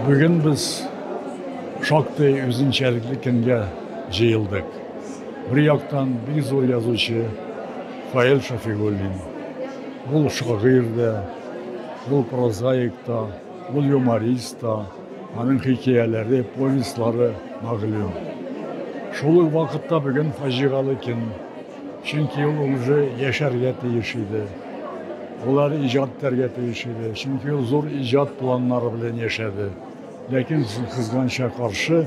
Бүген без шактый үзенчәлекле көнгә җыелдык. Бер яктан бик зур язучы Фаил Шафигуллин. Ул шагыйрь дә, ул прозаик та, ул юморист та, аның хикәяләре, повестьлары мәгълүм. Шул ук вакытта бүген фаҗигале көн. Чөнки ул уже яшәргә тиеш иде. Ул әле иҗат итәргә тиеш иде. Чөнки ул зур иҗат планнары белән яшәде. Ләкин кызганычка каршы,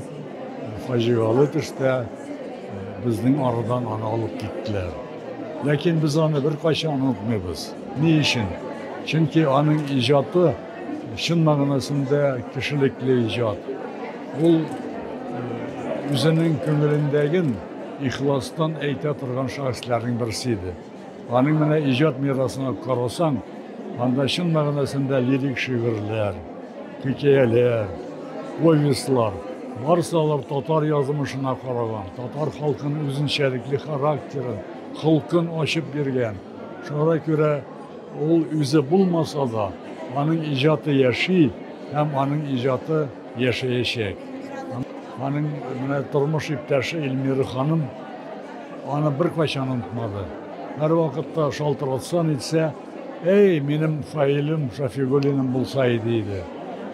фаҗигале төстә безнең арадан аны алып киттеләр. Ләкин без аны беркайчан онытмыйбыз. Ни өчен? Чөнки аның иҗаты чын мәгънәсендә кешелекле иҗат. Ул үзенең күңелендәген ихластан әйтә торган шәхесләрнең берсе иде. Аның менә иҗат мирасына карасаң, анда чын мәгънәсендә лирик шигырьләр, хикәяләр, повестьлар, барысы алар татар язмышына караган, татар халкының үзенчәлекле характерын, холкын ачып биргән. Шуңа күрә ул үзе булмаса да, аның иҗаты яши һәм аның иҗаты яшәячәк. Аның менә тормыш иптәше Эльмира ханым аны беркайчан онытмады. Һәрвакытта шалтыратса, нитсә, Эй, минем Фаилем Шафигуллиным булса иде иде.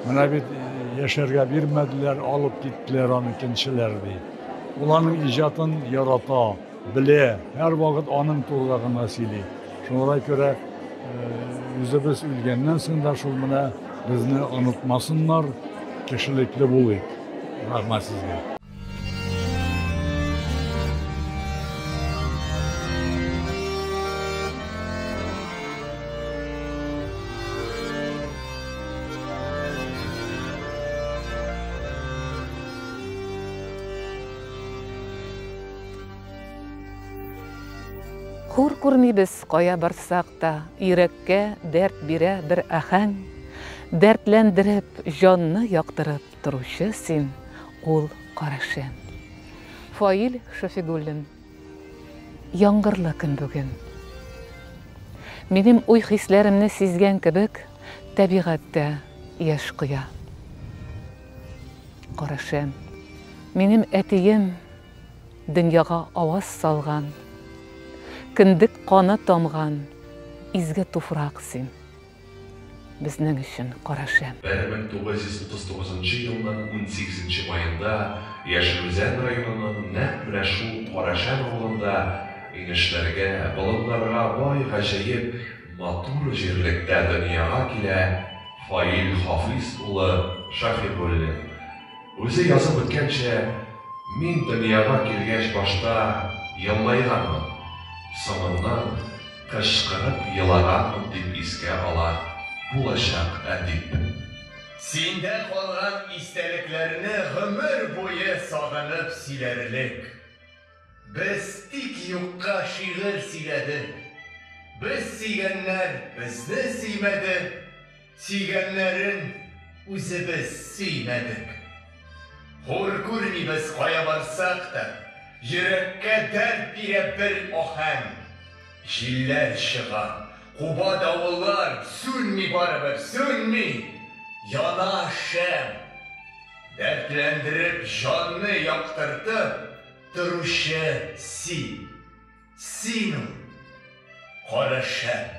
Менә бит яшәргә бирмәделәр, алып киттеләр аны кенчеләр, ди. Ул аның иҗатын ярата, белә, һәрвакыт аның турында гына сөйли. Шуңа күрә үзебез үлгәннән соң да шул менә безне онытмасыннар, кешелекле булыйк. Рәхмәт сезгә. Хур күрмибез кая барсак та, Йөрәккә дәрт бирә бер аһәң. Дәртләндереп, җанны яктырып Торучы син, ул карашым. Фаил Шәфигуллин. Яңгырлы көн бүген. Минем уй-хисләремне сизгән кебек, Табигать тә яшь коя. Карашым. Минем әтием дөньяга аваз салган, Кендек каны тамган изге туфрак син. Безнең өчен кара шәм. 1939 елның унсигезенче маенда Яшел Үзән районының нәкъ менә шул Карашәм авылында инешләргә, болыннарга бай гаҗәеп матур җирлектә дөньяга килә Фаил Хафиз улы Шафигуллин. Үзе язып үткәнчә, Мин дөньяга килгәч башта елмайганмын, соңыннан Кычкырып елаганмын, дип искә ала булачак әдип. Синдә калган истәлекләрне гомер буе сагынып сөйләрлек. Без тик юкка шигырь сөйләдек. Без сөйгәннәр безне сөймәде, сөйгәннәрен үзебез сөймәдек. Хур күрмибез кая барсак та, йөрәккә дәрт бирә бер аһәң. Җилләр чыга, куба давыллар, сүнми барыбер, сүнми! Яна шәм! Дәртләндереп, җанны яктыртып торучы син. Син ул, кара шәм!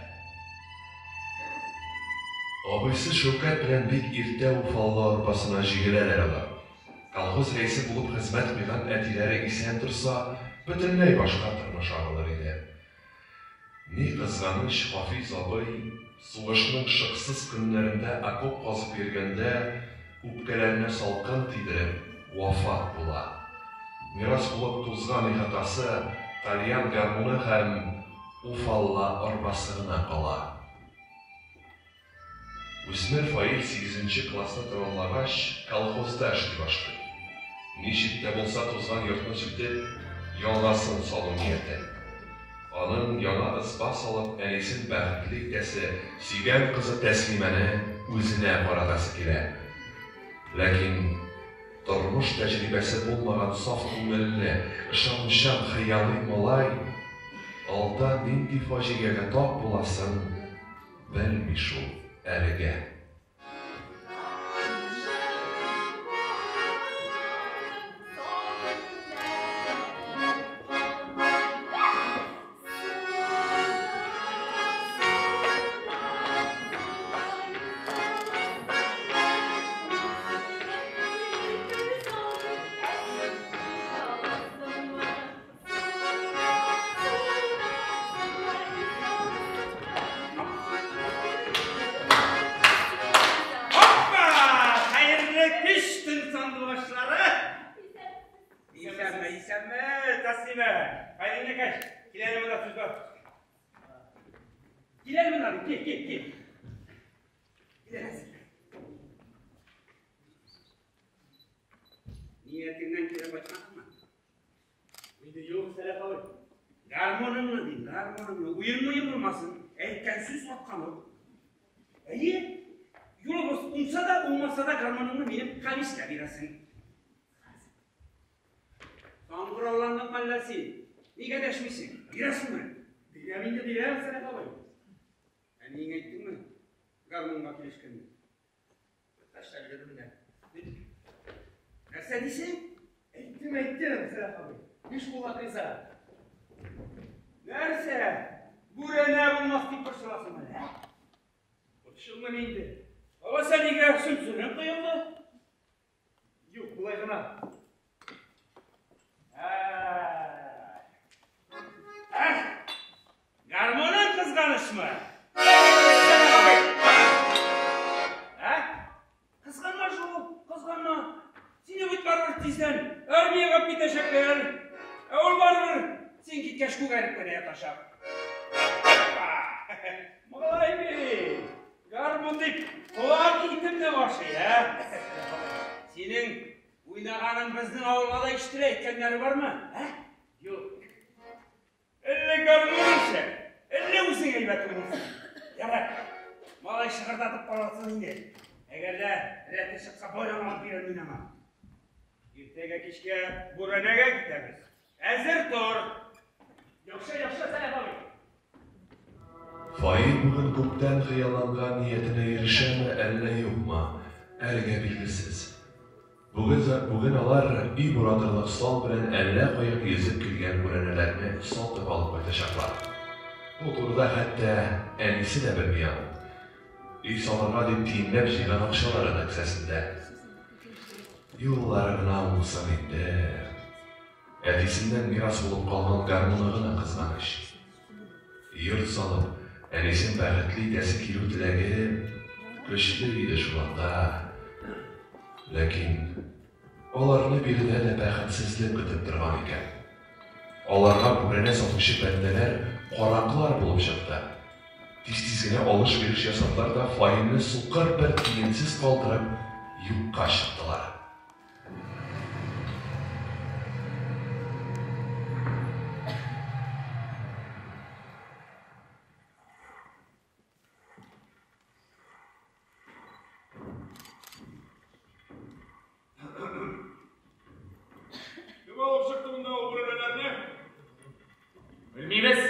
Абыйсы Шәүкәт белән бик иртә Уфалла арбасына җигеләләр алар. Колхоз рәисе булып хезмәт куйган әтиләре исән торса, бөтенләй башка тормыш агылыр иде. Ни кызганыч, Хафиз абый, сугышның шыксыз көннәрендә окоп казып йөргәндә, үпкәләренә салкын тидереп, вафат була. Мирас булып тузган ихатасы, тальян гармуны һәм уфалла арбасы гына кала. Үсмер Фаил сигезенче классны тәмамлагач, колхозда эшли башлый. Ничек тә булса тузган йортны сүтеп, яңасын салу нияте. Аның яңа ызба салып, әнисен бәхетле итәсе, сөйгән кызы Тәслимәне үзенә каратасы килә. Ләкин тормыш тәҗрибәсе булмаган саф күңелле, ышанучан, хыялый малай алда нинди фаҗигагә тап буласын Белми шул әлегә. Исәнме, исәнме, Тәслимә. Кайда инекәш? Кил әле монда сүз бар. Кил әле монда, кил, кил, кил. Кил әле. Ниятеңнән кире кайткансыңмы? Инде юк, Сәлах абый. Гармоныңны дим, гармоныңны. Уен-муен булмасын. Әйткән сүз аткан ук. Әйе, юлыбыз уңса да, уңмаса да гармоныңны минем Хамискә бирәсең. Саңгырауландың мәллә син? Нигә дәшмисең? Бирәсеңме? Бирәм инде, бирәм, Сәлах абый. Әниеңә әйттеңме? Гармонга килешкәнне. Ташлап йөрдем менә. Нәрсә дисең? Әйттем, әйттем, Сәлах абый. Биш куллап риза. Нәрсә? Бүрәнә булмас дип борчыласың әле, ә? Борчылмыйм инде. Алайса нигә сөмсерең коелды? Юк, болай гына. Эх, гармоның кызганычмы? Ә? Кызганма шул, кызганма. Сине бит барыбер тиздән армиягә алып китәчәкләр. Ә ул барыбер син киткәч күгәреп кенә ятачак. Малай бит, гармун дип колак итемне ашый, ә? Синең уйнаганың безнең авылга да ишетелә әйткәннәре бармы? Ә? Юк. Әллә гармуның шәп, әллә үзең әйбәт уйныйсың. Ярар, малай шыгырдатып карасын инде. Әгәр дә рәте чыкса, баян алып бирәм мин аңа. Иртәгә кичкә бүрәнәгә китәбез. Әзер тор. Яхшы, яхшы, Сәлах абый. Фаил бүген күптән хыялланган ниятенә ирешәме, әллә юкмы, әлегә билгесез. Бүген, бүген алар өй буратырлык сал белән әллә каян йөзеп килгән бүрәнәләрне сатып алып кайтачаклар. Бу турыда хәтта әнисе дә белми аның. Өй салырга дип тиенләп җыйган акчалары да кесәсендә. Юллары гына уңсын инде. Әтисеннән мирас булып калган гармуны гына кызганыч. Йорт салып, әнисен бәхетле итәсе килү теләге көчле иде шул анда. Ләкин аларны биредә дә бәхетсезлек көтеп торган икән. Аларга бүрәнә сатучы бәндәләр караклар булып чыкты. Тиз-тиз генә алыш-биреш ясадылар да Фаилне сукыр бер тиенсез калдырып юкка чыктылар. Кем алып чыкты монда ул бүрәнәләрне? Белмибез.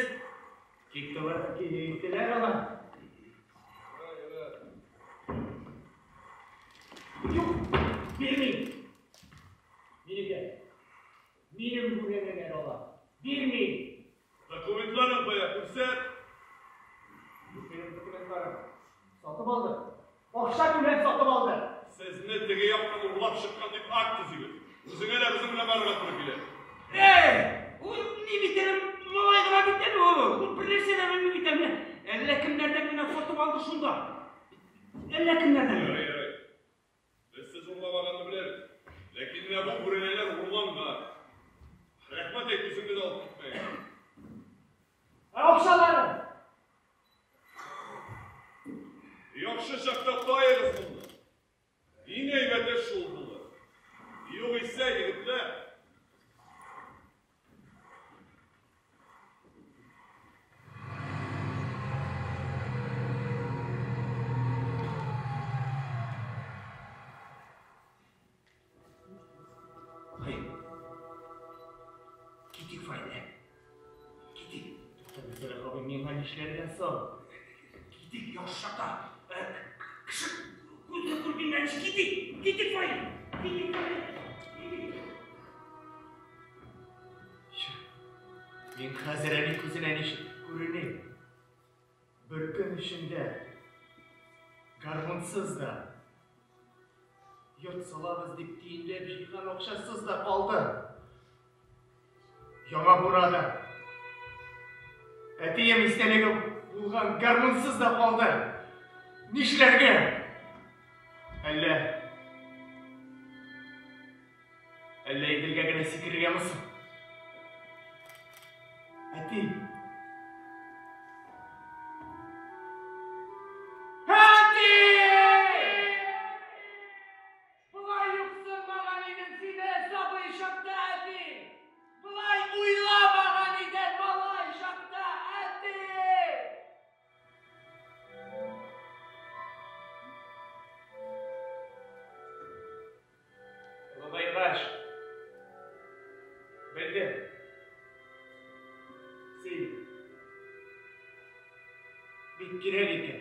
Тик товар киттеләр алар. Юк, бирмим. Минеке. Минем бүрәнәләр алар. Бирмим. Документларың кая, күрсәт. Юк минем документларым. Сатып алды. Акча түләп сатып алды. Сезне теге яктан урлап чыккан дип акт төзибез. Үзеңә дә безнең белән барырга туры килә. Эй, ул ни бит әле, малай гына бит әле ул. Ул бер нәрсә дә белми бит әле. Әллә кемнәрдән генә сатып алды шунда. Әллә кемнәрдән. Ярый, ярый. Без сез урламаганны беләбез. Ләкин менә бу бүрәнәләр урланган. Рәхмәт әйт, үзеңне дә алып китмәгән. Ә акчалары? Яхшы чакта таегыз моннан. Иң әйбәте шул булыр. Югыйсә, егетләр, Фаил. Китик, Фаил, ә? Китик. Туктале, Сәлах абый, миңа нишләргә соң? Китик, яхшы чакта. Кеше күзе күргәнче китик. Китик, Фаил. Китик, Фаил. Китик. Мин хәзер әни күзенә ничек күреним? Бер көн эчендә гармунсыз да, йорт салабыз дип тиенләп җыйган акчасыз да калды. Яңа бурада әтием истәлеге булган гармунсыз да калды. Нишләргә? Әллә Әллә Иделгә генә сикерергәме соң? Әти! Әти! Болай юксынмаган идем сине сабый чакта, әти! Болай уйламаган идем малай чакта, әти! Олыгайгач, белдем. Син бик кирәк икән.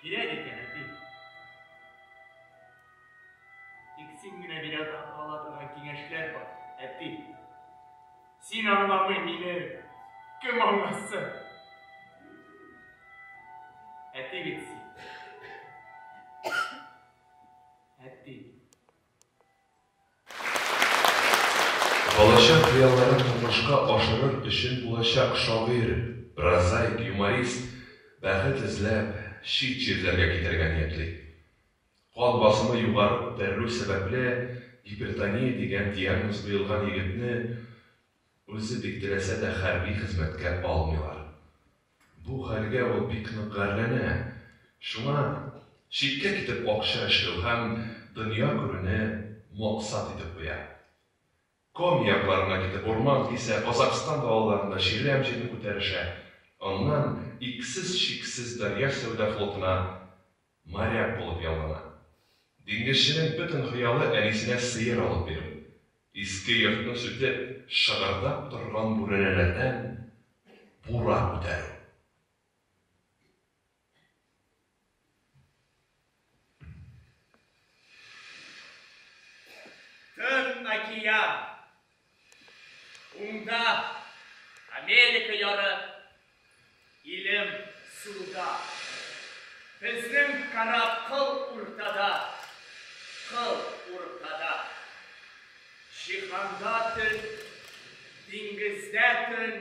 Кирәк икән, әти. Тик син генә бирә ала торган киңәшләр бар, әти. Син аңламый мине кем аңласын? Әти бит син. Әти. Балачак хыялларын тормышка ашырыр өчен булачак шагыйрь, прозаик, юморист бәхет эзләп, чит җирләргә китәргә ниятли. Кан басымы югары күтәрелү сәбәпле, гипертония дигән диагноз куелган егетне үзе бик теләсә дә хәрби хезмәткә алмыйлар. Бу хәлгә ул бик нык гарьләнә. Шуңа читкә китеп акча эшләү һәм дөнья күрүне максат итеп куя. Коми якларына китеп урман кисә, Казакъстан далаларында чирәм җирне күтәрешә, аннан иксез-чиксез дәрья сәүдә флотына моряк булып яллана. Диңгезченең бөтен хыялы әнисенә сыер алып бирү. Иске йортны сүтеп, шыгырдап торган бүрәнәләрдән бура күтәрү. Тын океан. Уңда Америка яры, илем сулда. Безнең кораб кыл уртада, кыл уртада. Җиһанда төн, диңгездә төн,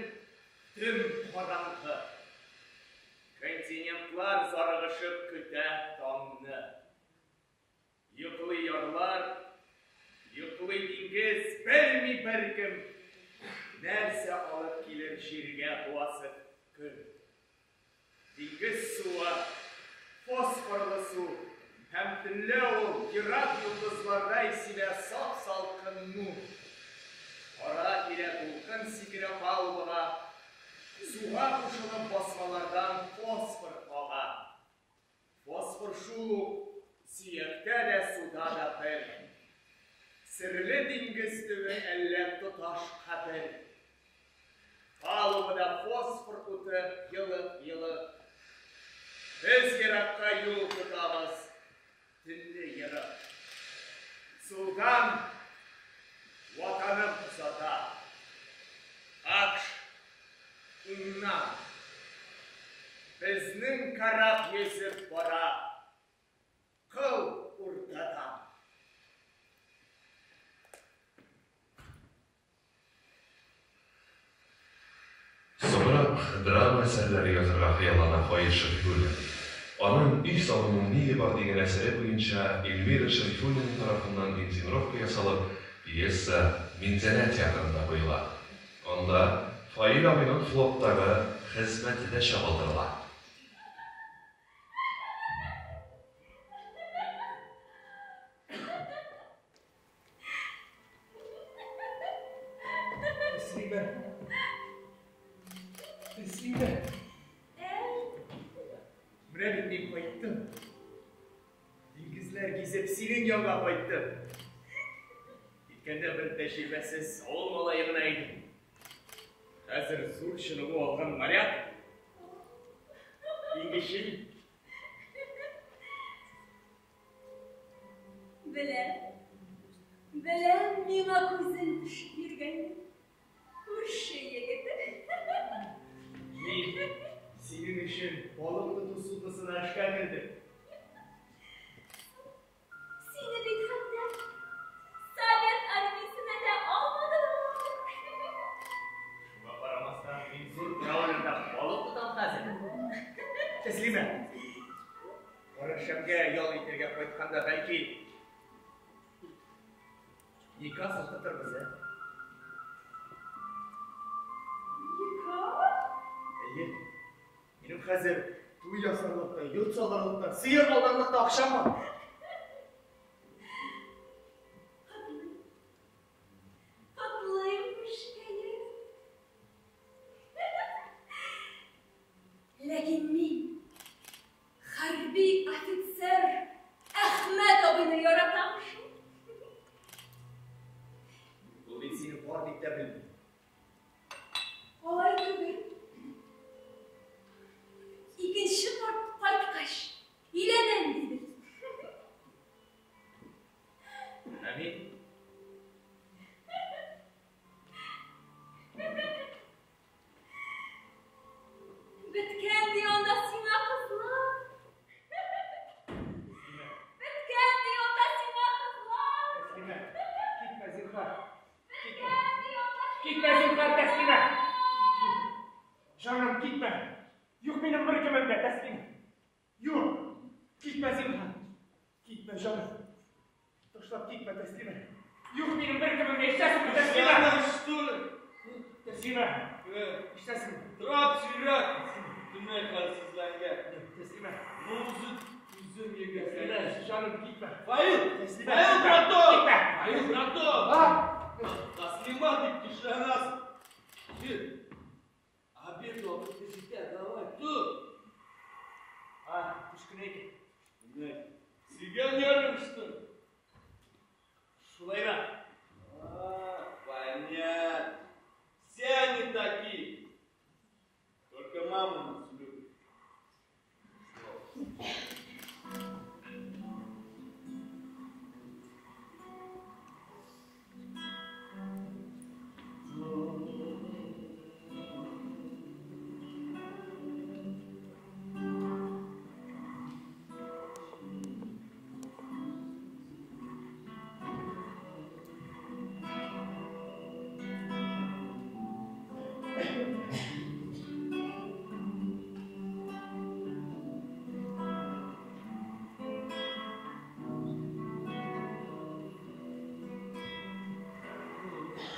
дөм караңгы. Континентлар зарыгышып көтә таңны. Йоклый ярлар, йоклый диңгез, белми беркем, нәрсә алып килер җиргә туасы көн. Диңгез суы, фосфорлы су, һәм төнлә ул ерак йолдызлардай сибә сап-салкын нур. Ара-тирә дулкын сикерә палубага, суга кушылып басмалардан фосфор ага. Фосфор шул ук сөяктә дә, суда да бер. Серле диңгез төбе әллә тоташ кабер? Палубада фосфор уты елык-елык. Без еракка юл тотабыз, төнне ерып. Сулдан Ватаным озата. Акш уңнан. Безнең кораб йөзеп бара кыл уртадан. Соңрак драма әсәрләре язарга хыяллана Фаил Шәрифуллин. Аның Өй салуның ние бар дигән әсәре буенча Эльмира Шәрифуллина тарафыннан инсценировка ясалып, пьеса Минзәлә театрында куела. Анда Фаил абыйның флоттагы хезмәте дә чагылдырыла. Тәслимә. Тәслимә. Менә бит мин кайттым. Диңгезләр гизеп синең янга кайттым. Киткәндә бер тәҗрибәсез авыл малае гына идем. Хәзер зур чыныгу алган моряк. Диңгезче мин. Беләм, беләм миңа күзең төшеп йөргәнне. Күрше егете. Мин синең өчен балык тоту судносына эшкә кердем. Сине бит хәтта Совет армиясенә дә алмадылар. Шуңа карамастан, мин зур траулерда балык тотам хәзер. Тәслимә, Карашәмгә ял итәргә кайтканда, бәлки, Никах укытырбыз, ә? Никах? Әйе. Минем хәзер туй ясарлык та, йорт салырлык та, сыер алырлык та акчам бар. Котлыйм. Котлыйм, күршекәем. Ләкин мин хәрби офицер Әхмәт абыйны яратам шул. Ул бит сине бар дип тә белми. Алай түгел. Икенче кат кайткач, өйләнәм диде. Ә мин? Беткән ди анда сиңа кызлар. Беткән ди анда сиңа кызлар. Тәслимә, китмә, зинһар. Китмә. Беткән ди анда Китмә, зинһар, Тәслимә. Җаным, китмә. Юк минем беркемем дә, Тәслимә. Юк. Китмә, зинһар. Китмә, җаным. Ташлап китмә, Тәслимә. Юк минем беркемем дә, ишетәсеңме, Тәслимә? Что ли? Тәслимә, ишетәсеңме? Трап сирәк. Бөтенләй хәлсезләнгән. Тәслимә. Ну, үзем Тәслимә, егеткә. җаным, китмә. Фаил! Тәслимә, Фаил, китмә. браток! Китмә. Фаил, браток! А? Таслима дип тешләнәсең. Җир. Обед вакыты җитә, давай, тор. А, төш кенә икән. Менә, сөйгән ярың, что ли? Шулайрак. А, понятно. Все они такие. Только мама нас любит.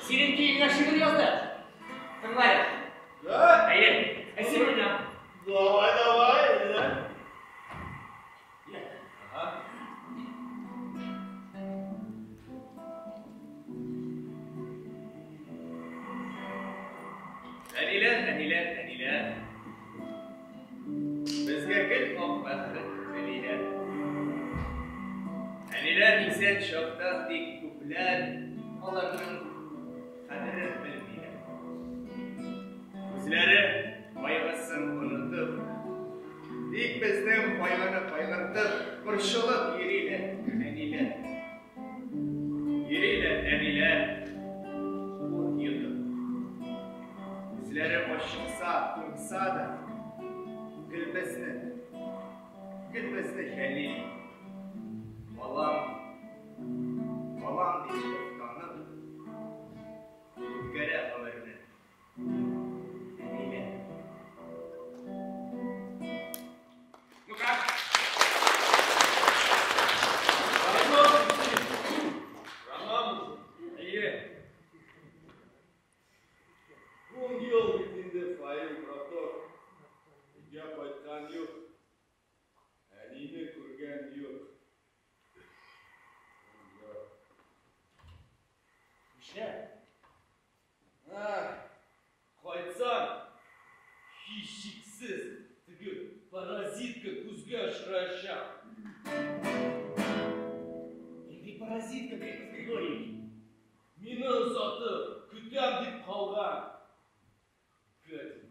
Синең көеңә шигырь язды. Тыңла әле. Да? Әйе, ә син уйна. Давай, давай, да? Йә. Ага. Әниләр, әниләр, әниләр. Безгә гел ак бәхет телиләр. Әниләр исән чакта тик күпләр аларның кадерен белмиләр. Үзләре кайгысын онытып, тик безнең кайгыны кайгыртып, борчылып йөриләр әниләр. Йөриләр әниләр ут йотып. Үзләре ачыкса, туңса да, гел безне жәллиләр. Балам, балам дип офтанып, үткәрә гомерне әниләр. Ну как? Роман уже. Әйе. Ун ел бит инде, Фаил, браток. Өйгә кайткан юк. Әнине күргән юк. Ун ел. Нишләп? Ах, кайтсам, һичшиксез теге паразитка күзгә очрашам. Нинди паразитка, Крикус Григорьевич? Мине озатып, көтәм дип калган. Гадина.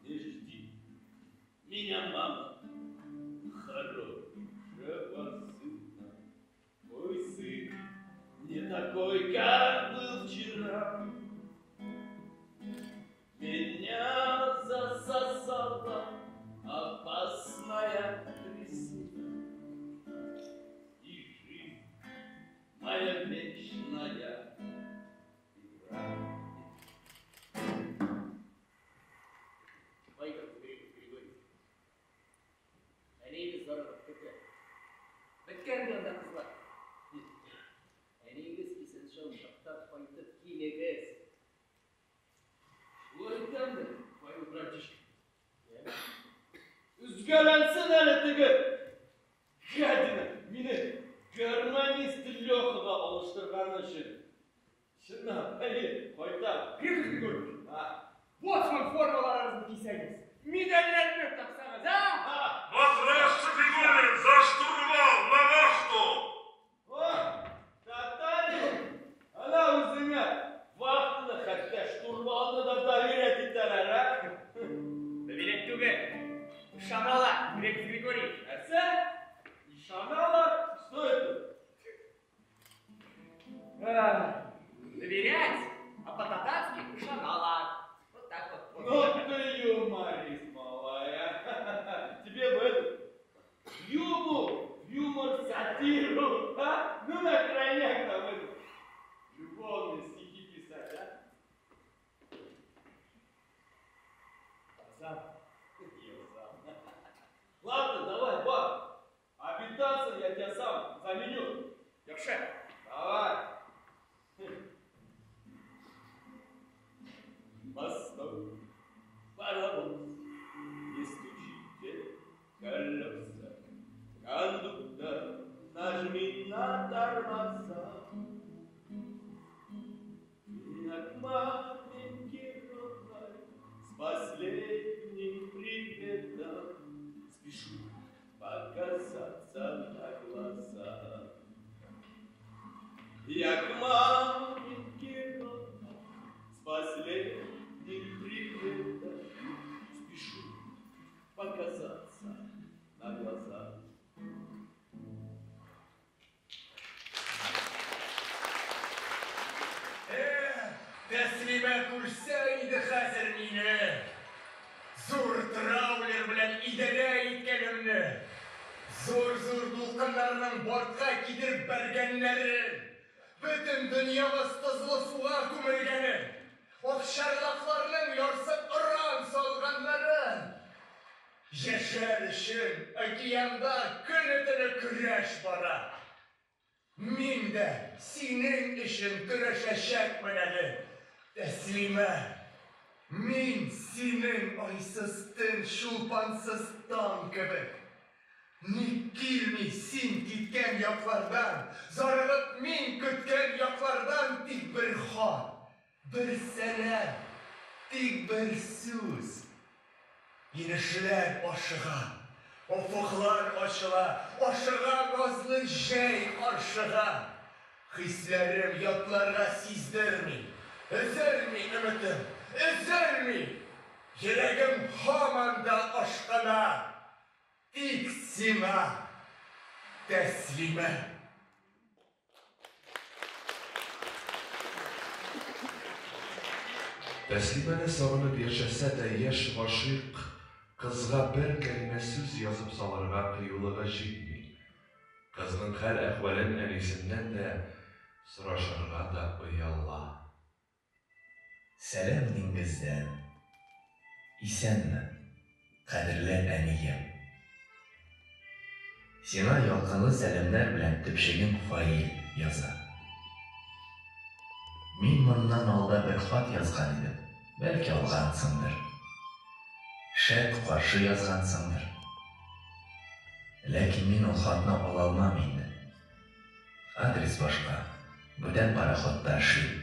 Не жди меня, мама, хорошего сына. Мой сын не такой, как был вчера. Меня засосала опасная трясина. И жизнь моя вечная игра. Пойдем, Крикус Григорьевич. Өзгәләнсен әле теге гадина, мине гармонист Лехага алыштырганы өчен. Чынлап, әйе, кайтам. Григорий Григорьевич, А, боцман формаларыгызны кисәгез, медальләрне таксагыз, а? Матрос Шафигуллин, за штурвал, на вахту! О, татарин! Әнә үзеңә вахтаны, хәтта штурвалны да доверять итәләр, а? Доверять түгел. Ышаналар, Григорий Григорьевич. Нәрсә? Ышаналар? Что это? А, Доверять, а по-татарски ышаналар. Вот так вот. Ну ты юморист, малая. Тебе бы это, юмор, юмор, сатиру, а? Ну на крайняк там это, любовные стихи писать, а? Сам. Я сам. Ладно, давай, бар. Обитаться я тебя сам заменю. Яхшы. Давай. Мосток, паровоз, не стучите колеса. Кондуктор, нажми на тормоза. Я к маменьке родной с последним приветом спешу показаться на глаза. Я к маменьке родной с последним приветом спешу показаться на глаза. Тәслимә күрсә иде хәзер мине. Зур траулер белән идарә иткәнемне. Зур-зур дулкыннарның бортка китереп бәргәннәрен. Бөтен дөньябыз тозлы суга күмелгәнен. Акчарлакларның ярсып оран салганнарын. Яшәр өчен океанда көне-төне көрәш бара. Мин дә синең өчен көрәшәчәкмен әле, Тәслимә. Мин синең айсыз төн, чулпансыз таң кебек. Ник килми син киткән яклардан, зарыгып мин көткән яклардан тик бер хат, бер сәлам, тик бер сүз. Инешләр ашыга, офыклар ачыла, ашыга назлы җәй каршыга. Хисләрем ятларга сиздерми, өзелми өметем, өзелми. Йөрәгем һаман да ашкына. Тик сиңа, Тәслимә. Тәслимәне сагынып яшәсә дә, яшь гашыйк кызга бер кәлимә сүз язып салырга кыюлыгы җитми. Кызның хәл-әхвәлен әнисеннән дә сорашырга да ояла. Сәлам диңгездән. Исәнме, кадерле әнием. Сиңа ялкынлы сәламнәр белән төпчегем Фаил яза. Мин моннан алда бер хат язган идем, бәлки алгансыңдыр. Шәт каршы язгансыңдыр. Ләкин мин ул хатны ала алмам инде. Адрес башка, бүтән пароходта эшлим.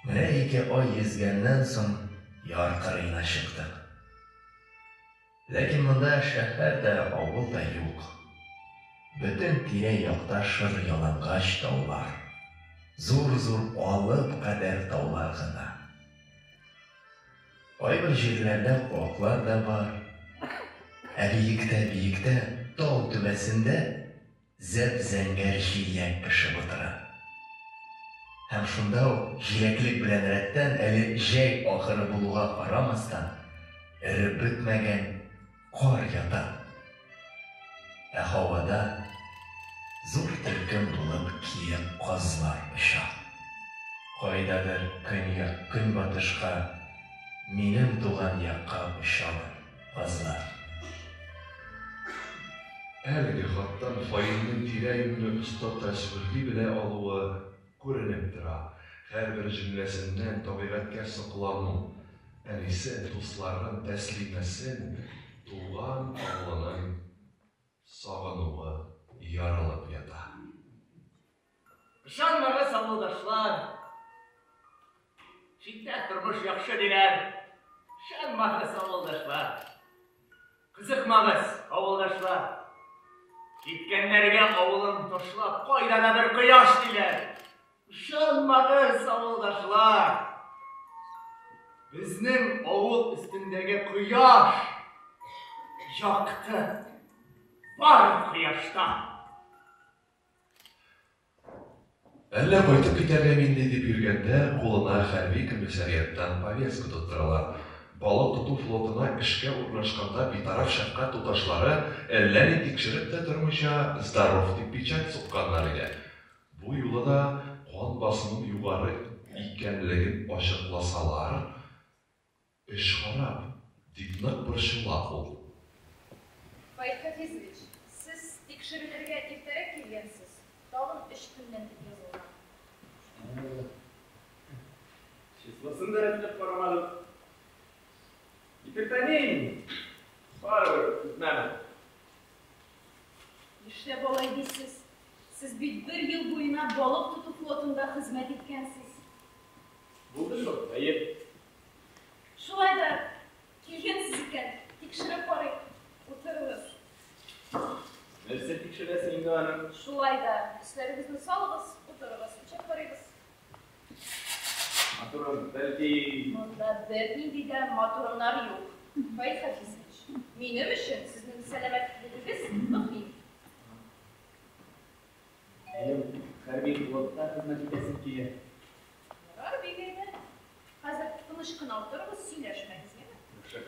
Менә ике ай йөзгәннән соң яр кырыена чыктык. Ләкин монда шәһәр дә, авыл да юк. Бөтен тирә-якта шыр ялангач таулар. Зур-зур алып кадәр таулар гына. Кайбер җирләрдә куаклар да бар. Ә биектә-биектә, тау түбәсендә зәп-зәңгәр җиләк пешеп утыра. Һәм шунда ук җиләклек белән рәттән әле җәй ахыры булуга карамастан, эреп бетмәгән кар ята. Ә һавада зур төркем булып киек казлар оча. Кайдадыр көньяк-көнбатышка, минем туган якка очалар казлар. Әлеге хаттан Фаилнең тирә-юньне оста тасвирли белә алуы күренеп тора. Һәрбер җөмләсеннән табигатькә соклану, әнисен, дусларын, Тәслимәсен, туган авылының сагынуы ярылып ята. Ышанмагыз, авылдашлар. Читтә тормыш яхшы диләр. Ышанмагыз, авылдашлар. Кызыкмагыз, авылдашлар. Киткәннәргә авылын ташлап, кайда да бер кояш диләр. Ышанмагыз, авылдашлар. Безнең авыл өстендәге кояш якты. Бар кояшта. Әллә кайтып китәргә инде дип йөргәндә, кулына хәрби комиссариаттан повестка тоттыралар. Балык тоту флотына эшкә урнашканда битараф шәфкать туташлары әллә ни тикшереп тә тормыйча «здоров» дип печать сукканнар иде. Бу юлы да кан басымының югары икәнлеген ачыкласалар, эш харап, дип нык борчыла ул. Фаил Хафизович, сез тикшерелергә иртәрәк килгәнсез. Тагын өч көннән дип язылган. Числосын да рәтләп карамадым. Гипертония инде. Барыбер үтмәде. Нишләп алай дисез? Сез бит бер ел буена балык тоту флотында хезмәт иткәнсез. Булды шул, әйе. Шулай да килгәнсез икән, тикшереп карыйк. Утырыгыз. Нәрсә тикшерәсең инде аның? Шулай да өсләрегезне салыгыз, утырыгыз, үлчәп карыйбыз. Матурым, бәлки... Монда бернинди дә матурымнар юк. Фаил Хафизович, минем өчен сезнең сәламәтлегегез мөһим. Минем хәрби флотта хезмәт итәсем килә. Ярар, бик әйбәт. Хәзер тыныч кына утырыгыз, сөйләшмәгез, яме? Яхшы.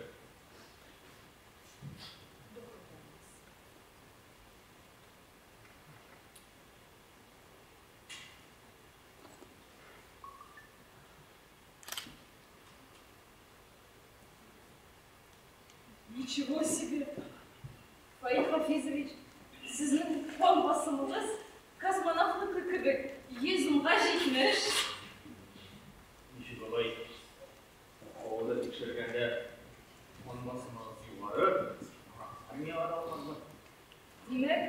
Ничего себе! Фаил Хафизович, сезнең кан басымыгыз космонавтныкы кебек 110-га 70. Ничек алай? Авылда тикшергәндә кан басымыгыз югары, армиягә дә алганнар. Димәк,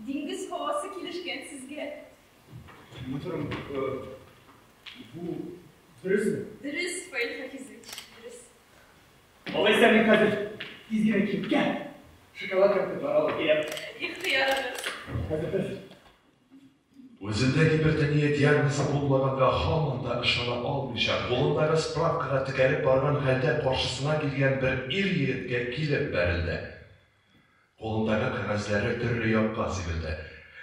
диңгез һавасы килешкән сезгә. Матурым, бу дөресме? Дөрес, Фаил Хафизович, дөрес. Алайса мин хәзер тиз генә кибеткә шоколад конфетлар алып киләм. Ихтыярыгыз. Хәзер, хәзер. Үзендә гипертония диагнозы булмаганга һаман да ышана алмыйча, кулындагы справкага текәлеп барган хәлдә каршысына килгән бер ир-егеткә килеп бәрелде. Кулындагы кәгазьләре төрле якка сибелде.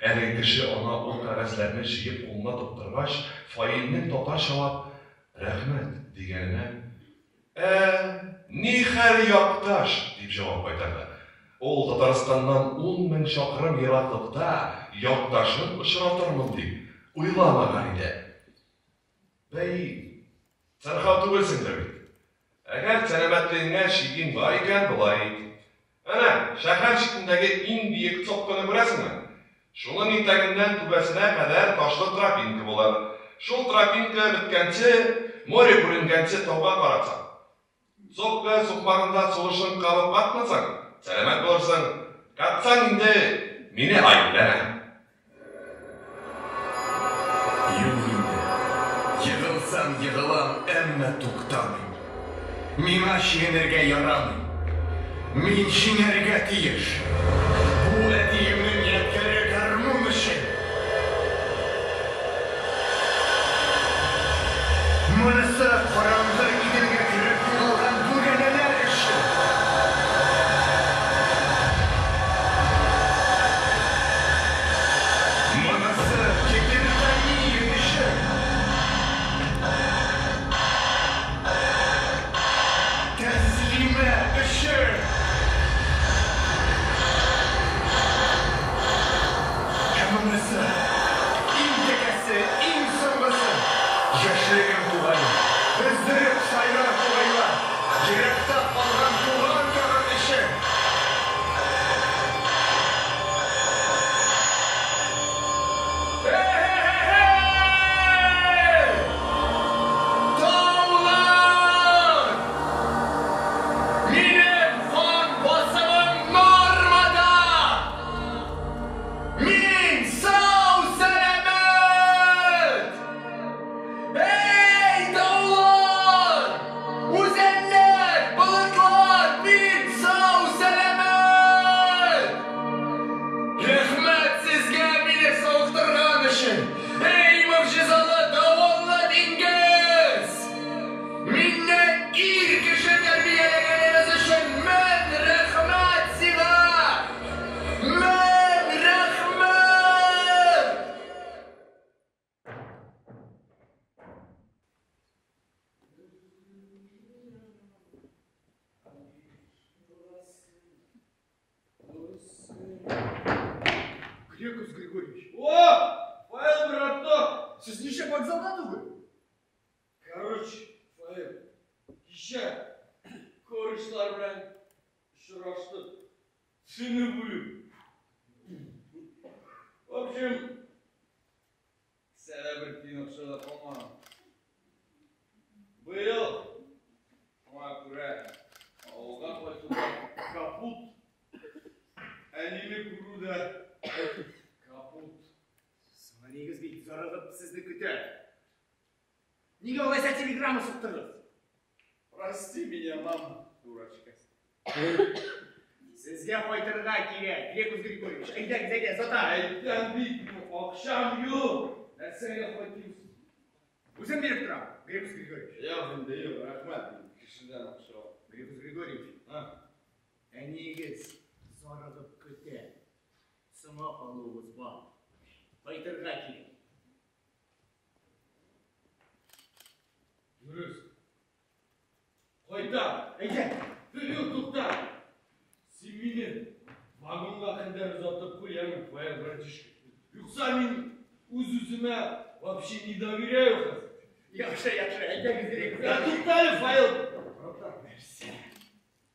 Әлеге кеше аңа ул кәгазьләрне җыеп кулына тоттыргач, Фаилнең татарчалап «Рәхмәт» дигәненә Ә, нихәл, якташ! дип җавап кайтарды. Ул Татарстаннан ун мең чакрым ераклыкта якташын очратырмын дип уйламаган иде. Бәй, сырхау түгелсеңдер бит? Әгәр сәламәтлегеңә шигең бар икән, болай ит. Әнә, шәһәр читендәге иң биек цокканы күрәсеңме? Шуның итәгеннән түбәсенә кадәр ташлы тропинка булыр. Шул тропинка беткәнче, море күренгәнче тауга каратсаң. Сопка сукмагында сулышың кабып катмасаң, сәламәт булырсың. Катсаң инде, мине гаепләмә. Юк инде. Егылсам егылам, әмма туктамыйм. Миңа чигенергә ярамый. Мин җиңәргә тиеш. Бу әтиемнең ядкәре гармун өчен. Монысы караңгы Иделгә кереп югалган бүрәнәләр өчен. Монысы гипертония өчен. Тәслимә өчен. Ә монысы иң тәкәсе, иң соңгысы. Яшьлегем туганым, өздереп Григорьевичлар белән очраштык. Төне буе. В общем, кесәдә бер тиен акча да калмаган. Быел, шуңа күрә, авылга кайту да капут. Әнине күрү дә капут. Соң әниегез бит зарыгып сезне көтә. Нигә алайса телеграмма суктыгыз? Прости меня, мама, дурачка. Сезгә кайтырга кирәк, Грекус Григорьевич. Әйдәгез, әйдә, зата. Әйтәм бит, акчам юк. Нәрсәгә кайтыйм? Үзем биреп торам, Грекус Григорьевич. Юк инде, юк, рәхмәт. Кешедән акча ал. Грекус Григорьевич, А? әниегез зарыгып көтә. Соңа калуыгыз бар. Кайтырга кирәк. Дөрес. Кайтам. Әйдә. Юк, тукта. Син мине вагонга кадәр озатып куй, яме, Фаил братишка. Юкса мин үз-үземә вообще не доверяю хәзер. Яхшы, яхшы, әйдәгез, Грекус. Я тукта әле, Фаил. Братан, Нәрсә?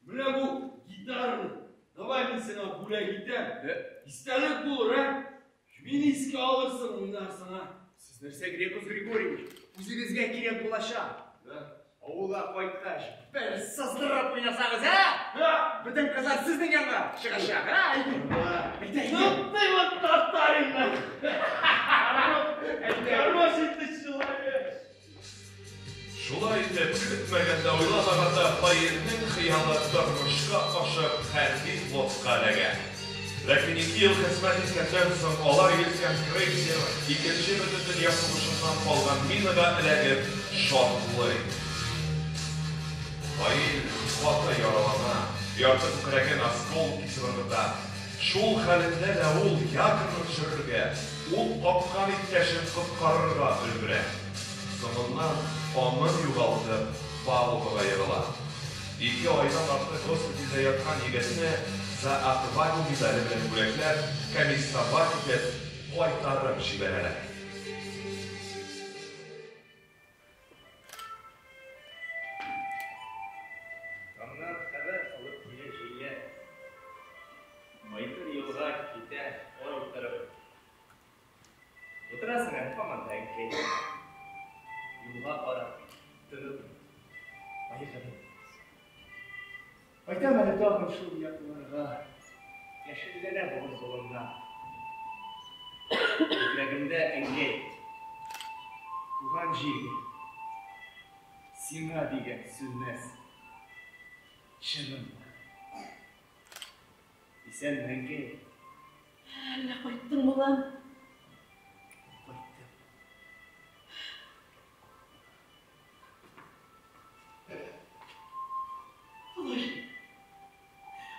Менә бу гитараны давай мин сиңа бүләк итәм. Истәлек булыр, ә? Мине искә алырсың, уйнарсың, а? Сез нәрсә, Грекус Григорьевич? Үзегезгә кирәк булачак. Да. Авылга кайткач, бер сыздырып уйнасагыз, ә? Ха! Бөтен кызлар сезнең янга чыгачак, ә? Әйдә. Әйдә, Ну әйдә. ты вот татарин, Хороший ты человек. Шулай итеп, көтмәгәндә, уйламаганда Фаилнең хыялы тормышка ашып, хәрби флотка эләгә. Ләкин 2 ел хезмәт иткәннән соң алар йөзгән крейсер Икенче бөтендөнья сугышыннан калган минага эләгеп шартлый. Фаил каты яралана, ярты күкрәген осколок кисеп ыргыта. Шул хәлендә дә ул якорьны төшерергә, ут капкан иптәшен коткарырга өлгерә. Соңыннан аңын югалтып, палубага егыла. 2 айдан артык госпитальдә яткан егетне За отвагу медале белән бүләкләп, комиссовать итеп, кайтарып җибәрәләр. Таңнан хәбәр алып килә җилләр. Кайтыр юлга китә ай торып. Утырасың әле һаман да, әнкәй. Юлга карап, тынып, кайгырып. Кайтам әле тагын шул якларга. Яшелләнә бүген болыннар. Күкрәгемдә, әнкәй, туган җиргә, сиңа дигән сүнмәс чыным бар. Исәнме, әнкәй? Әллә кайттың, балам? Кайттым. Ходай,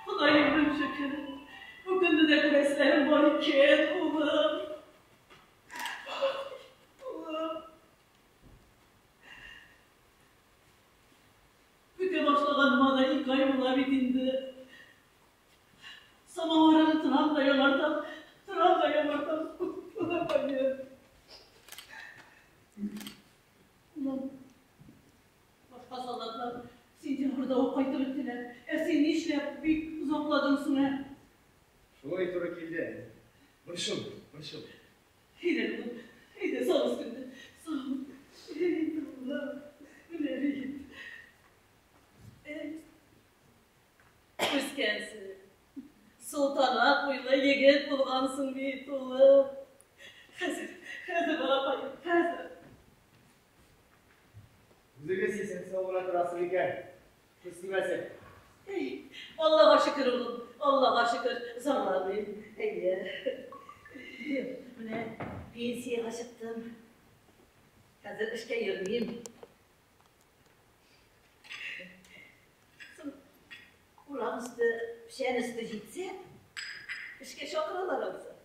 Ходаем, мең шөкер. Бу көнне дә күрәселәрем бар икән, улым. Улым. Көтә башлаганыма да 2 ай була бит инде. Самавырны торам да яңартам, торам да яңартам. Улым. Улым. Башка солдатлар сентябрьдә ук кайтып беттеләр. Ә син нишләп бик озакладың соң, ә? Шулай туры килде. Борчыл, борчыл. Әйдә, улым, әйдә, сал өстеңне. Сал. Әй, улым, менә бит. Әй. Үскәнсең. Солтана буйлы егет булгансың бит, улым. Хәзер, хәзер, балакаем, хәзер. Үзегез исән сау гына торасыз икән. Күз тимәсен. Әй, Аллага шөкер, улым, Аллага шөкер, зарланмыйм. Әйе. Менә пенсиягә чыктым. Хәзер эшкә йөрмим. Соң, урак өсте, печән өсте җитсә, эшкә чакыралар ансы.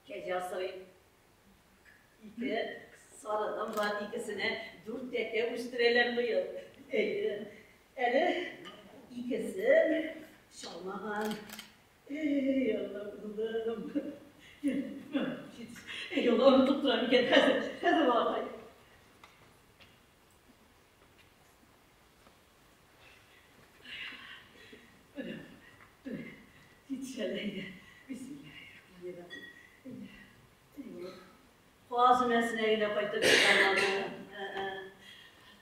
Кәҗә асрыйм. 2 сарыгым бар, икесенә 4 тәкә үстерәләр быел. Әйе. Әле икесен чалмаган. Эй, Аллам, Эй, Аллам, онытып торам икән. Хәзер, хәзер балакай. Аша әйдә. Бисмиллаһир-рахманир-рахим. Әйдә. Әй, улым. Каз өмәсенә генә кайтып җитә.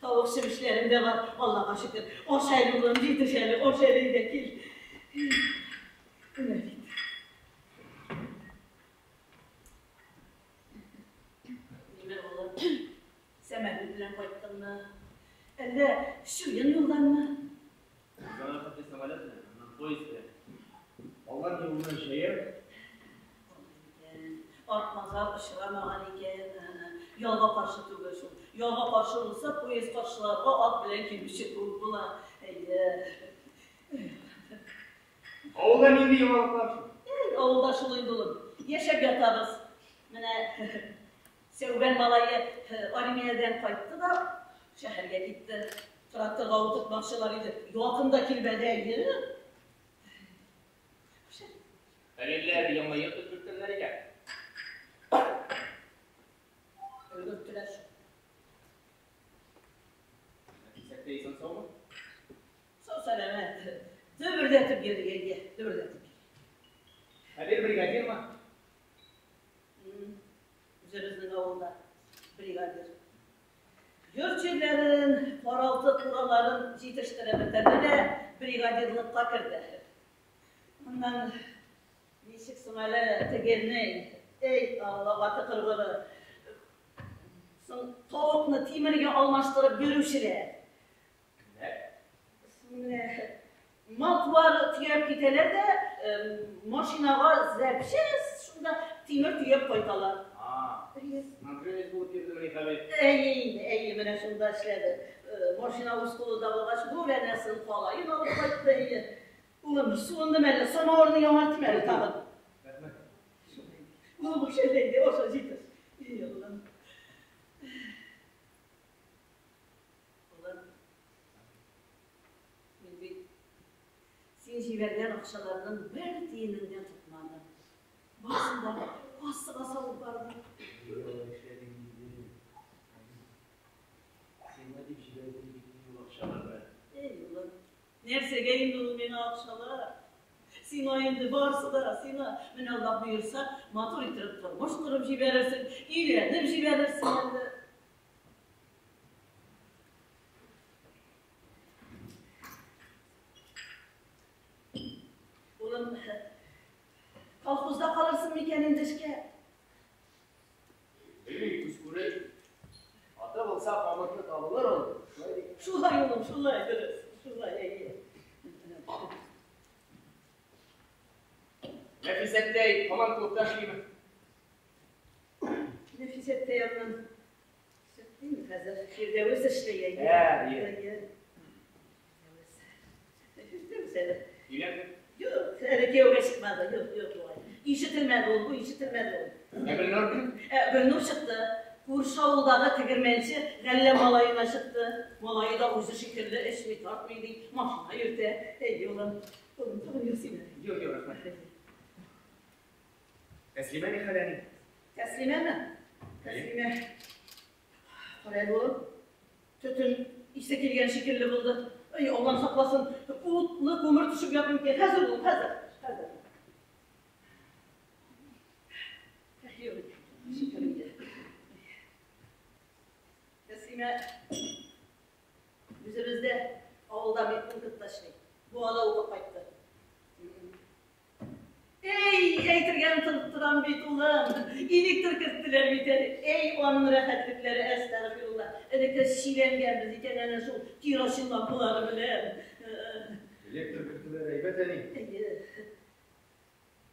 Тавык чебешләрем дә бар, Аллага шөкер. Аша әле, улым, җитеш әле, аша әле, әйдә, кил. Менә бит. Ниме, улым, сәмәгү белән кайттыңмы? Әллә чуен юлданмы? Казанга хәтле самолет белән, аннан поезд белән. Алган юлны җәяү. Икән, ат-мазар очрамаган икән. Ялга каршы түгел шул. Ялга каршы булса, поезд каршыларга ат белән килүче күп була. Әйе. Авылда нинди яңалыклар шул? Әй, авылда шул инде, улым. Яшәп ятабыз. Менә Сәүбән малае армиядән кайтты да шәһәргә китте. Тракторга утыртмакчылар иде. Якын да килмәде, әйе. Хәлилләр яңа йорт өлгерткәннәр икән. Өлгерттеләр шул. Нәфисәттәй исән-саумы? Сау-сәламәт. Дөбердәтеп йөри, әйе, дөбердәтеп йөри. Хәбир бригадирмы? Үзебезнең авылда бригадир. Йорт-җирләрен, каралты-кураларын җитештереп бетерде дә бригадирлыкка керде. Аннан ничек соң әле тегелнең, эй, Алла, аты кыргыры. Соң тавыкны тимергә алмаштырып йөрүчеләр. Кемнәр? Соң менә мал-туар төяп китәләр дә, машинага зәпчәс шунда тимер төяп кайталар. А, снабженец булып йөрдемени Хәбир? Әйе инде, әйе, менә шунда эшләде. Машина үз кулында булгач, бүрәнәсен, калаен алып кайтты, әйе. Улым, суындым әле, самавырны яңартыйм әле тагын. Рәхмәт. Улым, аша әле инде, аша, җитеш. И, Аллам. Улым, мин бит син җибәргән акчаларның бер тиенен дә тотмадым. Барысын да кассага салып бардым. Нигә алай эшләдең инде? Сиңа дип җибәрдем бит мин ул акчаларны. Эй, улым, нәрсәгә инде ул миңа акчалар? Сиңа инде барысы да, сиңа. Менә Аллаһ боерса, матур иттереп тормыш корып җибәрерсең, өйләнеп җибәрерсең әле. Улым, колхозда калырсың микән инде эшкә? Белмим, күз күрер. Аты булса, камыты табылыр ул. Шулай бит? Шулай, улым, шулай, дөрес. Шулай, әйе. Нәфисәттәй һаман клубта эшлиме? Нәфисәттәй аннан чыкты инде хәзер. Фирдәвес эшли, әйе. Ә, әйе. Әйе. Фирдәвес. Фирдәвес әле. Өйләнде? Юк, әле кияүгә чыкмады. Юк, юк, бугай. Ишетелмәде ул, бу ишетелмәде ул. Ә Гөлнур? Ә Гөлнур чыкты. Күрше авылдагы тегермәнче Галләм малаена чыкты. Малае да үзе шикелле эчми, тартмый ди, машина йөртә. Әйе, улым. Улым, тагын ясыйм әле. Юк, юк, рәхмәт. Тәслимә ни хәл, әни? Тәслимәме? Тәслимә. Кара әле, улым. Төтен исе килгән шикелле булды. Ай, Аллам сакласын, утлы күмер төшеп ятмый микән? Хәзер, улым, хәзер. Хәзер. Юк, шөкер инде. Тәслимә үзебездә авылда медпунктта эшли. Буада укып кайтты. Эй, әйтергә онытып торам бит, улым. Электр керттеләр бит әле. Эй, аның рәхәтлекләре, әстәгъфирулла. Электр чиләнгәнбез икән әнә шул керосин лампалары белән. Электр кертүләре әйбәт, әни. Әйе.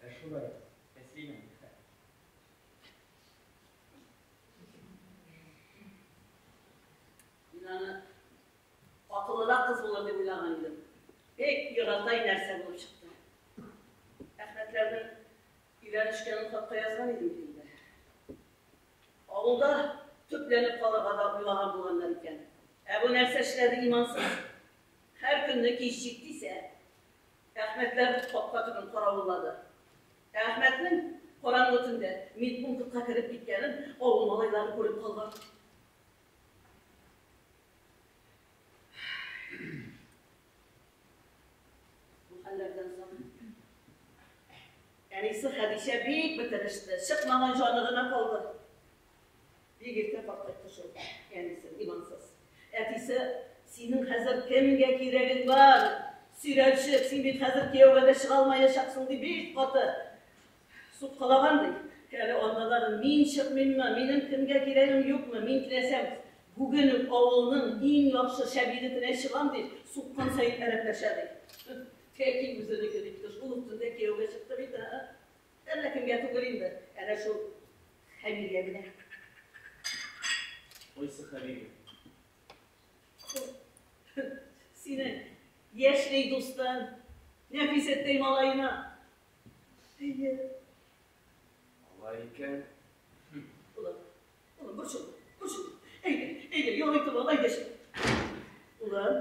Ә шулай, Тәслимә, нихәл? Мин аны акыллырак кыз булыр дип уйлаган идем. Бик яратай нәрсә булып чыкты. Әхмәтләрнең өйләнешкәнен хатка язган идем бит инде. Авылда төпләнеп калырга да уйлаган булганнар икән. Ә бу нәрсә эшләде имансыз? Һәр көнне кич җиттисә, Әхмәтләр капка төбен каравыллады. Ә Әхмәтнең караңгы төндә медпунктка кереп киткәнен авыл малайлары күреп калган. Бу хәлләрдән соң Әнисе Хәдичә бик бетереште, чыкмаган җаны гына калды. Бик иртә картайтты шул әнисен, имансыз. Әтисе, синең хәзер кемгә кирәгең бар? Сөйрәлчек, син бит хәзер кияүгә дә чыга алмаячаксың, дип бик каты суккалаган, ди. Әле анда да мин чыкмыйммы, минем кемгә кирәгем юкмы, мин теләсәм, бүген үк авылның иң яхшы шәп егетенә чыгам, дип, суккан саен әрәпләшә, ди. Тәки үзенеке дип, шул ук төндә кияүгә чыкты бит, ә? Әллә кемгә түгел инде, әнә шул Хәбиргә генә. Кайсы Хәбиргә? Синең яшьлей дустың, Нәфисәттәй малаена. Әйе. Алай икән. Улым, улым, борчылма, борчылма. Әйдә, әйдә, ял итеп ал, әйдә. Улым,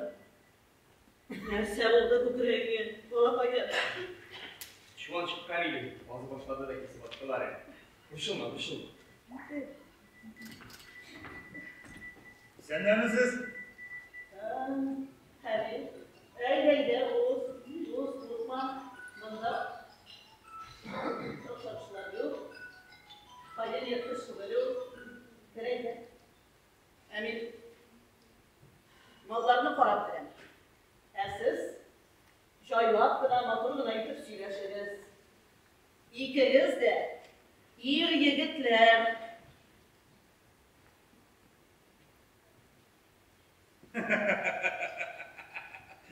нәрсә булды күкрәгеңә, балакаем? Чуан чыккан иде, базы башлады да кисеп аттылар әле. Борчылма, борчылма. Исәннәрмесез? Хәбир, әйдә, әйдә, уз, уз, курыкма, монда шапшаклар юк. Кайда ерткыч түгел ул. Кер әйдә. Ә мин малларны карап керәм. Ә сез җайлап кына, матур гына итеп сөйләшегез. Икегез дә ир егетләр.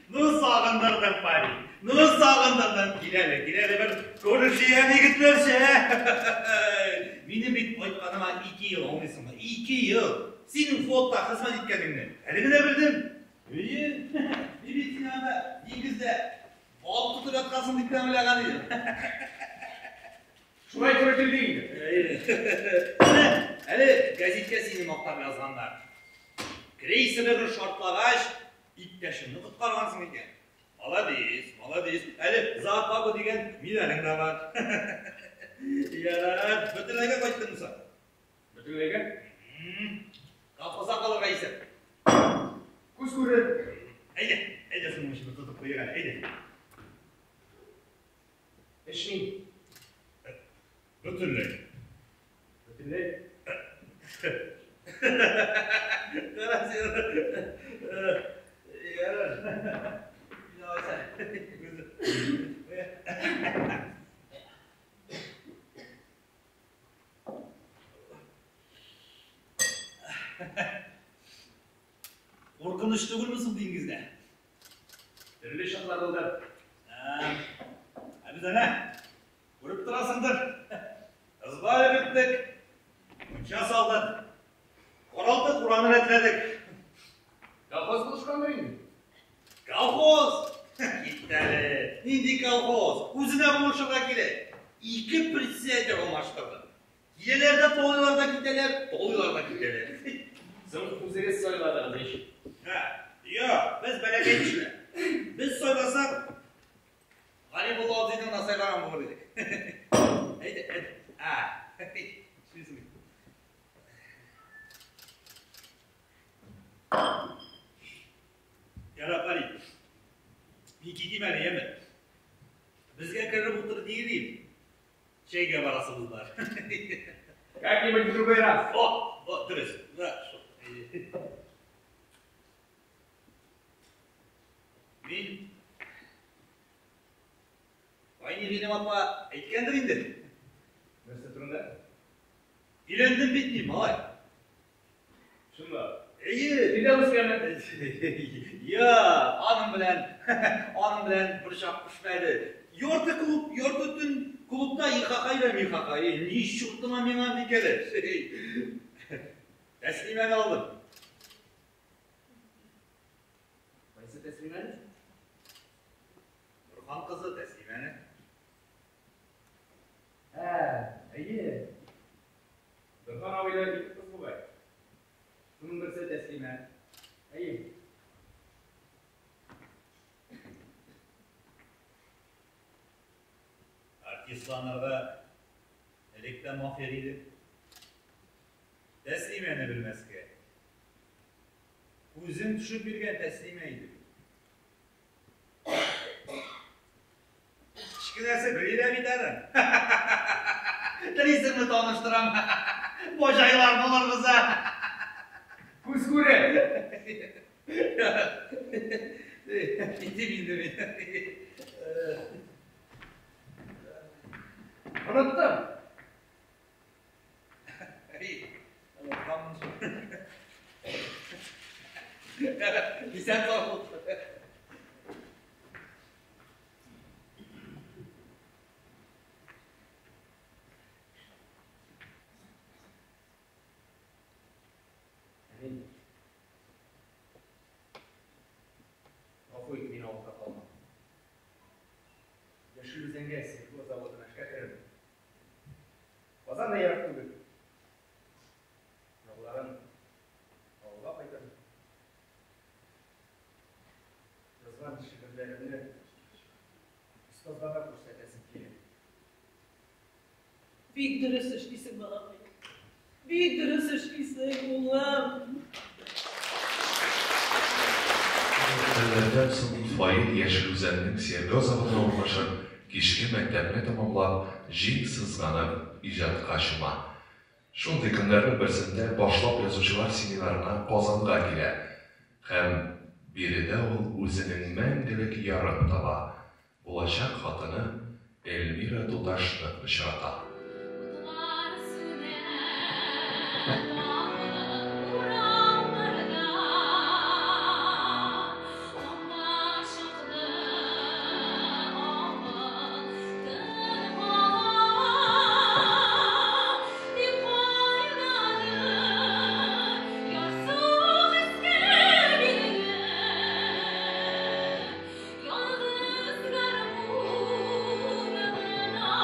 Ну, сагындырдың, парень. Ну, сагындырдың. Кил әле, кил әле бер күрешием егетләрчә. Минем бит кайтканыма 2 ел, аңлыйсыңмы? 2 ел. Синең флотта хезмәт иткәнеңне әле генә белдем. Әйе. Мин бит сине анда диңгездә балык тотып яткансың дип тә уйлаган идем. Шулай туры килде инде. Әйе. Әле гәзиткә сине мактап язганнар. Крейсеры шартлагач, иптәшеңне коткаргансың икән. Молодец, молодец. Әле За отвагу дигән медалең дә бар. Ярар, бөтенләйгә кайттыңмы соң? Бөтенләйгә? Колхозга калырга исәп. Күз күрер. Әйдә, әйдә соң мышны тотып куйыйк әле, әйдә. Эчмим. Бөтенләй. Бөтенләй? Кара син. Ярар. Куркыныч түгелме соң диңгездә? Төрле чаклар булды. Ә без әнә, күреп торасыңдыр. Ызба эреттек, мунча салдык, каралты кураны рәтләдек. Колхоз булышкандыр инде. Колхоз! Китте әле. Нинди колхоз? Үзенә булышырга кирәк. Ике председатель алмаштырды. Киләләр дә талыйлар да китәләр, талыйлар да китәләр. Соң үзегез сайладыгыз ич. Һә, юк, без бәләкәй кешеләр. Без сайласак, Галимулла абзыйны гына сайлаган булыр идек. Әйдә, әйдә. А, сүзем. Ярар, парень. Мин китим әле, яме. Безгә кереп утыр диелим. Чәйгә барасыбыз бар. Как-нибудь в другой раз. О, о, дөрес. Да, шул. Мин Гайни Гыйлем апа әйткәндер инде. Нәрсә турында? Өйләндем бит мин, малай. Шунда. Әйе. Фирдәүскәме? Я, аның белән, аның белән бер чак пешмәде. Ярты клуб, ярты төн клубта ихахай да михахай. Ни чуртыма миңа бик әле. Тәслимәне алдым. Кайсы Тәслимәне? Нурхан кызы Тәслимәне. Ә, әйе. Нурхан абыйда ике кыз бугай. Шуның берсе Тәслимә. Әйе. Артистланырга элек тә маһир иде. Тәслимәне белмәскә. Күзен төшеп биргән Тәслимә иде. Кечкенәсе Гөлилә бит әле. Телисеңме таныштырам? Баҗайлар булырбыз, ә. Күз күрә. Китим инде мин. Оныттым. Онытканмын шул. Исән сау бул. Әни. Гафу ит, мин авылда калмам. Яшел Үзәнгә Серго заводына эшкә кердем. Казан да ерак түгел. Ялларын авылга кайтам. Язган шигырьләремне остазларга күрсәтәсем килә. Бик дөрес эшлисең, балакай. Бик дөрес эшлисең, улым. Хәлләрдән соң Фаил Яшел Үзәннең Серго заводына урнашып, кичке мәктәпне тәмамлап, җиң сызганып иҗатка чума. Шундый көннәрнең берсендә башлап язучылар семинарына Казанга килә һәм биредә ул үзенең мәңгелек ярын таба, булачак хатыны Эльмира туташны очрата. Утлар сүнә тагын урамнарда, Таңга чаклы авыл тын кала, Тик кайдадыр ярсу хискә бирелеп, Ялгыз гармун гына моңлана.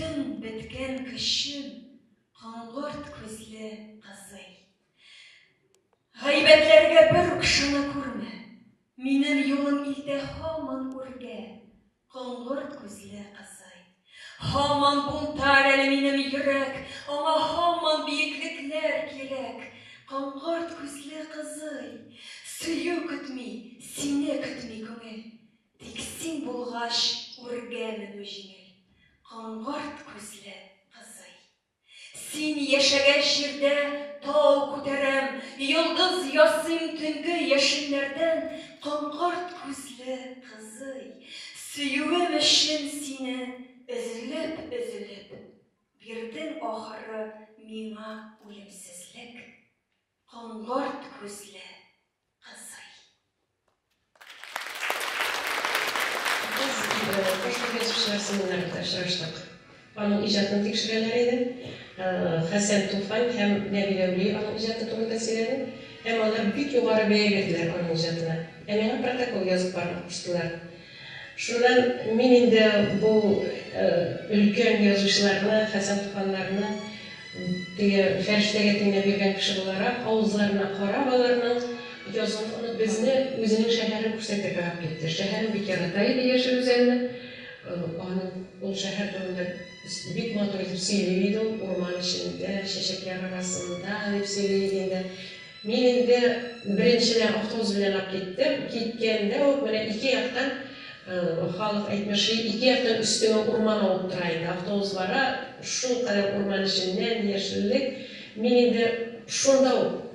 Бөтен беткән көчем, коңгырт күзле кызый. Гайбәтләргә бер үк ышана күрмә, минем юлым илтә һаман үргә, коңгырт күзле кызый. Һаман бунтарь әле минем йөрәк, аңа һаман биеклекләр кирәк, коңгырт күзле кызый. Сөю көтми, сине көтми күңел, тик син булгач үргә менү җиңел, коңгырт күзле кызый. Син яшәгән җирдә тау күтәрәм, йолдыз ясыйм төнге яшеннәрдән, коңгырт күзле кызый. Сөюем өчен сине өзелеп-өзелеп, бирдең ахыры миңа үлемсезлек, коңгырт күзле кызый. Без Башкорт язучылар семинарында очраштык. Аның иҗатын тикшерәләр иде. Хәсән Туфан һәм Нәби Дәүли аның иҗаты турында сөйләде. Һәм алар бик югары бәя бирделәр аның иҗатына. Ә миңа протокол язып барырга куштылар. Шуннан мин инде бу өлкән язучыларны, Хәсән Туфаннарны теге фәрештәгә тиңләп йөргән кеше буларак, авызларына карап аларның язуын оныт безне үзенең шәһәрен күрсәтергә алып китте. Шәһәрен бик ярата иде Яшел Үзәнне. Аның ул шәһәр турында бик матур итеп сөйли иде ул, урман эчендә, чәчәкләр арасында дип сөйли иде инде. Мин инде беренчедән автобус белән алып киттем. Киткәндә үк менә ике яктан, халык әйтмешли, ике яктан өстеңә урман авып тора инде. Автобус бара, шулкадәр урман эченнән, яшеллек. Мин инде шунда ук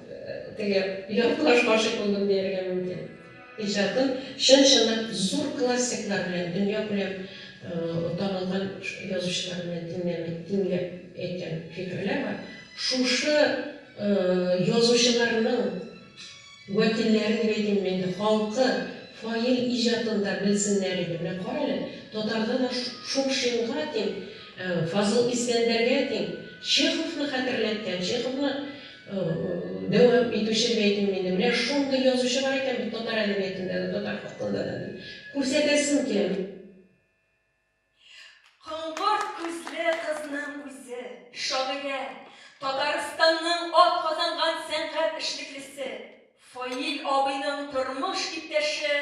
теге яртылаш гашыйк булдым дияргә мөмкин. Иҗатын чын-чынлап зур классиклар белән, дөньякүләм танылган язучылар белән тиңләп әйткән фикерләр бар. Шушы язучыларның вәкилләре дип әйтимме инде, халкы Фаил иҗатын да белсеннәр иде. Менә кара әле, татарда да Шукшинга тиң, Фазыл Искәндәргә тиң, Чеховны хәтерләткән, Чеховны дәвам итүче дип әйтимме инде, менә шундый язучы бар икән бит татар әдәбиятында да, татар халкында да дип күрсәтәсем килә. Коңгырт күзле кызның үзе, шагыйрә, Татарстанның атказанган сәнгать эшлеклесе, Фаил абыйның тормыш иптәше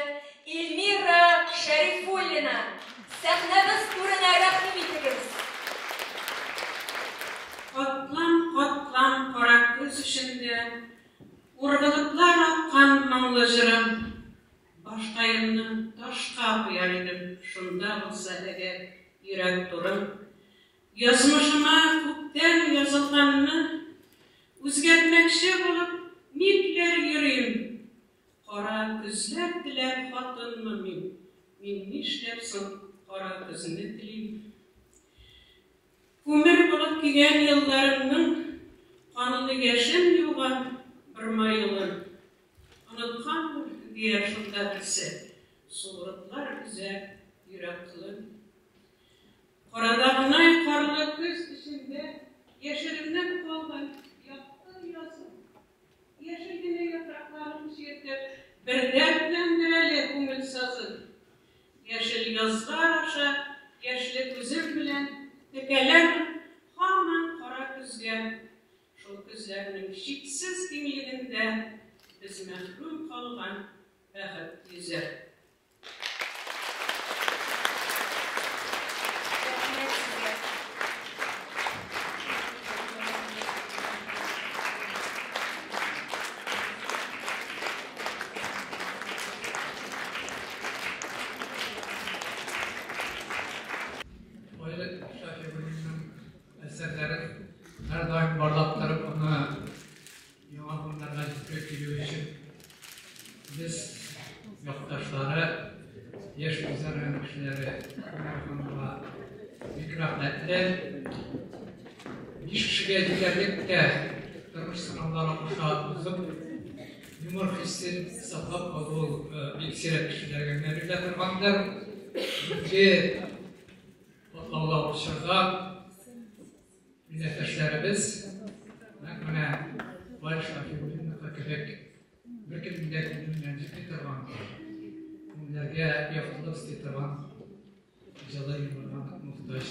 Эльмира Шәрифуллина! Сәхнәбез түренә рәхим итегез! Катлам-катлам кара көз эчендә Ургылыплар аккан моңлы җырым. Башкаемны ташка куяр идем, Шунда булса әгәр йөрәк турым. Язмышыма күптән язылганны Үзгәртмәкче булып никләр йөрим? Кара көзләр теләп хатынмы мин? Мин нишләп соң кара көзне телим? Күмер булып көйгән елларымның Канлы яшен юган борма юлын. Оныткандыр, дияр шунда берсе, Суырыплар өзә йөрәк кылын. Карадагынай карлы көз эчендә Яшеренеп калган якты язым. Яшел генә яфракларын чиртеп, Бер дәртләндер әле күңел сазын. Яшел язлар аша яшьле күзем белән Текәләм һаман кара көзгә. Шул көзләрнең чиксез киңлегендә Без мәхрүм калган бәхет йөзә. Рәхмәт сезгә. Фаил Шафигуллинның әсәрләрен һәрдаим барлап торып, аны Яңа буыннарга җиткереп килү өчен без, якташлары, яшь Үзән районы кешеләре, ханымга бик рәхмәтле. Биш кешегә җитәрлек тә тормыш сынаулары аша узып, юмор хиссен саклап калу ул бик сирәк кешеләргә генә бирелә торгандыр. Бүгенге катлаулы чорда Милләттәшләребез нәкъ менә Фаил Шафиуллинныкы кебек беркемнең дә күңелен рәнҗетми торган, күңелләргә яктылык өсти торган җылы юморга мохтаҗ.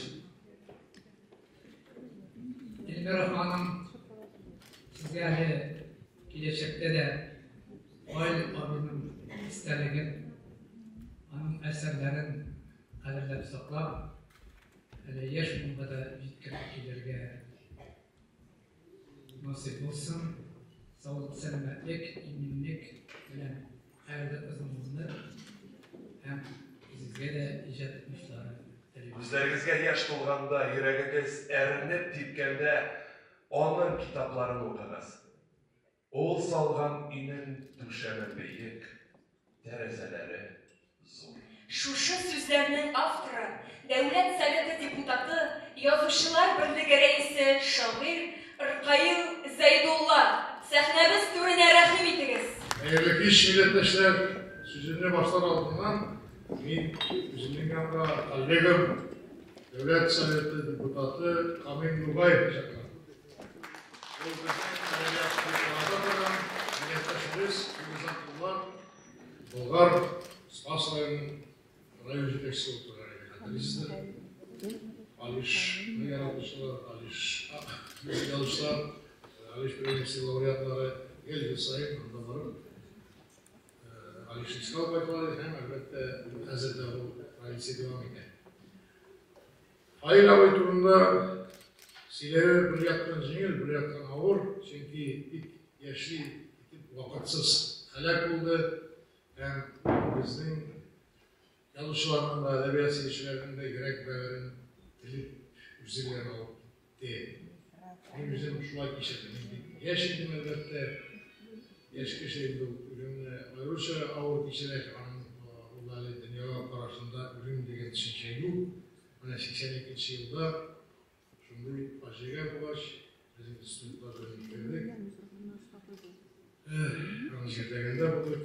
Эльмира ханым, сезгә әле киләчәктә дә Фаил абыйның истәлеген, аның әсәрләрен кадерләп саклап, әле яшь буынга да җиткереп килергә насыйп булсын. Саулык, сәламәтлек, иминлек белән хәерле озын гомер һәм үзегезгә дә иҗат уңышлары телибез. Күзләрегезгә яшь тулганда, йөрәгегез әрнеп типкәндә, аның китапларын укыгыз. Ул салган өйнең түшәме биек, тәрәзәләре зур. Шушы сүзләрнең авторы, Дәүләт Советы депутаты, Язучылар берлеге рәисе, шагыйрь Ркаил Зәйдулла. Сәхнәбез түренә рәхим итегез! Хәерле кич, милләттәшләр! Сүземне башлар алдыннан мин үземнең янга коллегам, Дәүләт Советы депутаты Камил Нугаевны чакырам. Ул безнең әдәбият клубында торган милләттәшебез, бик озак еллар Болгар Спас районының район җитәкчесе булып торган иде, хәтерлисездер. Алишны яратучылар, Алиш язучылар, Алиш премиясе лауреатлары гел ел саен анда барып, Алишны искә алып кайталар иде һәм, әлбәттә, хәзер дә бу традиция дәвам итә. Фаил абый турында сөйләве бер яктан җиңел, бер яктан авыр, чөнки бик яшьли итеп вакытсыз һәлак булды һәм безнең язучыларның да, әдәбият сөючеләрнең дә йөрәк бәгырен телеп үзе белән алып китте. Мин үзем шулай кичердем. Мин бик яшь идем, әлбәттә. Яшь кеше инде ул үлемне аеруча авыр кичерә. Аның ул әле дөньяга карашында үлем дигән төшенчә юк. Менә 82 нче елда шундый фаҗига булгач, без инде студентлар белән кердек. Аны җирләгәндә булдык.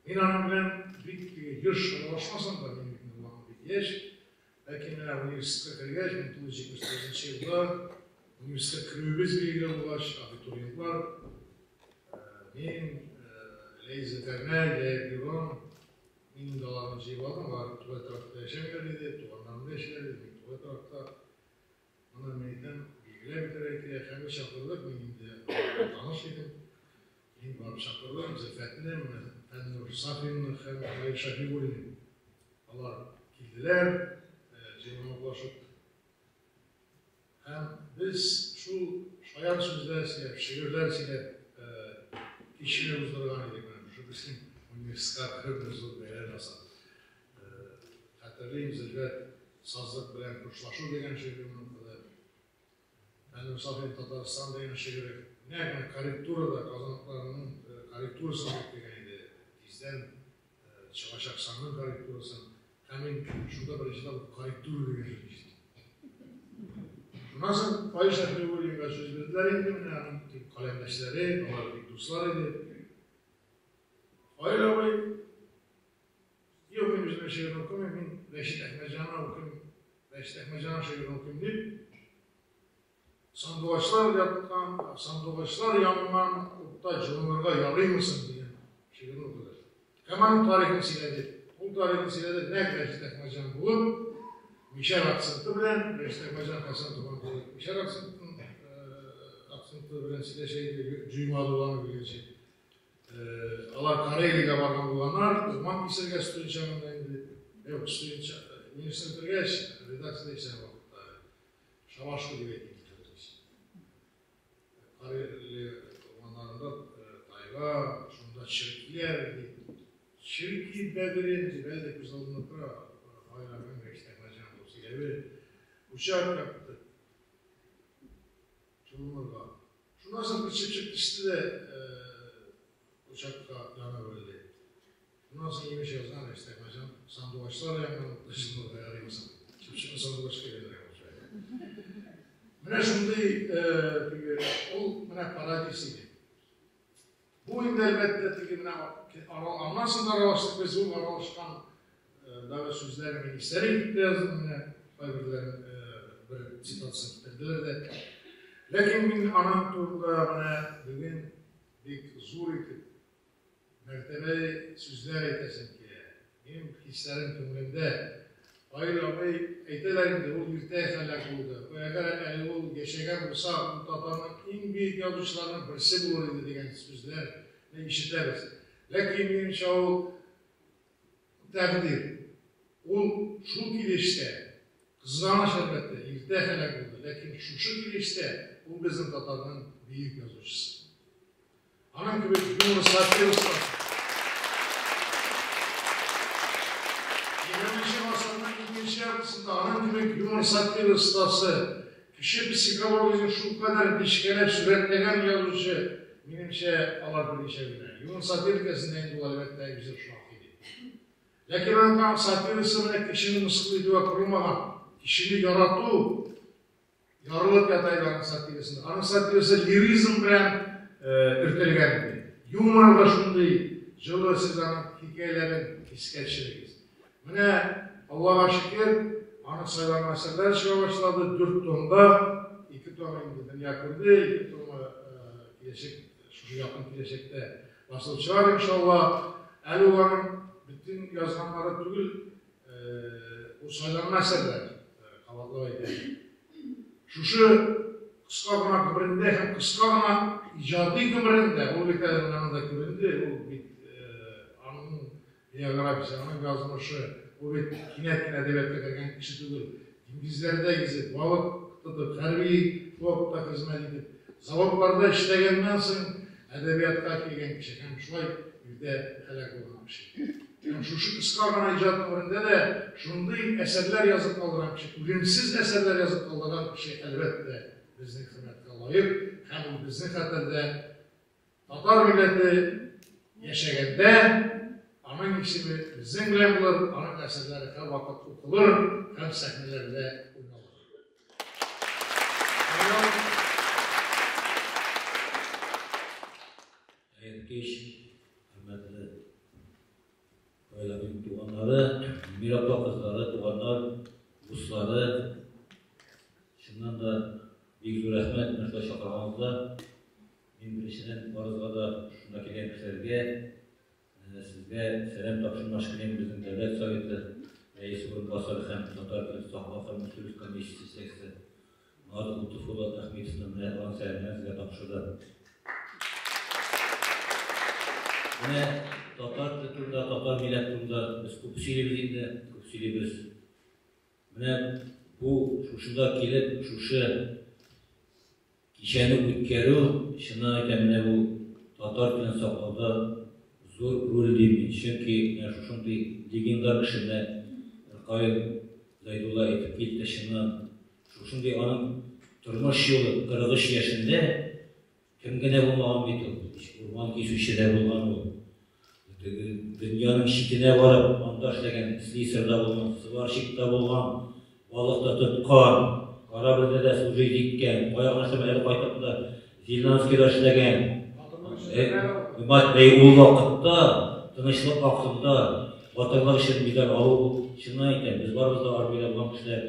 Мин аның белән бик еш аралашмасам да, мин бит инде вакыт бик яшь. Ләкин менә университетка кергәч, 1979 елда университетка керүебез билгеле булгач, абитуриентлар, мин, Ләйза Тәрнәй, Ләй Бюрон, Мин инде аларны җыеп алдым, алар тулай торакта яшәмиләр иде, туганнарында яшиләр иде, мин тулай торакта. Моны мин әйтәм, билгеләп үтәргә кирәк. Һәм без чакырдык, мин инде алар белән таныш идем. Мин барып чакырдым Зөлфәтне, менә Фәннур Сафинны һәм Раил Шәфигуллин. Алар килделәр, җыелмаклашып. Һәм без шул шаян сүзләр сөйләп, шигырьләр сөйләп кичне уздырган идек. Менә шушы безнең университетка кереп бер зур бәйрәм ясап. Хәтерлим, Зөлфәт Сазлык белән хушлашу дигән шигырен укыды. Фәннур Сафин Татарстан дигән шигыре. Нәкъ менә корректурада Казан утларының корректурасын алып килгән иде. Тиздән чыгачак санның корректурасын. Һәм мин шунда беренче тапкыр корректура дигән сүз ишеттем. Шуннан соң Фаил Шәфигуллинга сүз бирделәр инде, менә аның каләмдәшләре, алар бик дуслар иде. Фаил абый, юк, мин үземнең шигырен укымыйм, мин Рәшит Әхмәтҗанов укыйм, Рәшит Әхмәтҗанов шигырен укыйм дип, Сандугачлар яткан, сандугачлар янган утта җылынырга ярыймы соң дигән шигырен укыды. Һәм аның тарихын сөйләде. Ул тарихын сөйләде нәкъ Рәшит Әхмәтҗан булып, мишәр акценты белән, Рәшит Әхмәтҗан Хәсән Туфан кебек мишәр акцентын, акценты белән сөйләшә иде, җуймады ул аны белгәнче. Алар Карелиягә барган булганнар, урман кисергә студент чагында инде. Юк, студент, университет бетергәч, редакциядә эшләгән вакытта. Шабашка дип әйтик хәзер без. Карелия урманнарында тайга, шунда черкиләр ди. Черки бәгырем дип әле дә күз алдымда тора. Фаил абыйның Рәшит Әхмәтҗанов булып сөйләве. Учак якты. Чолынырга. Шуннан соң бер чыпчык төште дә учакка янып үлде. Шуннан соң имеш язган Рәшит Әхмәтҗан сандугачлар янган утта чынларга ярыймы соң? Чыпчыкны сандугачка әйләндерә башлый. Менә шундый теге ул менә парадис иде. Бу инде әлбәттә теге менә аннан соң да аралаштык без ул аралашкан дагы сүзләрне мин истәлек итеп тә яздым менә кайберләрен бер цитатасын китерделәр дә. Ләкин мин аның турында менә бүген бик зур итеп Мәртәбәле сүзләр әйтәсем килә. Минем хисләрем күңелемдә. Фаил абый әйтәләр инде, ул иртә һәлак булды. Әгәр әле ул яшәгән булса, ул татарның иң бөек язучыларының берсе булыр иде дигән сүзләрне ишетәбез. Ләкин минемчә ул тәкъдир. Ул шул килештә, кызганыч әлбәттә, иртә һәлак булды. Ләкин шушы килештә ул безнең татарның бөек язучысы. Аның кебек юмор сатира остасы. 20 гасырның икенче яртысында аның кебек юмор сатира остасы, кеше психологиясен шулкадәр нечкәләп сурәтләгән язучы, минемчә, алар берничә генә. Юмор сатира өлкәсендә инде ул әлбәттә үзе шактый. Ләкин аның сатирасы менә кешене мыскыл итүгә корылмаган, кешене ярату, ярылып ята иде аның сатирасында. Аның сатирасы лиризм белән өртелгән иде. Юмор да шундый җылы, сез аның хикәяләрен искә төшерегез. Менә Аллага шөкер, аның сайланган әсәрләре чыга башлады. 4 томда, 2 том инде дөнья күрде, 2 томы киләчәк, шушы якын киләчәктә басылып чыгар иншалла. Әле ул аның бөтен язганнары түгел, ул сайланма әсәрләр, кабатлап әйтәм. Шушы кыска гына гомерендә һәм кыска гына иҗади гомерендә, ул бит әле менә монда күренде, ул бит аның биографиясе, аның язмышы, ул бит кинәт кенә әдәбиятка кергән кеше түгел. Диңгезләрдә йөзеп, балык тотып, хәрби флотта хезмәт итеп, заводларда эшләгәннән соң әдәбиятка килгән кеше һәм шулай иртә һәлак булган кеше. Һәм шушы кыска гына иҗат гомерендә дә шундый әсәрләр язып калдырган кеше, үлемсез әсәрләр язып калдырган кеше, әлбәттә, безнең хөрмәткә лаек һәм ул безнең хәтердә татар милләте яшәгәндә аның исеме безнең белән булыр, аның әсәрләре һәрвакыт укылыр һәм сәхнәләрдә уйналыр. Хәерле кич, хөрмәтле Фаил абыйның туганнары, Мира апа кызлары, туганнар, дуслары. Чыннан да бик зур рәхмәт менә шулай чакырганыңызга. Мин беренчедән барыгызга да шунда килгән кешеләргә, сезгә сәлам тапшырмакчы киләм. Безнең Дәүләт Советы рәисе урынбасары һәм татар телен саклау һәм үстерү комиссиясе җитәкчесе Марат Лотыф улы Әхмәтовның менә аның сәламнәрен сезгә тапшырды. Менә татар теле турында, татар милләте турында без күп сөйлибез инде, күп сөйлибез. Менә бу шушында килеп, шушы кичәне үткәрү, чыннан әйтәм, менә бу татар телен саклауда зур роль дим мин. Чөнки менә шушындый легендар кеше менә Ркаил Зәйдулла әйтеп китте, чыннан шушындый аның тормыш юлы 43 яшендә кем генә булмаган бит ул. Урман кисүче дә булган ул. Теге дөньяның читенә барып, анда эшләгән слесарь да булган, сварщик та булган, балык та тоткан, корабльдә дә служить иткән, кая гына эшләмәгән, әле кайтып та Зеленскийда эшләгән. Ул вакытта, тынычлык вакытында батырлык өчен медаль алу, ул, чыннан әйтәм, без барыбыз да армиядә булган кешеләр,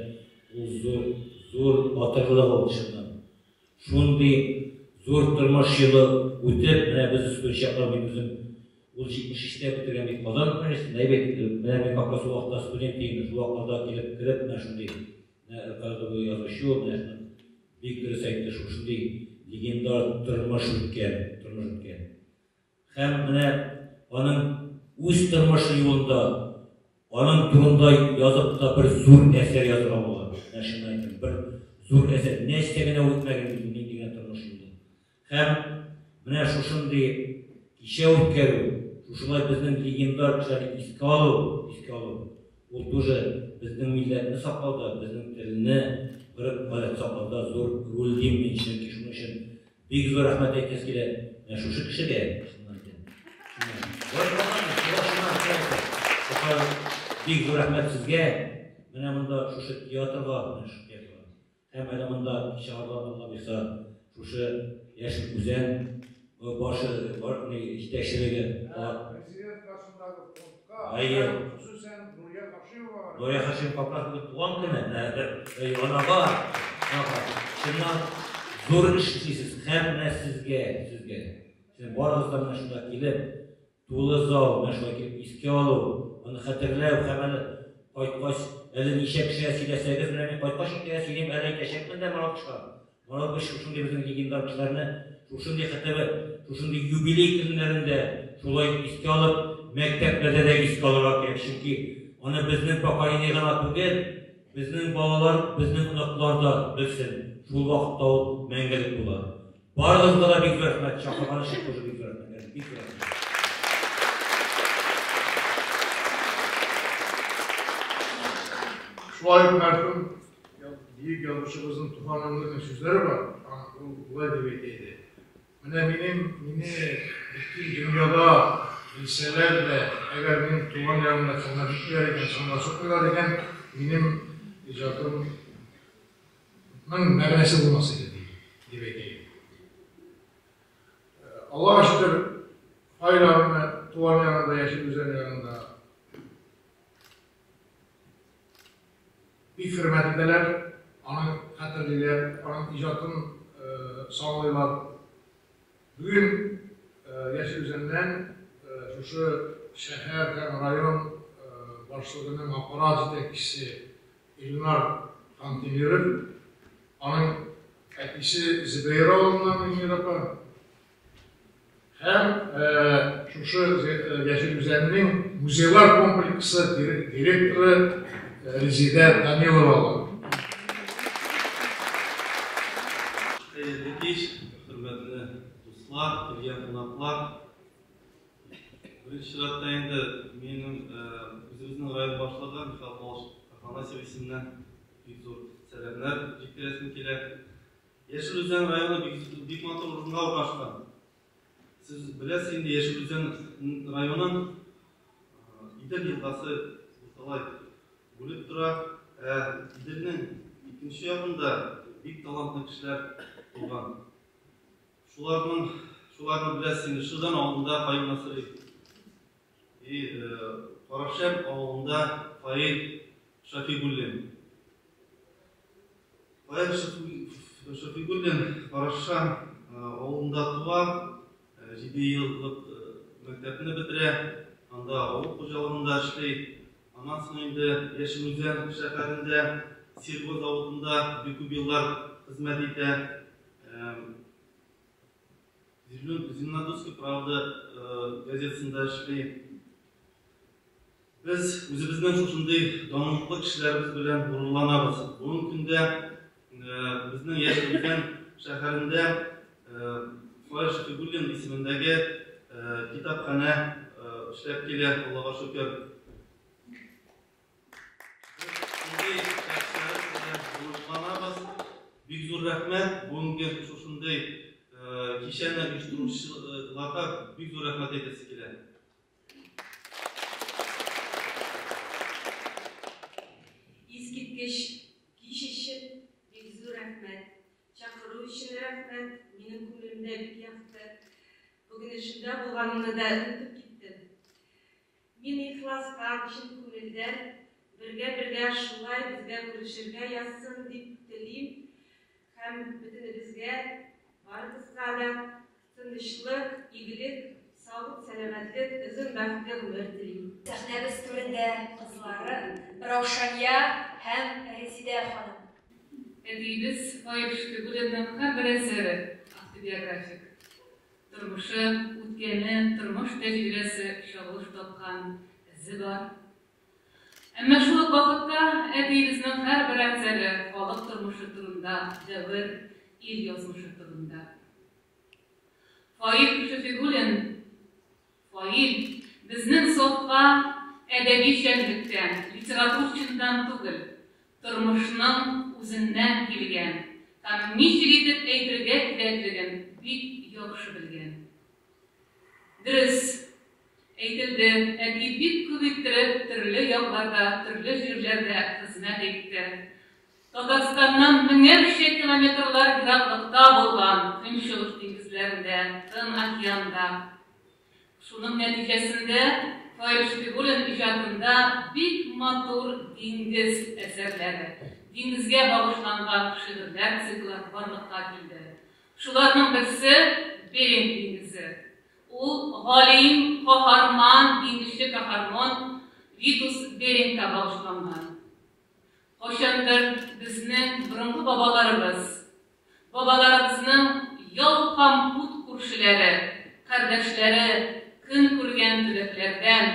ул зур, зур батырлык ул, чыннан. Шундый зур тормыш юлы үтеп, менә без студент чаклар, мин үзем ул 73-тә бетергән бит Казан университетын, әйбәт, менә мин как раз ул вакытта студент идем, шул вакытларда килеп кереп, менә шундый, менә РКДБ язучы ул, менә шуны бик дөрес әйтте, шушындый легендар тормыш үткән, тормыш үткән. Һәм менә аның үз тормышы юлында, аның турында язып та бер зур әсәр язырга була. Менә шуны әйтәм, бер зур әсәр. Нәрсә генә үтмәгән бит, нинди генә тормыш юлы. Һәм менә шушындый кичә үткәрү, шушылай безнең легендар кешеләрне искә алу, искә алу, ул тоже безнең милләтне саклауда, безнең телне, гореф-гадәт саклауда зур роль дим мин, чөнки шуның өчен бик зур рәхмәт әйтәсе килә менә шушы кешегә, чыннан әйтәм. Бик зур рәхмәт сезгә, менә монда шушы театрга, менә шушы театрга. Һәм әле монда чыгарга Алла боерса, шушы Яшел Үзән башы җитәкчелеге. Президент каршындагы фондка, Әйе. хосусән Нурия Хашимовага. Нурия Хашимова как раз бүген туган көне. Анага, анага. Чыннан зур эш эшлисез. Һәм менә сезгә, сезгә. Сез барыгыз да менә шунда килеп, тулы зал, менә шулай килеп искә алу, аны хәтерләү һәм әле кайткач, Әле ничә кешегә сөйләсәгез, менә мин кайткач иртәгә сөйлим, әле әйтәчәкмен дә Маратышка. Маратыш шушындый безнең легендар кешеләрне, шушындый хәтта шушындый юбилей көннәрендә шулай искә алып, мәктәпләрдә дә искә алырга кирәк. Чөнки аны безнең поколение гына түгел, безнең балалар, безнең оныклар да белсен. Шул вакытта ул мәңгелек була. Барыгызга да бик зур рәхмәт, чакырган өчен тоже бик зур рәхмәт. Бик зур рәхмәт. Шулай ук мәрхүм бөек язучыбызның Туфан Миңнуллинның сүзләре бар. Ул болай дип әйтә иде. Менә минем мине бөтен дөньяда белсәләр дә, әгәр минем туган ягымда хөрмәт итмиләр икән, санга сукмыйлар икән, минем иҗатымның мәгънәсе булмас иде, дип әйтә иде. Аллага шөкер, Фаил абыйны туган ягында, Яшел Үзән ягында бик хөрмәт итәләр, аны хәтерлиләр, аның иҗатын саклыйлар. Бүген Яшел Үзәннән шушы шәһәр һәм район башлыгының аппарат җитәкчесе Илнар Хантимиров, аның әтисе Зөбәер авылыннан Мөнир апа һәм шушы Яшел Үзәннең музейлар комплексы директоры Резидә Данилова бар. Хәерле кич, хөрмәтле дуслар, килгән кунаклар. Беренче чиратта инде минем үзебезнең район башлыгы Михаил Павлович Афанасьев исеменнән бик зур сәламнәр җиткерәсем килә. Яшел Үзән районы бик, бик матур урынга урнашкан. Сез беләсез инде, Яшел Үзән районын Идел елгасы урталай бүлеп тора. Ә Иделнең икенче ягында бик талантлы кешеләр туган. Шуларның, шуларны беләсез инде, Шыдан авылында Каюм Насыйри и Карашәм авылында Фаил Шафигуллин. Фаил Шафигуллин Карашәм авылында туа, 7 еллык мәктәпне бетерә, анда авыл хуҗалыгында эшли. Аннан соң инде Яшел Үзән шәһәрендә Серго заводында бик күп еллар хезмәт итә. Зеленодольская правда газетасында эшли. Без үзебезнең шушындый данлыклы кешеләребез белән горурланабыз. Бүгенге көндә безнең Яшел Үзән шәһәрендә Фаил Шәфигуллин исемендәге китапханә эшләп килә, Аллага шөкер. Шундый шәхесләребез белән горурланабыз. Бик зур рәхмәт бүгенге шушындый кичәне оештыручыларга бик зур рәхмәт әйтәсе килә. Искиткеч кич өчен бик зур рәхмәт. Чакыру өчен рәхмәт. Минем күңелемдә бик якты. Бүген эшемдә булганымны да онытып киттем. Мин ихластан, чын күңелдән бергә-бергә шулай безгә күрешергә язсын дип телим һәм бөтенебезгә, барыбызга да тынычлык, игелек, саулык, сәламәтлек, озын бәхетле гомер телим. Сәхнәбез түрендә кызлары Раушания һәм Резидә ханым. Әтиебез Фаил Шөфигуллинның һәрбер әсәре автобиографик. Тормышы, үткәне, тормыш тәҗрибәсе чагылыш тапкан эзе бар. Әмма шул ук вакытта әтиебезнең һәрбер әсәре халык тормышы турында, дәвер, ил язмышы турында. Фаил Шөфигуллин, Фаил, безнең сафка әдәби чәнлектән, литератур чиндан түгел, тормышның үзеннән килгән һәм ничек итеп әйтергә кирәклеген бик яхшы белгән. Дөрес, әйтелде, әти бик күп иттереп төрле якларда, төрле җирләрдә хезмәт итте. Татарстаннан меңәрчә километрлар ераклыкта булган Көнчыгыш диңгезләрендә, Тын океанда. Шуның нәтиҗәсендә Фаил Шөфигуллин иҗатында бик матур диңгез әсәрләре, диңгезгә багышланган шигырьләр циклы барлыкка килде. Шуларның берсе, Беринг диңгезе. Ул галим, каһарман, диңгезче каһармон Витус Берингка багышланган. Кайчандыр безнең борынгы бабаларыбыз, бабаларыбызның яу һәм ут күршеләре, кардәшләре көн күргән төбәкләрдән,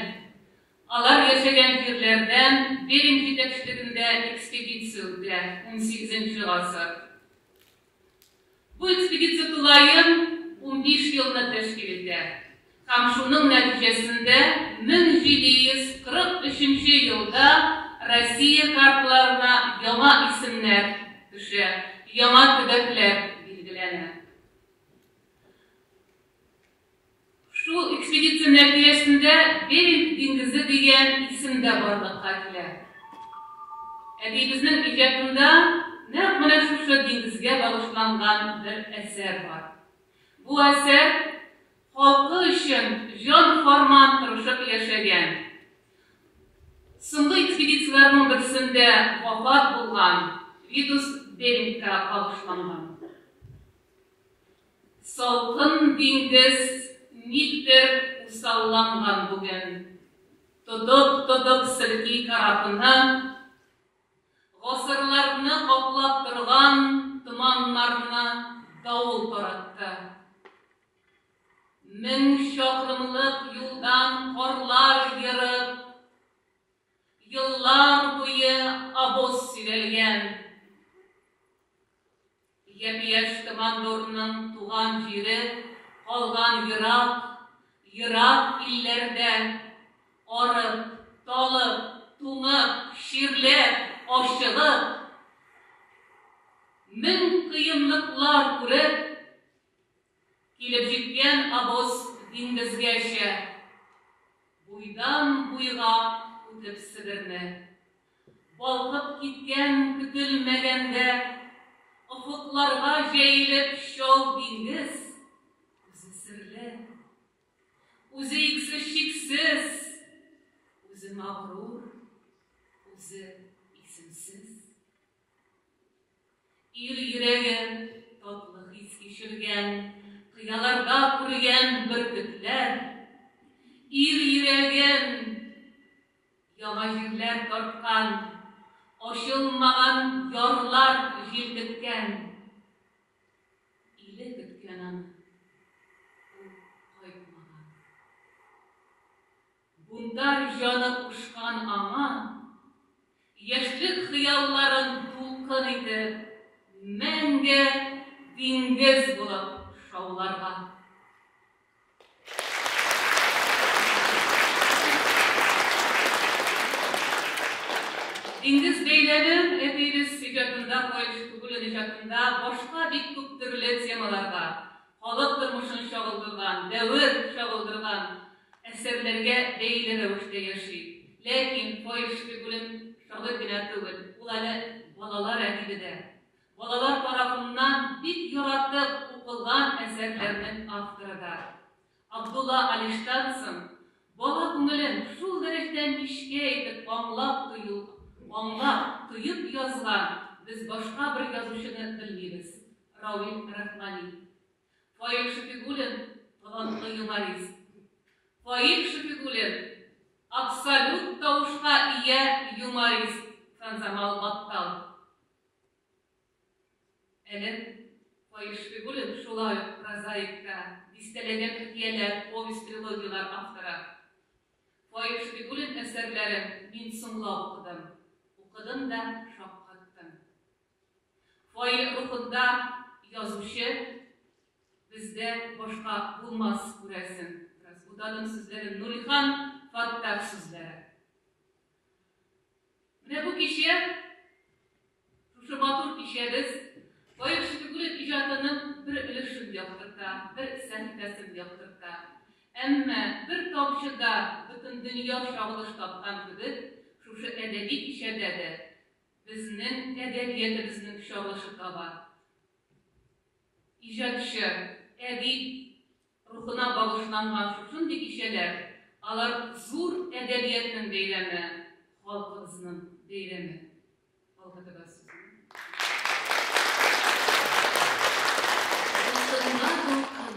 алар яшәгән җирләрдән Беринг җитәкчелегендә экспедиция үтә, унсигезенче гасыр. Бу экспедиция тулаем 15 елны тәшкил итә һәм шуның нәтиҗәсендә 1743 елда Россия карталарына яңа исемнәр төшә, яңа төбәкләр билгеләнә. Шул экспедиция нәтиҗәсендә Беринг диңгезе дигән исем дә барлыкка килә. Әдибебезнең иҗатында нәкъ менә шушы диңгезгә багышланган бер әсәр бар. Бу әсәр халкы өчен җан-фарман тырышып яшәгән, соңгы экспедицияләрнең берсендә вафат булган Витус Берингка багышланган. Салкын диңгез никтер усалланган бүген. Тотып-тотып селки корабны, Гасырларны каплап торган томаннарны давыл таратты. Мең чакрымлык юлдан карлар ерып, еллар буе обоз сөйрәлгән. Япь-яшь командорның туган җире калган ерак, ерак илләрдә арып, талып, туңып, чирләп, ачыгып, мең кыенлыклар күреп, килеп җиткән обоз диңгезгәчә, буйдан-буйга үтеп Себерне. Балкып киткән көтелмәгәндә, офыкларга җәелеп чал диңгез, үзе серле, үзе иксез-чиксез, үзе мәгърур, үзе исемсез. Ир йөрәге татлы хис кичергән, кыяларда күргән бөркетләр, ир йөрәген яңа җирләр тарткан, ачылмаган ярлар җилкеткән. Иле көткән аны, ул кайтмаган. Бунтарь җаны кушкан аңа, яшьлек хыялларын дулкын итеп, мәңге диңгез булып шауларга. Диңгез бәйләме әтиебез иҗатында, Фаил Шөкүгуллин иҗатында башка бик күп төрле темаларга, халык тормышын чагылдырган, дәвер чагылдырган әсәрләргә бәйле рәвештә яши. Ләкин Фаил Шөкүгуллин шагыйрь генә түгел, ул әле балалар әдибе дә. Балалар тарафыннан бик яратып укылган әсәрләрнең авторы да. Абдулла Алиштан соң бала күңелен шул дәрәҗәдә нечкә итеп аңлап тою, аңлап, тоеп язган без башка бер язучыны белмибез. Равил Рахмани. Фаил Шәфигуллин, талантлы юморист. Фаил Шәфигуллин, абсолют тавышка ия юморист Фәнзамал Баттал. Әле Фаил Шәфигуллин шулай ук прозаик та, дистәләгән хикәяләр, повесть-трилогияләр авторы. Фаил Шәфигуллин әсәрләрен мин соңлап укыдым. Укыдым да шаккаттым. Фаил рухында язучы бездә башка булмас, күрәсең. Бераз бутадым сүзләрен. Нурихан Фаттах сүзләре. Менә бу кичә, шушы матур кичәбез Фаил Шәфигуллин иҗатының бер өлешен яктырта, бер сәхифәсен яктырта. Әмма бер тамчы да бөтен дөнья чагылыш тапкан кебек, шушы әдәби кичәдә дә безнең әдәбиятебезнең чагылышы таба. Иҗатчы, әдип рухына багышланган шушындый кичәләр, алар зур әдәбиятның бәйрәме, халкыбызның бәйрәме. Алга таба сүзне. Дулкынга дулкын,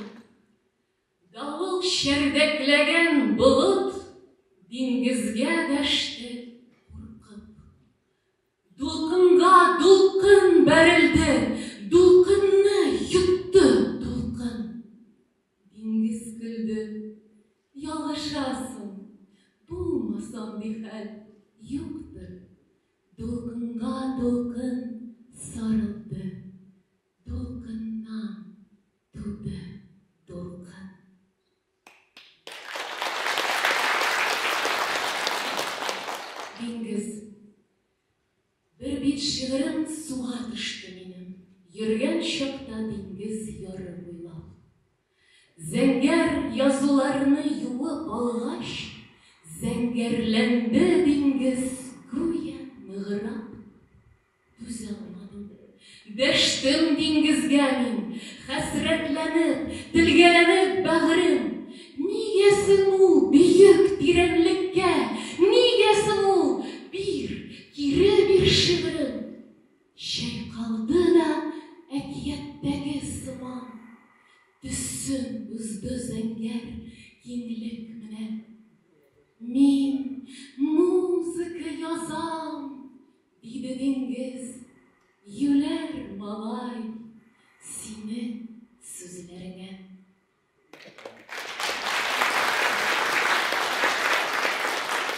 давыл чәрдәкләгән болыт диңгезгә дәште куркып. Дулкын. суга төште минем, Йөргән чакта диңгез яры буйлап. Зәңгәр язуларны юып алгач, Зәңгәрләнде диңгез гүя ныграк. Түзә алмадым, дәштем диңгезгә мин, Хәсрәтләнеп, телгәләнеп бәгърем. Нигә соң ул бөек тирәнлеккә, Нигә соң ул, бир, кире бир шигърем? Чайкалды да әкияттәге сыман, Төсен бозды зәңгәр киңлек менә. Мин музыка язам, диде диңгез, Юләр малай, синең сүзләреңә.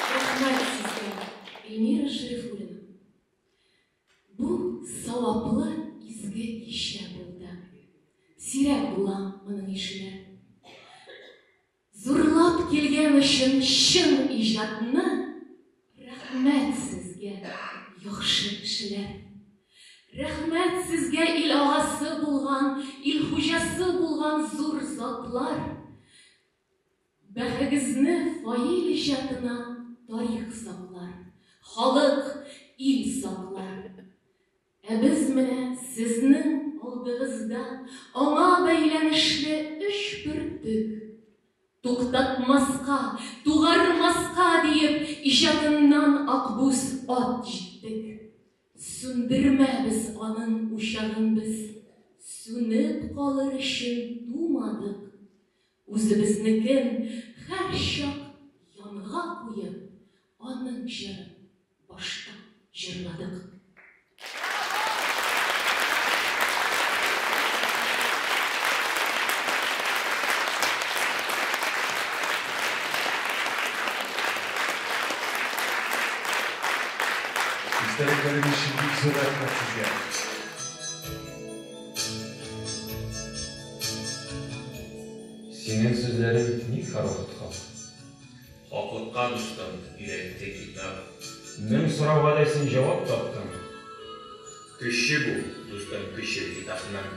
Рәхмәт сезгә, Эльмира Шәрифуллина. Бу саваплы изге кичә булды. Сирәк була моның ишеләр. Зурлап килгән өчен чын иҗатны, рәхмәт сезгә, яхшы кешеләр. Рәхмәт сезгә ил агасы булган, ил хуҗасы булган зур затлар. Бәхегезне Фаил иҗатына тарих саклар, халык, ил саклар. Ә без менә сезнең алдыгызда аңа бәйләнешле өч бөртек. Туктатмаска, тугармаска диеп, иҗатыннан акбүз ат җиктек. Сүндермәбез аның учагын без, сүнеп калыр өчен тумадык. Үзебезнекен һәрчак янга куеп, аның җырын башта җырладык. Истәлекләрегез өчен бик зур рәхмәт сезгә. Синең сүзләрең ник һәрвакыт хак? Хаклыкка, дустым, өйрәтте китап. Мең сорауга да син җавап таптың. Көче бу, дустым, көче китапның.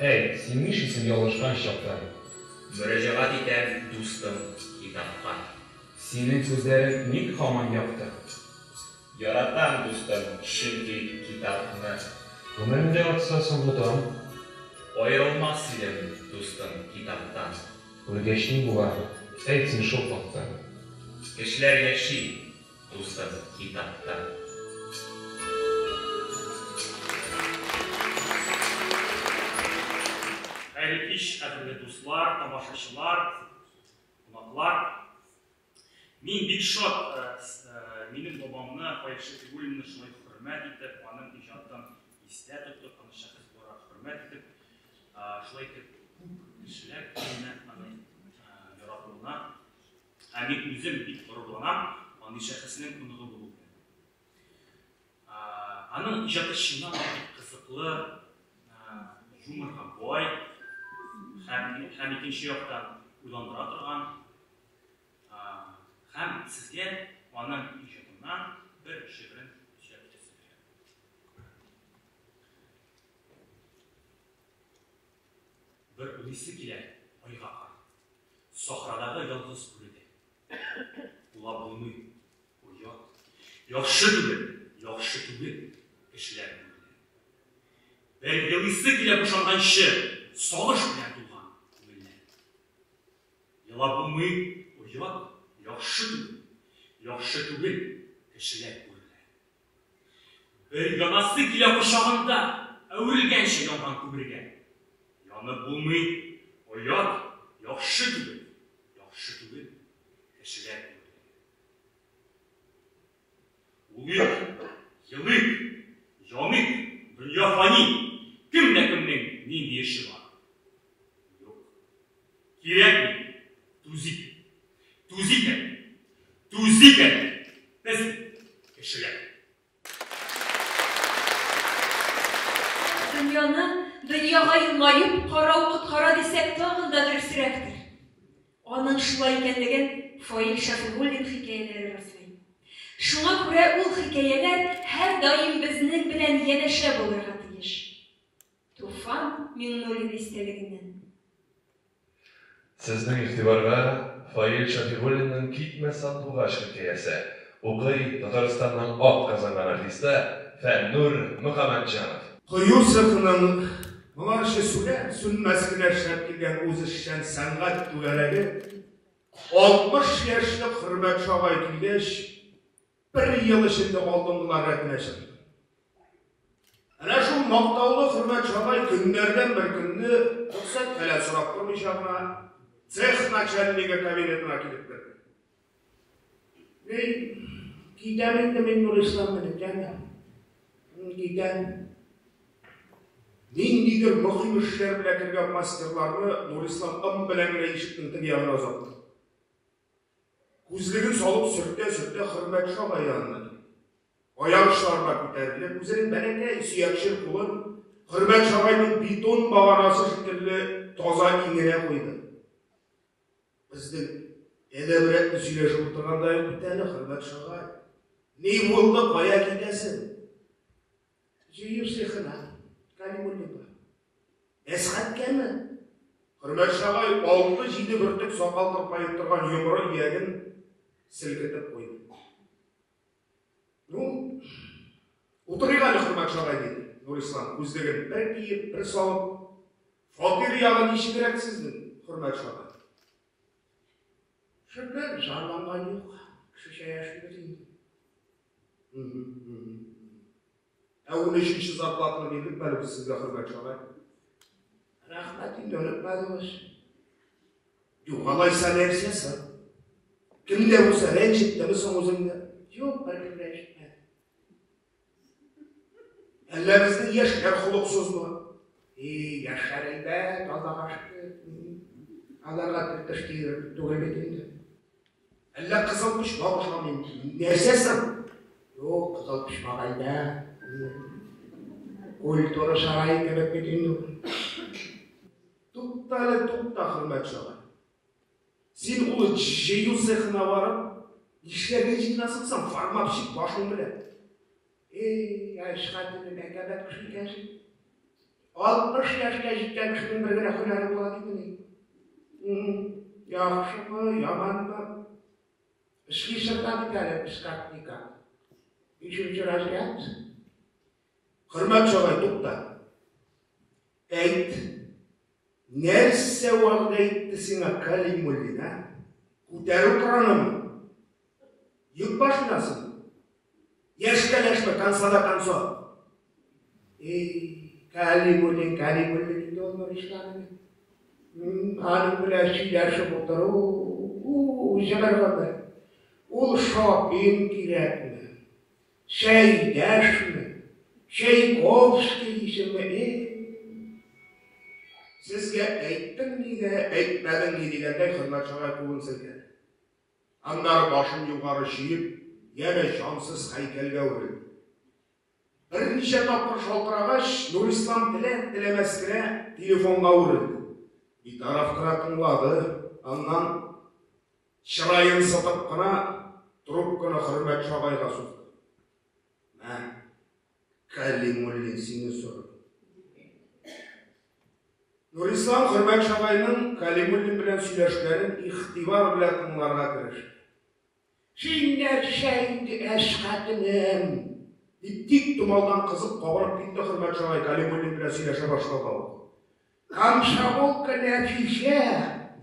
Әйт, син нишлисең ялгышкан чакта? Мөрәҗәгать итәм, дустым, китапка. Синең күзләрең ник һаман якты? Яратам, дустым, чөнки китапны. Гомеремдә атса соңгы таң. Аерылмас идем, дустым, китаптан. Үлгәч ни була, әйт син шул хакта? Кешеләр яши, дустым, китапта. Хәерле кич, кадерле дуслар, тамашачылар, кунаклар. Мин бик шат, минем бабамны, Фаил Шәфигуллинны шулай хөрмәт итеп, аның иҗатын истә тотып, аны шәхес буларак хөрмәт итеп, шулай итеп күп кешеләр килүенә, аны яратуына. Ә мин үзем бик горурланам андый шәхеснең оныгы булу белән. Аның иҗаты чыннан да бик кызыклы, юморга бай һәм икенче яктан уйландыра торган. Һәм сезгә аның иҗатыннан бер шигырен сөйләп китәсем килә. Бер уйлыйсы килә айга карап. Сахрадагы ялгыз бүредәй. Улап булмый, оят. Яхшы түгел, яхшы түгел кешеләр күңеле. Бер елыйсы килә бушанганчы, сагыш белән тулган күңелләр. Елап булмый, оят, яхшы түгел, яхшы түгел кешеләр күңеле. Бер янасы килә кочагында, әверелгәнчә янган күмергә. Янып булмый, оят, яхшы түгел, яхшы түгел кешеләр күңеле. Улыйк, елыйк, яныйк, дөнья фани, кем дә кемнең нинди эше бар? Юк. Кирәкми, түзик. Түзик әле. Түзик әле. Без кешеләр. Дөньяны дөньяга елмаеп карау коткара дисәк тагын да дөресрәктер. Аның шулай икәнлеген Фаил Шәфигуллин хикәяләре раслый. Шуңа күрә ул хикәяләр һәрдаим безнең белән янәшә булырга тиеш. Туфан Миңнуллин истәлегеннән. Сезнең игътибарга Фаил Шәфигуллинның Китмә сандугач хикәясе. Укый Татарстанның ак казанган артисты Фәннур Мөхәммәтҗанов. Кою цехының моңарчы сүнәр-сүнмәс кенә эшләп килгән үзешчән сәнгать түгәрәге 60 яшьлек Хөрмәтша агай килгәч, бер ел эчендә алдынгылар рәтенә чыкты. Әнә шул мактаулы Хөрмәтша агай көннәрдән бер көнне, рөхсәт-фәлән сорап тормыйча гына, цех начальнигы кабинетына килеп керде. Мин китәм инде, мин Нурислам белән, яме. Китәм. Ниндидер мөһим эшләр белән кергән мастерларны Нурислам ым белән генә ишекнең теге ягына озатты. Күзлеген салып сөртә-сөртә Хөрмәтша агай янына килде. Аяк очларына күтәрелеп, үзенең бәләкәй, сөякчел кулын Хөрмәтша агайның бетон баганасы шикелле таза иңенә куйды. Безнең әдәбрәкне сөйләшеп утырганда юк бит әле, Хөрмәтша агай. Ни булды, кая китәсең? Җыю цехына, Калимуллинга. Әсхәткәме? Хөрмәтша агай алты-җиде бөртек сакал тырпаеп торган йомры ияген селкетеп куйды. Ну, утырыйк әле, Хөрмәтша агай, диде Нурислам, күзлеген бер киеп, бер салып. Фатир ягы ничегрәк сезнең, Хөрмәтша агай? Шөкер, зарланган юк. Кешечә яшибез инде. Ә унөченче зарплатаны бирдекме әле без сезгә, Хөрмәтша агай? Рәхмәт инде, онытмадыгыз. Юк, алайса нәрсә соң? Кем дә булса рәнҗеттеме соң үзеңне? Юк, беркем рәнҗетмәде. Әллә безнең яшьләр холыксызмы? И, яшьләр әйбәт, Аллага шөкер. Аларга тел-теш тиерлек түгел бит инде. Әллә кызыл почмак ошамыйм? Нәрсә соң? Юк, кызыл почмак әйбәт. Культура сарае кебек бит инде ул. Тукта әле, тукта, Хөрмәтша агай. Син ул җыю цехына барып, нишләргә җыенасың соң, формовщик башың белән? Эй, Әсхәт энем, әкәмәт кеше икәнсең. 60 яшькә җиткән кешенең бер генә һөнәре була димени? Яхшымы, яманмы? Эшлисең дә бит әле без как-никак. Бишенче разряд. Хөрмәтша агай, тукта. Әйт, нәрсә вәгъдә итте сиңа Калимуллин, ә? Күтәрү кранымы? Йөк машинасымы? Яшькәләшмә, конца да концо. Эй, Калимуллин, Калимуллин инде ул Нурислам. Аның белән сөйләшеп утыру, үзе бер гомер. Ул Шопин кирәкме? Сәйдәшме? Чайковский дисеңме? Эй! Сезгә әйттем ни дә, әйтмәдем ни дигәндәй, Хөрмәтша агай кулын селкеде. Аннары башын югары чөеп, янә җансыз һәйкәлгә үрелде. Берничә тапкыр шалтырагач, Нурислам теләр-теләмәс кенә телефонга үрелде. Битараф кына тыңлады, аннан, чыраен сытып кына, трубканы Хөрмәтша агайга сузды. Мә, Кәлимуллин сине сорый. Нурислам Хөрмәтша агайның Кәлимуллин белән сөйләшкәнен игътибар белән тыңларга кереште. Син нәрсә инде, Әсхәт энем? дип тик томалдан кызып кабарып китте Хөрмәтша агай Кәлимуллин белән сөйләшә башлауга ук. Комсомолка Нәфисә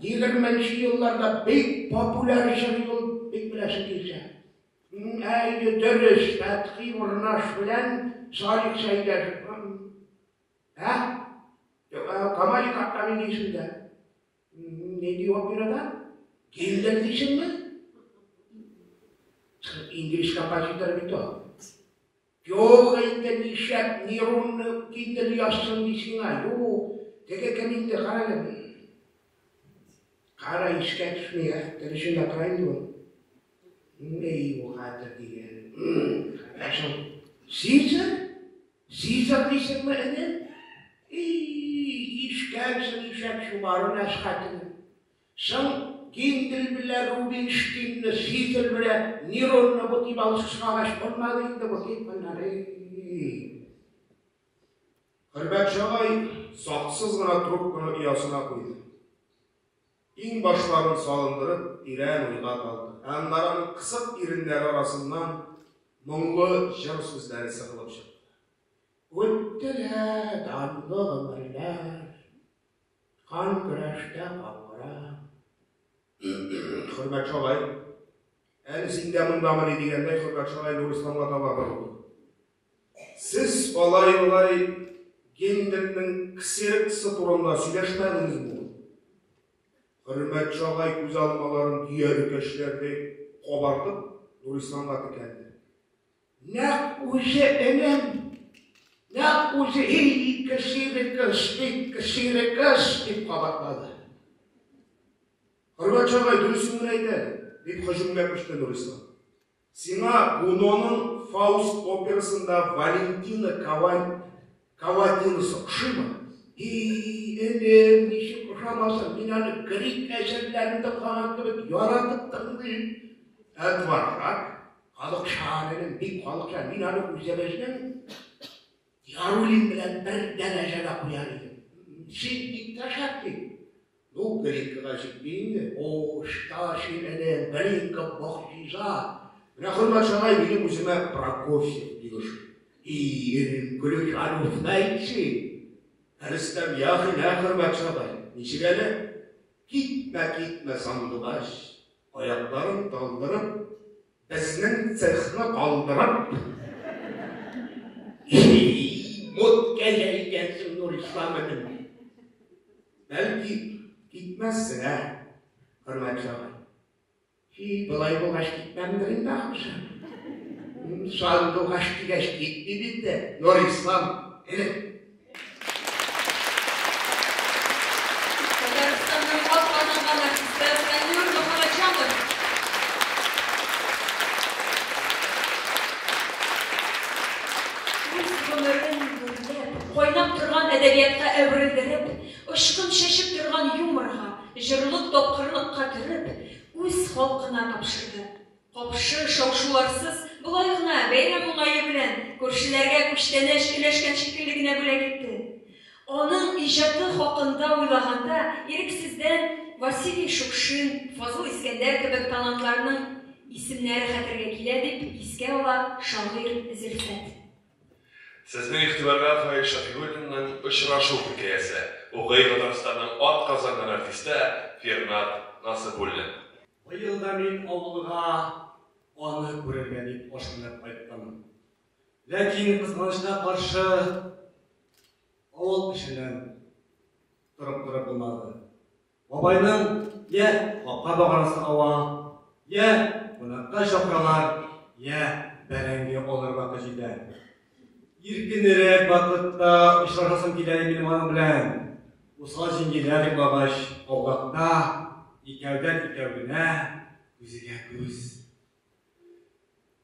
егерменче елларда бик популяр җыр ул, бик беләсең килсә. Әйе, дөрес, Фәтхи Урнаш белән Салих Сәйдәшев. Ә? Камали Каттами дисең дә. Нинди операда? Гендель дисеңме? Инглиз композиторы бит ул. Юк инде, нишләп Неронны Гендель язсын ди сиңа? Юк, теге кем инде, кара әле. Кара, искә төшми, ә? Тел эчендә тора инде ул. Әй, бу хәтер дигән. Ә соң, Цезарь? Цезарь дисеңме, энем? И, ишкәнсең ишәк чумарын, Әсхәт энем. Соң, Гендель белән Рубинштейнны, Цезарь белән Неронны бутый алышкагач булмады инде бу, дип аннары. Хөрмәтшә агай саксыз гына трубканы оясына куйды. Иңбашларын салындырып, тирән уйга талды. Ә аннары аның кысык иреннәре арасыннан моңлы җыр сүзләре сыгылып чыкты. Үтте дә данлы гомерләр, Кан көрәштә каңгыра. Хөрмәтшә агай, әле син дә мондамыни дигәндәй, Хөрмәтшә агай Нурисламга таба борылды. Сез алай-болай Гендельнең ксероксы турында сөйләшмәдегезме ул? Хөрмәтшә агай күз алмаларын дөя өркәчләрдәй кабартып, Нурисламга текәлде. Нәкъ үзе, энем! Нәкъ үзе, һи, ксерокс, бит ксерокс, дип кабатлады. Хөрмәтшә агай дөресен генә әйтә, дип һөҗүмгә күчте Нурислам. Сиңа Гуноның Фауст операсында Валентина Каватинасы ошыймы? Һи, энем, ничек ошамасын, мин аны Грик әсәрләрен тыңлаган кебек яратып тыңлыйм. Ә Дворжак? Халыкчан, энем, бик халыкчан. Мин аны үзебезнең Яруллин белән бер дәрәҗәгә куяр идем. Син иптәш әти. Ну, Глинкага җитми инде. О, что син, энем, Глинка могҗиза. Менә, Хөрмәтшә агай, минем үземә Прокофьев бик ошый. И, энем, Ключановны әйт син. Рөстәм Яхин, ә, Хөрмәтшә агай, ничек әле? Китмә, китмә, сандугач, аякларын талдырып, безнең цехны калдырып. И, мут кәҗә икәнсең, Нурислам энем. Бәлки, китмәссең, ә, Хөрмәтшә агай? Һи, болай булгач китмәмдер инде, ахрысы. Сандугач дигәч китми бит тә, Нурислам энем. Татарстанның атказанган артисты Фәннур Мөхәммәтҗанов. Үз гомерен гөрләп, кайнап торган әдәбиятка әверелдереп, Очкын чәчеп торган юморга, җорлык тапкырлыкка төреп, үз халкына тапшырды. Капшы шау-шуларсыз, болай гына, бәйрәм уңае белән, күршеләргә күчтәнәч өләшкән шикелле генә бүләк итте. Аның иҗаты хакында уйлаганда, ирексездән Василий Шукшин, Фазыл Искәндәр кебек талантларның исемнәре хәтергә килә, дип искә ала шагыйрь Зөлфәт. Сезнең игътибарга Фаил Шәфигуллинның Очрашу хикәясе. Укый Татарстанның атказанган артисты Фирнат Насыйбуллин. Быел да мин авылга аны күрергә дип ашкынып кайттым. Ләкин, кызганычка каршы, авыл эшеннән торып торып булмады. Бабайның йә капка баганасы ава, йә кунакка чакыралар, йә бәрәңге алыр вакыт җитә. Иркенрәк вакытта очрашасым килә минем аның белән. Усал җиңгиләр йоклагач, аулакта икәүдән-икәү генә, күзгә күз.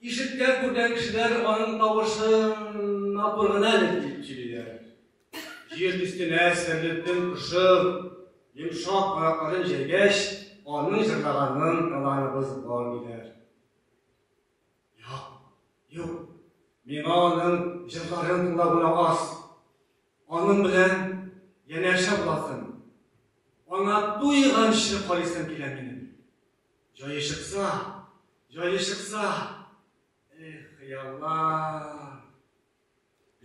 Ишеткән-күргән кешеләр аның тавышы матур гына әле дип сөйлиләр. Җир өстенә серле төн кошы йомшак канатларын җәйгәч, аның җырлаганын тыңлаганыбыз бар, диләр. Юк, юк, миңа аның җырларын тыңлау гына аз. Аның белән янәшә буласым, аңа туйганчы карыйсым килә минем. Җае чыкса, җае чыкса, эх, хыяллар.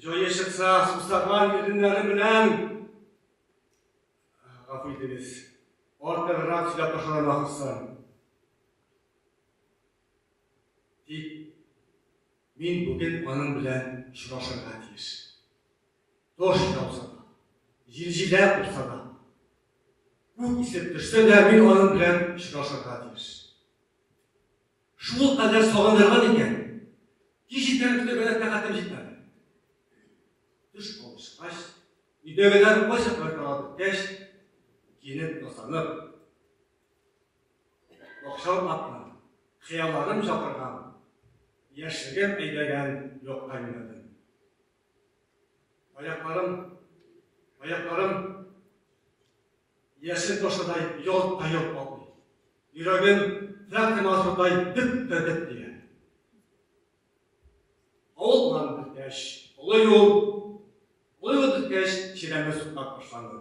Җае чыкса, сусаган иреннәре белән, гафу итегез, артыграк сөйләп ташларым ахрысы. Тик мин бүген аның белән очрашырга тиеш. Таш яуса да, җил-җилә купса да, күк исеп төшсә дә, мин аның белән очрашырга тиеш. Шул кадәр сагындырган икән, кич җиткәнен көтәргә дә тәкатем җитмәде. Төш авышкач, өйдәгеләр кайчаклар таралып беткәч, киенеп-ясанып, бакча атлы, хыялларым чакырган, яшьлегем әйдәгән якка юнәлдем. Аякларым, аякларым яшен ташыдай ялт та ялт атлый. Йөрәгем трактор асырдай дөп тә дөп дия. Авыл урамы беткәч, олы юл, олы юл беткәч, чирәмле сукмак башланды.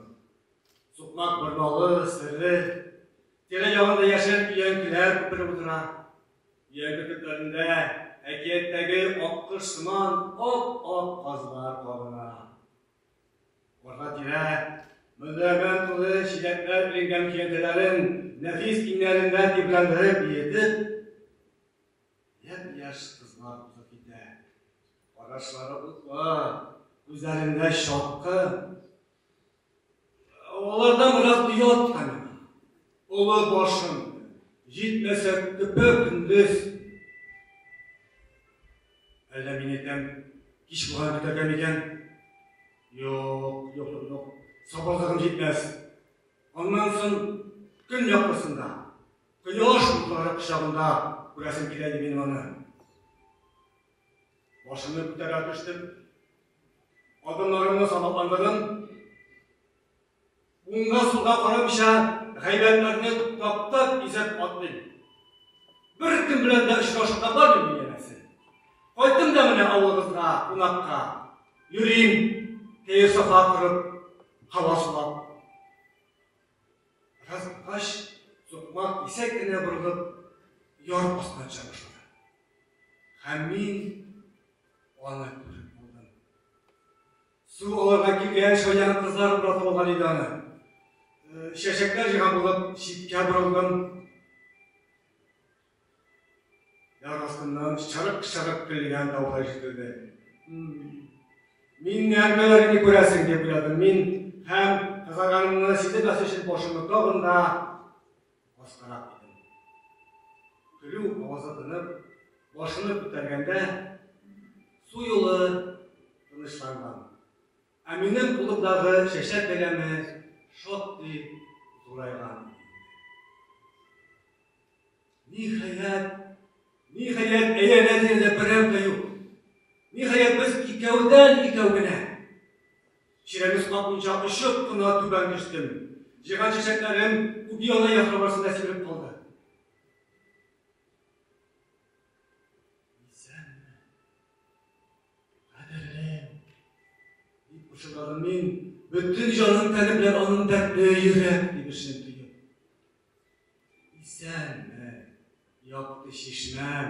Сукмак бормалы, серле, тирә-ягында яшел өянкеләр күпереп утыра. Өянке төпләрендә әкияттәге аккош сыман ап-ак казлар кабына. Ара-тирә мөлдерәмә тулы чиләкләр эленгән көянтәләрен нәфис иңнәрендә тибрәндереп биетеп, япь-яшь кызлар узып китә. Карашлары утлы, күзләрендә чаткы. Алардан бераз оят та миңа. Олы башым, җитмәсә көпә-көндез. Әллә мин әйтәм, кич булган көтәргә микән? Юк, юк, юк, юк. Сабырлыгым җитмәс. Аннан соң көн яктысында, кояш нурлары кочагында күрәсем килә иде минем аны. Башымны күтәрә төштем. Адымнарымны сабакландырдым. Уңга-сулга карамыйча, гайбәтләрне таптап, изәп атлыйм. Беркем белән дә очрашырга бармыйм мин, янәсе. Кайттым да менә авылыбызга кунакка. Йөрим, кәеф-сафа корып, һава сулап. Бераз узгач, сукмак кисәк кенә борылып, яр астына төшә башлады. Һәм мин аны күреп калдым. Су алырга килгән шаян кызлар уратып алган иде аны. Чәчәкләр җыйган булып, читкә борылдым. Яр астыннан чырык-чырык көлгән тавышлар ишетелде. Миннән ни күрәсең, дип уйладым мин һәм кызарганымны сизелмәс өчен башымны тагын да аскарак идем. Көлү авазы тынып, башымны күтәргәндә, су юлы тынычланган. Ә минем кулымдагы чәчәк бәйләме шактый зурайган иде. Ниһаять, ниһаять, әйләнә-тирәдә берәү дә юк. Ниһаять, без икәүдән-икәү генә. Чирәмне сукмак буенча очып кына түбән төштем. Җыйган чәчәкләрем үги ана яфрак арасында сибелеп калды. Исәнме, кадерлем, дип пышылдадым мин, бөтен җаным-тәнем белән аның дәртле йөрәк тибешен тоеп. Исәнме, якты чишмәм.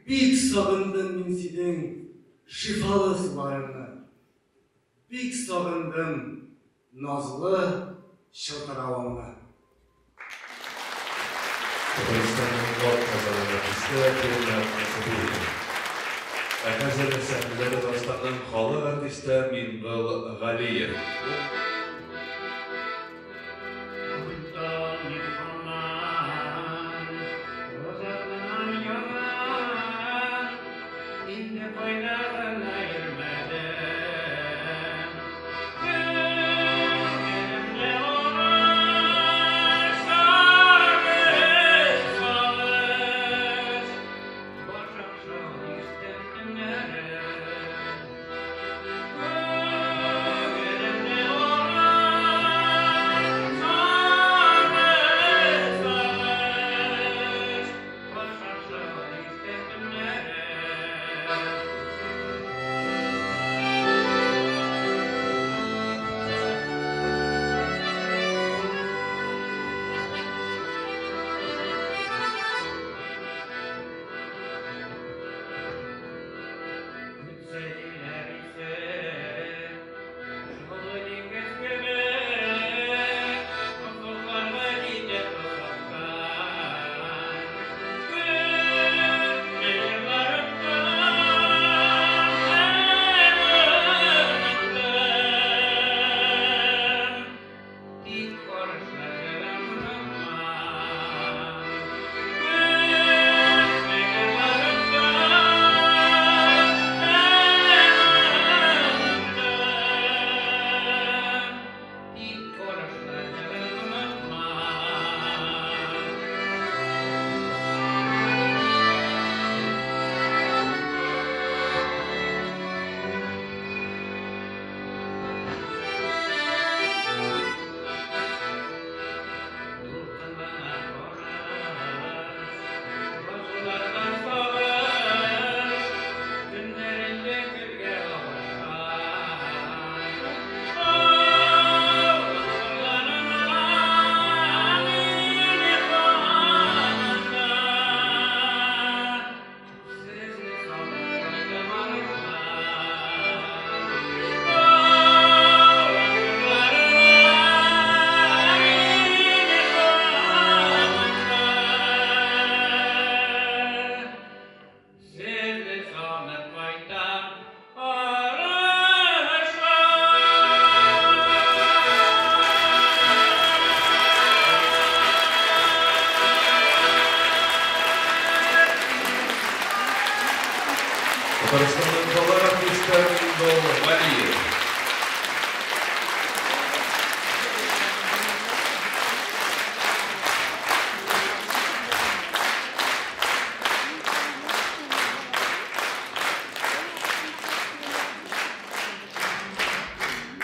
Бик сагындым мин синең шифалы суларыңны. Бик сагындым назлы чылтыравыңны. Татарстанның атказанган артисты Бернард Насыйбуллин. Ә хәзер сәхнәдә Татарстанның халык артисты Мингол Галиев.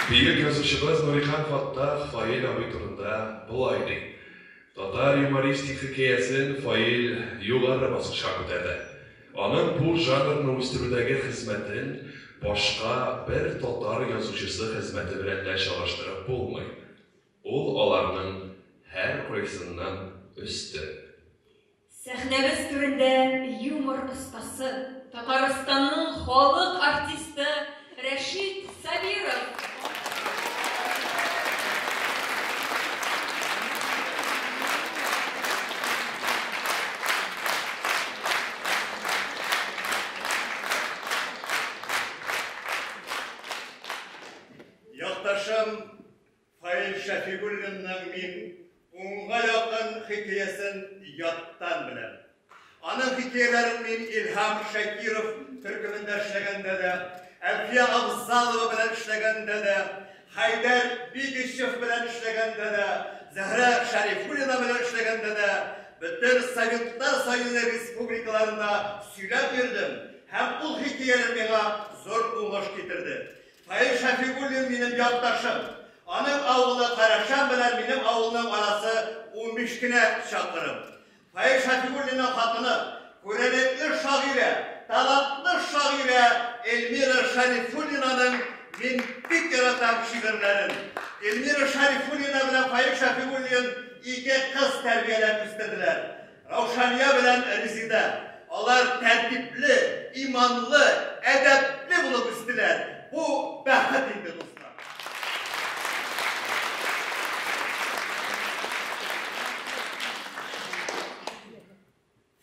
Бөек язучыбыз Нурихан Фаттах Фаил абый турында болай ди, Татар юмористик хикәясен Фаил югары баскычка күтәрде. Аның бу жанрны үстерүдәге хезмәтен башка бер татар язучысы хезмәте белән дә чагыштырып булмый. Ул аларның һәркайсыннан өстен. Сәхнәбез түрендә юмор остасы, Татарстанның халык артисты Рәшит Сабиров. Якташым Фаил Шәфигуллинның мин унга якын хикәясен яттан беләм. Аның хикәяләрен мин Илһам Шакиров төркемендә эшләгәндә дә, Әлфия Абзалова белән эшләгәндә дә, Хәйдәр Бигичев белән эшләгәндә дә, Зөһрә Шәрифуллина белән эшләгәндә дә, бөтен Советлар Союзы республикаларында сөйләп йөрдем һәм ул хикәяләр миңа зур уңыш китерде. Фаил Шәфигуллин минем якташым. Аның авылы Карашәм белән минем авылның арасы 15 кенә чакрым. Фаил Шәфигуллинның хатыны, күренекле шагыйрә, талантлы шагыйрә Эльмира Шәрифуллинаның мин бик яратам шигырьләрен. Эльмира Шәрифуллина белән Фаил Шәфигуллин ике кыз тәрбияләп үстерделәр. Раушания белән Резеда. Алар тәртипле, иманлы, әдәпле булып үстеләр. Бу бәхет инде, дуслар.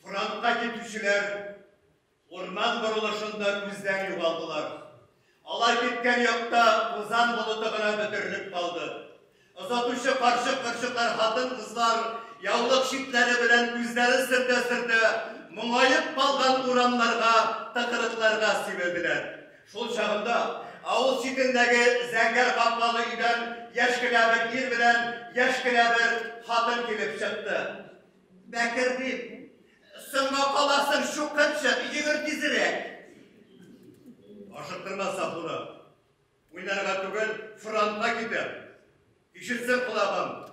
Фронтка китүчеләр Урман борылышында күздән югалдылар. Алар киткән якта тузан болыты гына бөтерелеп калды. Озатучы карчык-корчыклар, хатын-кызлар яулык читләре белән күзләрен сөртә-сөртә, моңаеп калган урамнарга, тыкрыкларга сибелделәр. Шул чагында авыл читендәге зәңгәр капкалы өйдән яшь кенә бер ир белән яшь кенә бер хатын килеп чыкты. Бәкер дип, Соңга каласың, чукынчык, йөгер тизрәк. Ашыктырма, Сафура. Уйнарга түгел, фронтка китәм. Ишетсен колагым.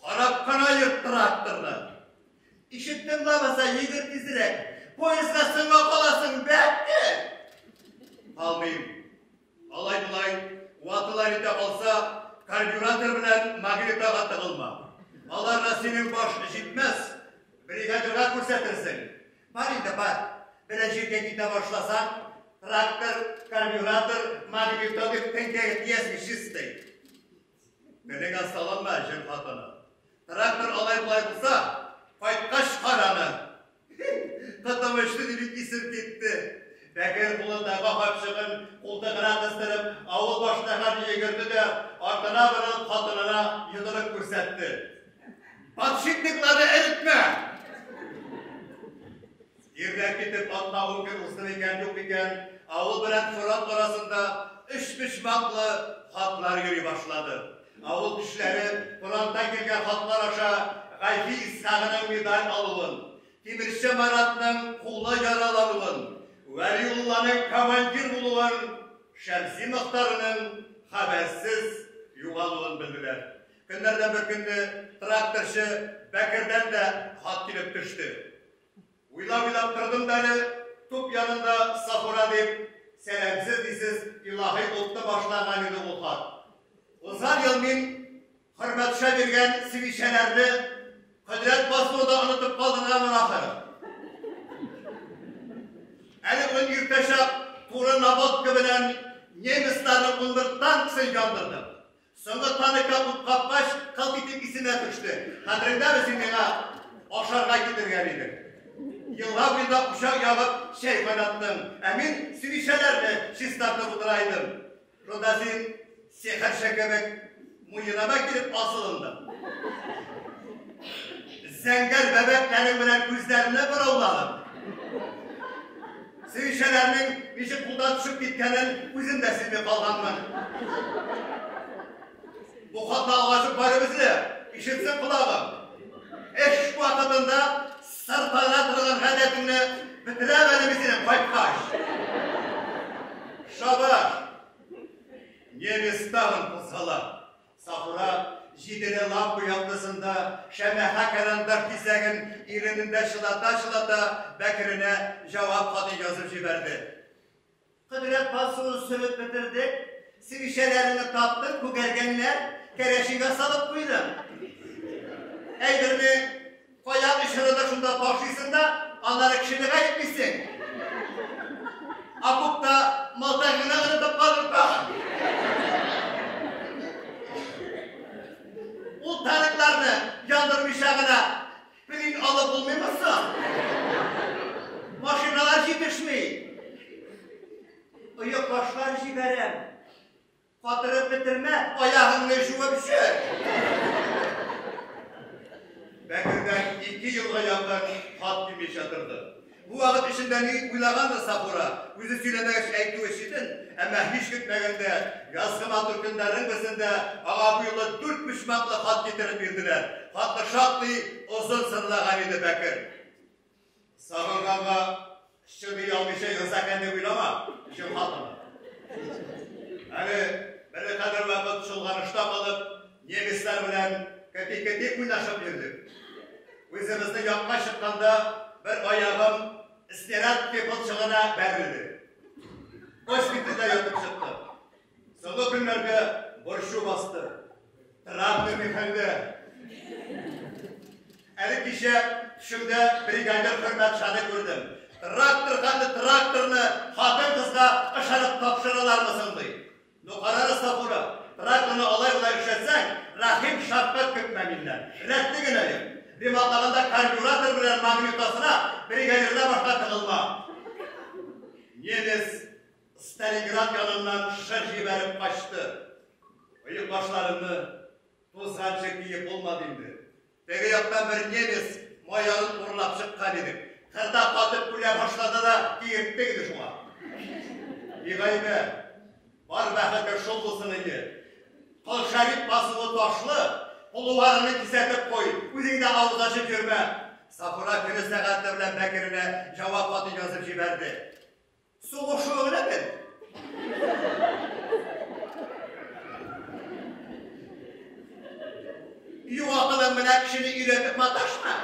Карап кына йөрт тракторны. Ишеттең лабаса, йөгер тизрәк. Поездга соңга каласың, бәкер. Калмыйм. Алай-болай ватыла нитә калса, карбюратор белән магнитога тыгылма. Аларга синең баш җитмәс, бригадирга күрсәтерсең. Бар инде, бар. Берәр җиргә китә башласаң, трактор, карбюратор, магнито дип теңкәгә тиясең, чистый. Телеңә салынма, җен хатыны. Трактор алай-болай булса, кайткач караны. Котым очты дип бик исем китте. Бәкер кулындагы капчыгын култыгына кыстырып, авыл башына хәтле йөгерде дә, артына борылып, хатынына йодрык күрсәтте. Подшипникларны эретмә! Ирләр китеп атна-ун көн узды микән, юк микән, авыл белән фронт арасында өчпочмаклы хатлар йөри башлады. Авыл кешеләре фронттан килгән хатлар аша Гайфи Исхагының медаль алуын, тимерче Маратның кулы яралануын, Вәлиулланың командир булуын, Шәмси Мохтарының хәбәрсез югалуын белделәр. Көннәрдән бер көнне тракторчы Бәкердән дә хат килеп төште. Уйлап-уйлап тордым да әле, туп янында Сафура дип, сәламсез-нисез илаһи утны башлаган иде ул хат. Узган ел мин Хөрмәтша биргән свечәләрне Кодрәт басуында онытып калдырганмын ахыры. Әле бүген иртәчак туры наводка белән немецларның 11 танкысын яндырдым. Соңгы танкка ут капкач, кылт итеп исемә төште. Хәтереңдәме, син миңа ашарга китергән идең. Елга буенда учак ягып, чәй кайнаттың. Ә мин свечәләрне чистартып утыра идем. Шунда син, сихерче кебек, муеныма килеп асылындың. Зәңгәр бәбәкләрең белән күзләремне борауладың. Свечәләрнең ничек кулдан төшеп киткәнен үзем дә сизми калганмын. Бу хатны алгачык барыбыз да ишетсен колагым. Эш вакытында сыртлана торган гадәтеңне бетерәм әле мин синең кайткач. Шабаш! Немец тагын кузгала. Сафура җиделе лампа яктысында шәмәхә карандаш кисәген иренендә чылата-чылата Бәкеренә җавап хаты язып җибәрде. Кодрәт басуын сөреп бетердек, свечәләреңне таптык, күгәргәннәр, кәрәшингә салып куйдым. Әйберне кая очырыды шунда ташлыйсың да, аннары кешене гаеплисең. Окопта мылтыгыңны онытып калдырып. Ул танкларны яндырмыйча гына плен алып булмыймы соң? Машиналар җитешми. Оекбашлар җибәрәм. Катырып бетермә, аягыңны жуып чөк. Бәкердән 2 елга якын хат килмичә торды. Бу вакыт эчендә ни уйлагандыр Сафура, үзе сөйләмәгәч әйтүе читен, әмма һич көтмәгәндә, язгы матур көннәрнең берсендә аңа бу юлы дүрт почмаклы хат китереп бирделәр. Хатны шактый озын сынлаган иде Бәкер. Сагынганга чыдый алмыйча яза икән дип уйлама, җен хатыны. Әле берникадәр вакыт чолганышта калып, немецлар белән кети-кети уйнашып йөрдек. Үзебезнең якка чыкканда бер аягым снаряд кыйпылчыгына бәрелде. Госпитальдә ятып чыктым. Соңгы көннәрдә борчу басты. Тракторный хәлдә. Әле кичә төшемдә бригадир Хөрмәтшаны күрдем. Трактор хәтле тракторны хатын-кызга ышанып тапшыралармы соң ди. Ну карагыз, Сафура, тракторны алай-болай эшләтсәң, рәхим шәфкать көтмә миннән. Рәтле генә йөр. Ремонтлаганда карбюратор белән магнитосына бригадирдан башка тыгылма. Немец Сталинград яныннан шыр җибәреп качты. Оекбашларымны тузганчы киеп булмады инде. Теге яктан бер немец маярын урлап чыккан идек. Кырда катып үлә башлады да киерттек иде шуңа. Бигайбә, бар бәхете шул булсын иде. Кол Шәрип басуы ташлы, кулуарыңны кисәтеп куй, үзең дә авыз ачып йөрмә. Сафура көне сәгате белән Бәкеренә җавап хаты язып җибәрде. Сугышуы гына бел. Юк акылың менә кешене өйрәтеп маташма.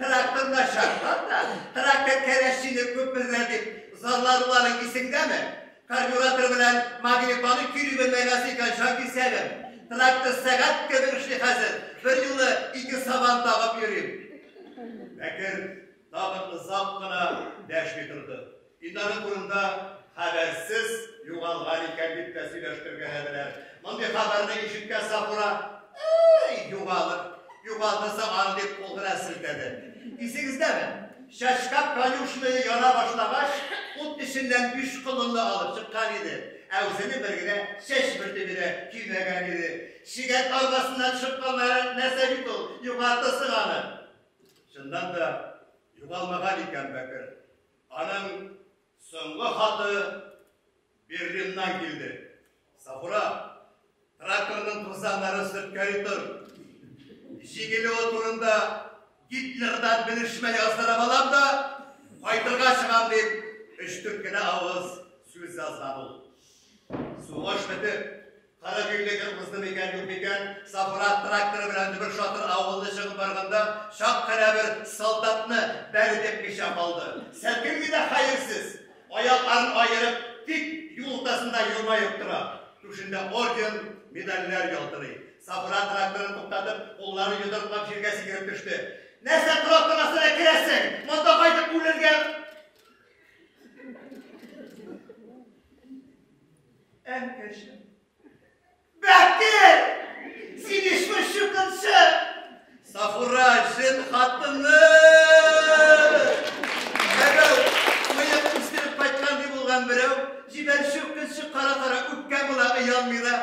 Трактор начарлар да, трактор кәрәшчине күп белә дип зарлануларың исеңдәме? Карбюратор белән магнитоны көйли белмәгәнсең икән, җан кисәгем. Трактор сәгать кебек эшли хәзер. Бер юлы 2 сабан тагып йөрим. Бәкер тагын озак кына дәшми торды. Инде аның турында хәбәрсез югалган икән дип тә сөйләштергәләделәр. Мондый хәбәрне ишеткән Сафура, "Әй, югалыр, югалтырсың аны" дип кул гына селтәде. Исегездәме? Чачкап конюшная яна башлагач, ут эченнән 5 колынны алып чыккан иде. Ә үзенең бер генә чәч бөртеге дә көймәгән иде. Чигәк арбасыннан чыкканнары нәрсә бит ул, югалтырсың аны. Чыннан да югалмаган икән Бәкер. Аның соңгы хаты Берлиннан килде. Сафура, тракторның тузаннары сөрткәли тор. Җиңелүе турында Гитлердан белешмә яздырып алам да, кайтырга чыгам дип, 3-4 кенә авыз сүз язган ул. Сугыш бетеп, 40 илле көн узды микән, юк микән, Сафура тракторы белән дөбер-шатыр авылны чыгып барганда, чак кына бер солдатны бәреп екмичә калды. Сәлкем генә хәерсез, аякларын аерып, тик юл уртасында елмаеп тора. Түшендә орден, медальләр ялтырый. Сафура тракторын туктатып, кулларын йодрыклап җиргә сикереп төште. Нәрсә трактор астына керәсең? Монда кайтып үлергә. Әнкәчем. Бәкер! Син ишме чукынчы? Сафура, җен хатыны! Берәү, мыек үстереп кайткан дип булган берәү, җибәр чукынчы кара-кара үпкә була оялмый да.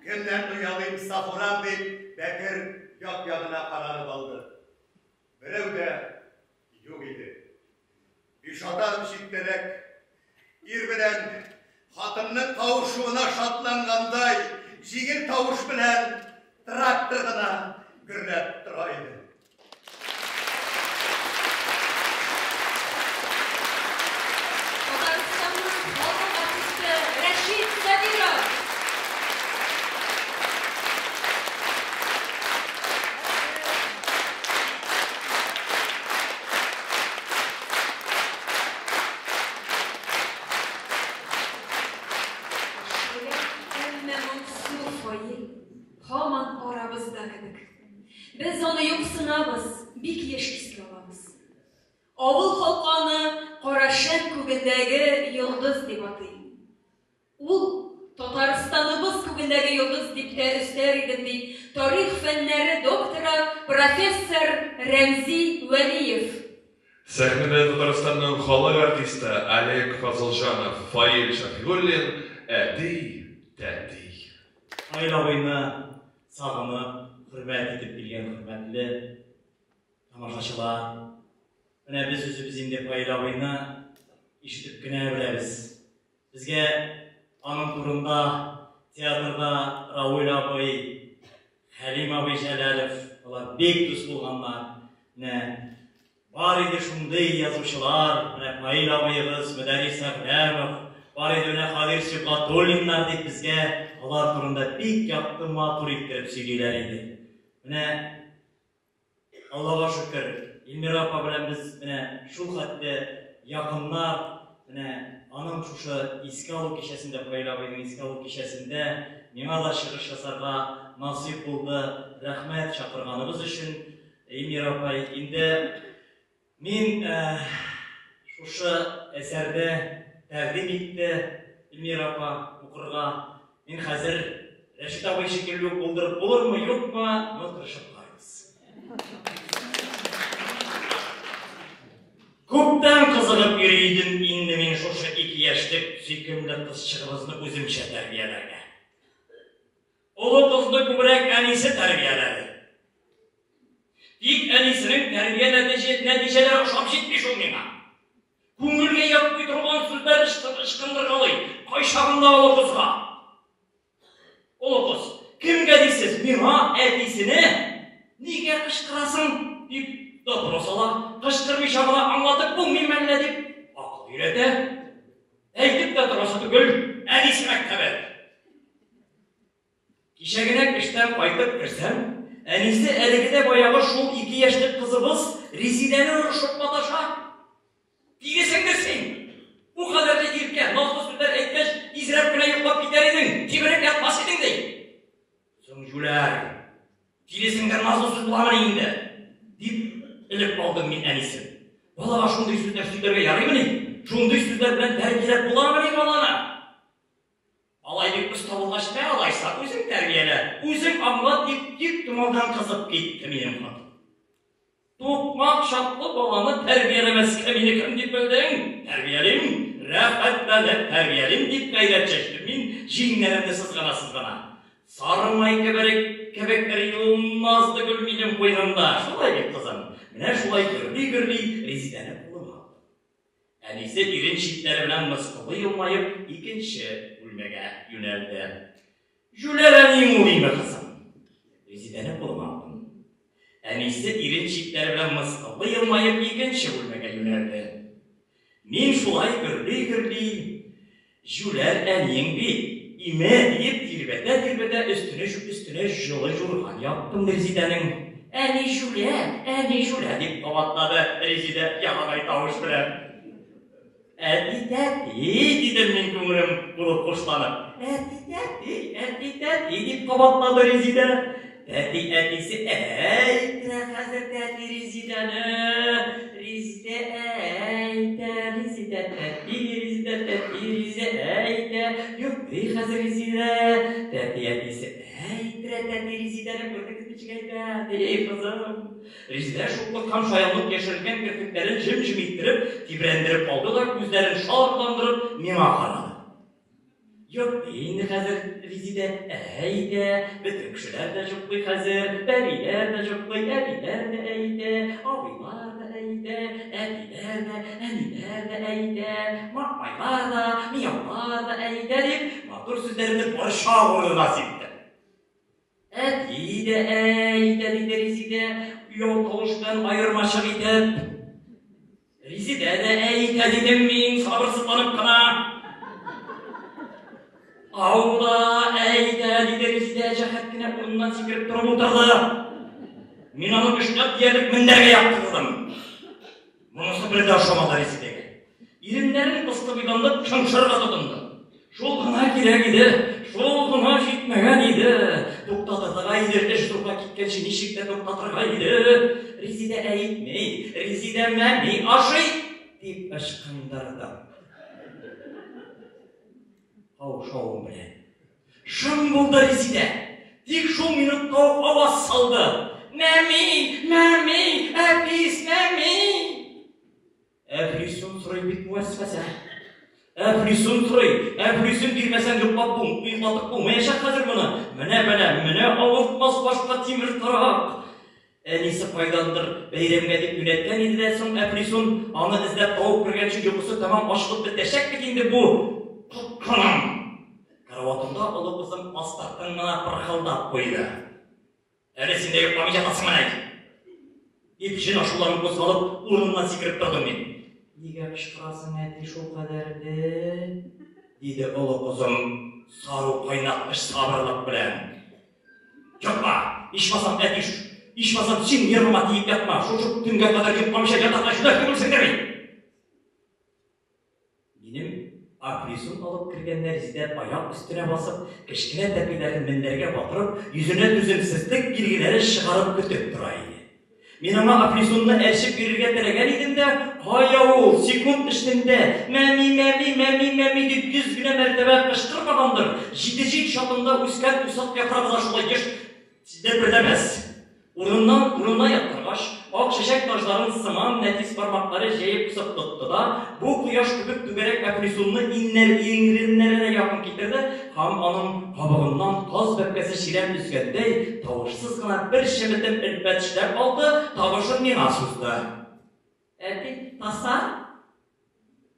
Кемнән оялыйм, Сафурам дип, Бәкер як-ягына каранып алды. Берәү дә юк иде. Бишатар читтәрәк ир белән хатынның кавышуына шатлангандай, җиңел тавыш белән трактор гына гөрләп тора иде. Татарстанның халык артисты Рәшит Сабиров. Һаман арабызда кебек. Без аны юксынабыз, бик еш искә алабыз. Авыл халкы аны Карашәм күгендәге йолдыз дип атый. Ул Татарстаныбыз күгендәге йолдыз дип тә өстәр идем, ди тарих фәннәре докторы, профессор Рәмзи Вәлиев. Сәхнәдә Татарстанның халык артисты Олег Фазылҗанов, Фаил Шәфигуллин, Әти, тәти. Фаил абыйны сагынып, хөрмәт итеп килгән хөрмәтле тамашачылар. Менә без үзебез инде Фаил абыйны ишетеп кенә беләбез. Безгә аның турында театрда Рауил абый, Хәлим абый Җәләлов, алар бик дус булганнар. Менә бар иде шундый язучылар, менә Фаил абыегыз, Мөдәррис Әгъләмов, бар иде менә Кадыйр Сибгатуллиннар дип безгә алар турында бик якты, матур иттереп сөйлиләр иде. Менә Аллага шөкер, Илмира апа белән без менә шул хәтле якыннар, менә аның шушы искә алу кичәсендә, Фаил абыйның искә алу кичәсендә миңа да чыгыш ясарга насыйп булды. Рәхмәт чакырганыгыз өчен, Илмира апай. Инде Мин шушы әсәрне тәкъдим итте Эльмира апа укырга. Мин хәзер Рәшит абый шикелле үк булдырып булырмы, юкмы, но тырышып карыйбыз. Күптән кызыгып йөри идем инде мин шушы ике яшьлек сөйкемле кызчыгыбызны үземчә тәрбияләргә. Олы кызны күбрәк әнисе тәрбияләде. Тик әнисенең тәрбия нәтиҗәләре ошап җитми шул миңа. Күңелгә ятмый торган сүзләр ычкындыргалый, кайчагында олы кызга. Олы кыз, кемгә дисез, миңа, әтисенә, нигә кычкырасың, дип допрос ала, кычкырмыйча гына аңлатып булмый мәллә дип, акыл өйрәтә. Әйтеп тә торасы түгел, әнисе мәктәбе. Кичәгенәк эштән кайтып керсәм, әнисе әлеге дә баягы шул ике яшьлек кызыбыз Резидәне орышып маташа. Тилесеңдер син! Бу кадәрле иркә, назлы сүзләр әйткәч, тизрәк кенә йоклап китәр идең, тибрәк ятмас идең, ди. Соң җүләр, тилесеңдер назлы сүз буламыни инде? дип элеп алдым мин әнисен. Балага шундый сүзләр сөйләргә ярыймыни? Шундый сүзләр белән тәрбияләп буламыни баланы? Алай бик оста булгач, мә алайса, үзең тәрбиялә, үзең аңлат, дип тик томаудан кызып китте минем хатын. Тукмак чаклы баланы тәрбияләмәскә мине кем дип белдең? Тәрбиялим, рәхәтләнеп тәрбиялим, дип гайрәт чәчтем мин, җиңнәремне сызгана-сызгана. Сары май кебек кебек эри ул назлы гөл минем куенымда. Шулай бит, кызым? Менә шулай гөрли-гөрли Резидәне кулыма алдым. Әнисе ирен читләре белән мыскыллы елмаеп икенче бүлмәгә юнәлде. Җүләр әниең ул име, кызым? Резидәне кулыма алдым. Әнисе ирен читләре белән мыскыллы елмаеп икенче бүлмәгә юнәлде. Мин шулай гөрли-гөрли, Җүләр әниең бит, име, диеп тирбәтә-тирбәтә өстенә өстенә җылы юрган яптым Резидәнең. Әни җүләр, әни җүләр, дип кабатлады Резидә ялагай тавыш белән. Әти тәти, дидем мин күңелем булып хушланып. Әти тәти, әти тәти, дип кабатлады Резидә. Тәти әтисе әйтә хәзер тәти Резидәне. Резидә әйтә, Резидә тәти, Резидә тәти, Резидә әйтә. Йоклый хәзер Резидә. Тәти әтисе әйтә тәти Резидәне күрдегез ничек әйтә, ди кызым. Резидә шуклык һәм шаянлык яшерелгән керфекләрен җем-җем иттереп, тибрәндереп алды да күзләрен шарландырып миңа карады. Юк, инде хәзер Резидә әйтә, бөтен кешеләр дә җоклый хәзер, бәбиләр дә җоклый, әбиләр дә әйтә, абыйлар да әйтә, әтиләр дә, әниләр дә әйтә, мамайлар да, мияулар да әйтә, дип, матур сүзләрне борчак урынына сипте. Әти дә әйтә, диде Резидә, уяу тавыш белән аермачык итеп. Резидә дә әйтә, дидем мин, сабырсызланып кына. Ау да әйтә, диде Резидә, җәһәт кенә урыныннан сикереп торып утырды. Мин аны көчләп диярлек мендәргә яткырдым. Монысы бер дә ошамады Резидәгә. Иреннәрен кыстыбыйланып шыңшырга тотынды. Шул гына кирәк иде, шул гына җитмәгән иде. Туктатырга озакка киткәнче ничек тә туктатырга иде. Резидә әйтми, Резидә мәми ашый, дип ычкындырдым. Каушавым белән. Шым булды Резидә. Тик шул минутта ук аваз салды. Мәми, мәми, әпис, мәми. Әфлисун сорый бит вәсвәсә. Әфлисун сорый. Әфлисун бирмәсәң йоклап бул, йоклатып булмаячак хәзер моны. Менә бәла, менә авыртмас башка тимер тарак. Әнисе кайдандыр бәйрәмгә дип юнәткән иде дә соң әфлисун, аны эзләп табып кергәнче йокысы тәмам ачылып бетәчәк бит инде бу тоткының. Караватында олы кызым астыртын гына пырхылдап куйды. Әле син дә йокламый ятасыңмыни? Дип, җен ачуларын кузгалып, урынымнан сикереп тордым мин. Нигә кычкырасың, әти, шулкадәрле? диде олы кызым сару кайнаткыч сабырлык белән. Йокла! Ичмасам, әти, ичмасам, син нервыма тиеп ятма. Шушы төнгә кадәр йокламыйча ятарга җүләр түгелсеңдер бит. Минем әфлисун алып кергән Нәрзидә аяк өстенә басып, кечкенә тәпиләрен мендәргә батырып, йөзенә түземсезлек билгеләре чыгарып көтеп тора иде. Мин аңа әфлисунны әрчеп бирергә теләгән идем дә, кая ул, секунд эчендә мәми, мәми, мәми, мәми дип 100 генә мәртәбә кычкырмагандыр, җиде җил чатында үскән усак яфрагы да шулай еш дерпелдәмәс. Урыныннан урынына яткыргач, ак чәчәк таҗларын сыман нәфис бармаклары җәеп кысып тотты да, бу кояш кебек түгәрәк әфлисунны иңнәр иңреннәренә якын китерде һәм аның кабыгыннан каз бәбкәсе чирәм өзгәндәй, тавышсыз гына бер чеметем элпә тешләп алды, табышын миңа сузды. Әти, таса?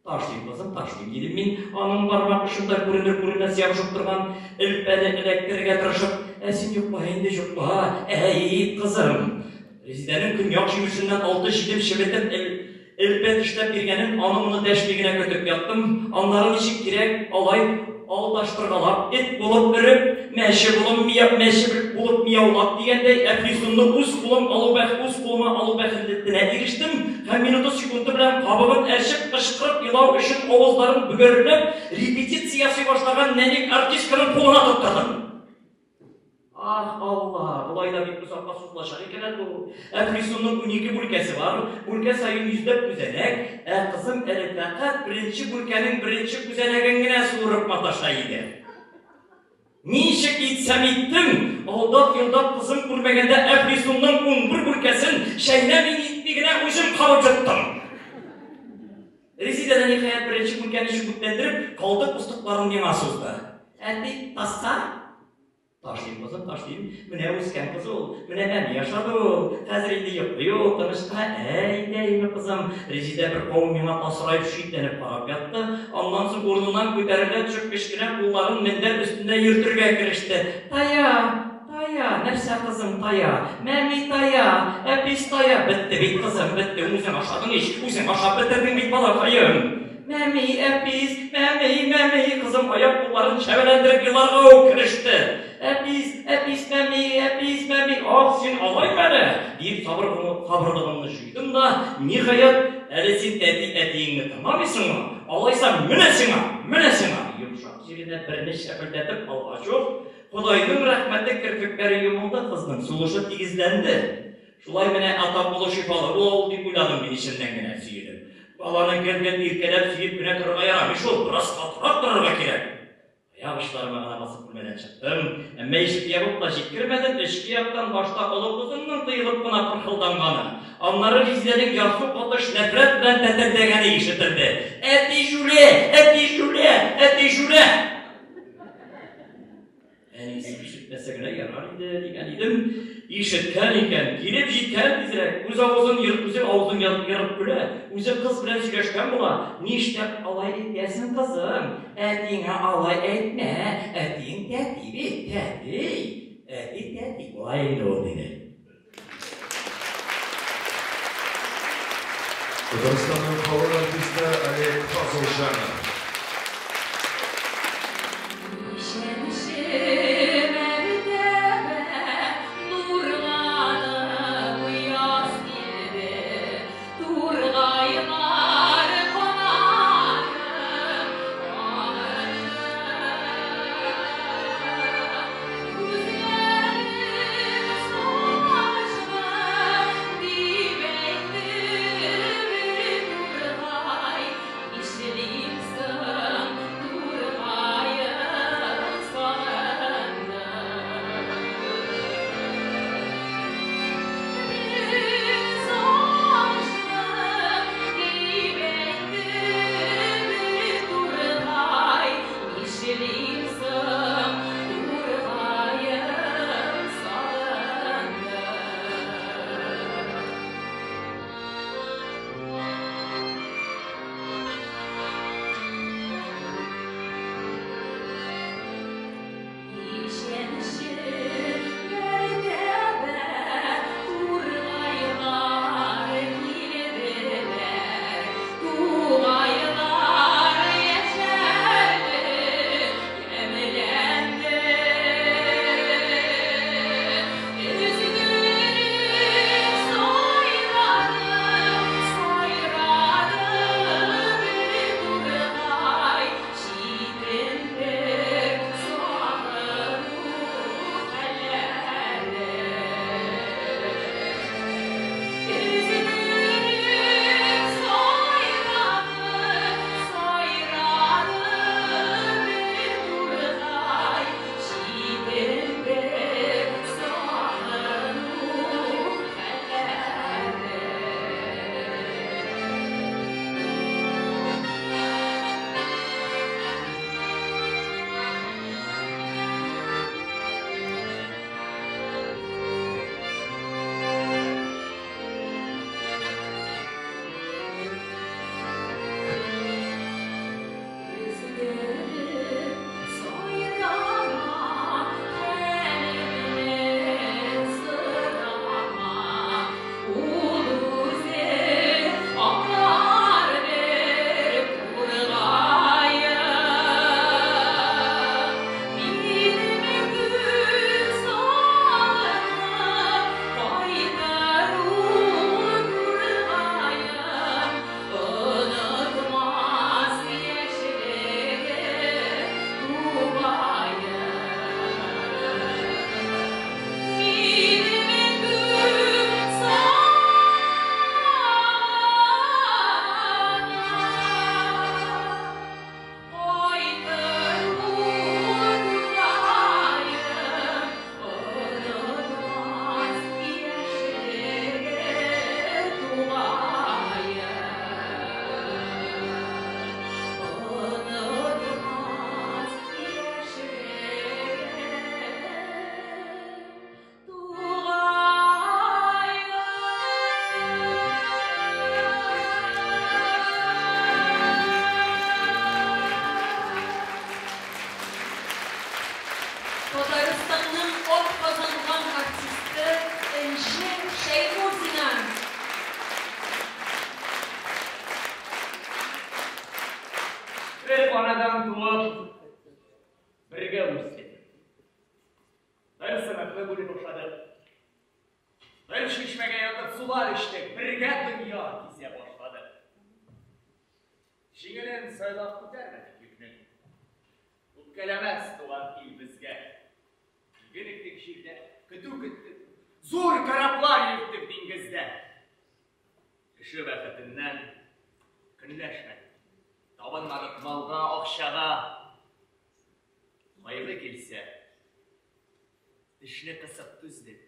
Ташлыйм, кызым, ташлыйм, дидем мин, аның бармак очында күренер-күренмәс ябышып торган элпәне эләктерергә тырышып. Ә син йокла инде, йокла, әй, кызым. Резидәнең көньяк җимешеннән алты-җидем чеметем элпә тешләп биргәнен аны-моны дәшми генә көтеп яттым. Аннары ничек кирәк, алай алдаштыргалап, эт булып өреп, мәче булып мия, мәче булып мияулап дигәндәй, әфлисунны үз кулым алу бәх, үз кулыма алу бәхетенә ирештем һәм минуты секунды белән кабыгын әрчеп, кычкырып елау өчен авызларын бөгәрләп, репетиция ясый башлаган нәни артистканың кулына тоттырдым. Ах, Алла, болай да бик озакка сузылачак икән әле бу. Әфлисунның 12 бүлкәсе бар, бүлкә саен йөзләп күзәнәк, ә кызым әле фәкать беренче бүлкәнең беренче күзәнәген генә суырып маташа иде. Ничек итсәм иттем, алдап-йолдап кызым күрмәгәндә әфлисунның 11 бүлкәсен чәйнәми-нитми генә үзем кабып йоттым. Резидә дә, ниһаять, беренче бүлкәне чүбекләндереп, калдык-постыкларын миңа сузды. Әти, таса? Ташлыйм, кызым, ташлыйм. Менә үскән кыз ул. Менә мәми ашады ул. Хәзер инде йоклый ул, тыныч кына. Әй, әйме, кызым. Резидә бер кавым миңа тасыраеп, шикләнеп карап ятты. Аннан соң урыныннан күтәрелә төшеп, кечкенә кулларын мендәр өстендә йөртергә кереште. Тая, тая, нәрсә, кызым, тая. Мәми тая, әпис тая. Бетте бит, кызым, бетте. Үзең ашадың ич, үзең ашап бетердең бит, балакаем. Мәми, әпис, мәми, мәми, кызым аяк-кулларын чәбәләндереп еларга ук кереште. Әпис, әпис, мәми, әпис, мәми, ах, син алай мәле, дип сабыр, сабырлыгымны җуйдым да, ниһаять, әле син тәти әтиеңне тыңламыйсыңмы? Алайса, менә сиңа, менә сиңа! Йомшак җиренә берне чәпелдәтеп алгач ук, Ходайның рәхмәте керфекләре йомылды кызның, сулышы тигезләнде. Шулай менә ата кулы шифалы була ул дип уйладым мин эчемнән генә сөенеп. Баланы гел-гел иркәләп сөеп кенә торырга ярамый шул, бераз катырак торырга кирәк. Аяк очларыма гына басып бүлмәдән чыктым. Әмма ишек ябып та җиткермәдем, эчке яктан башта олы кызымның тыелып кына пырхылданганы, аннары Резидәнең ярсу катыш нәфрәт белән тәтелдәгәне ишетелде. Әти җүлә! Әти җүлә! Әти җүлә! Әнисе ишетмәсә генә ярар иде, дигән идем. Ишеткән икән, килеп җиткән тизрәк. Үз авызын ер, үзе авызын ерып көлә. Үзе кыз белән сөйләшкән була. Нишләп алай итәсең, кызым? Әтиеңә алай әйтмә. Әтиең тәти бит, тәти. Әти тәти була инде ул, диде. Татарстанның халык артисты Олег Фазылҗанов. Ничәнче мәртәбә нурланып яз килде, тургайлар канатын кагырды. Күзләрем Татарстанның атказанган артисты Энҗе Шәймурзина. Бер анадан туып, бергә үстек. Бер сыныфны бүлеп ашадык. Бер чишмәгә ятып сулар эчтек, бергә дөнья кисә башладык. Җиңелен сайлап күтәрмәдек йөкне. Үпкәләмәс туган ил безгә. Иген иктек җирдә, көтү көттек. Зур кораблар йөрттек диңгездә. Кеше бәхетеннән көнләшмәдек. Табынмадык малга, акчага. Кайгы килсә, тешне кысып түздек.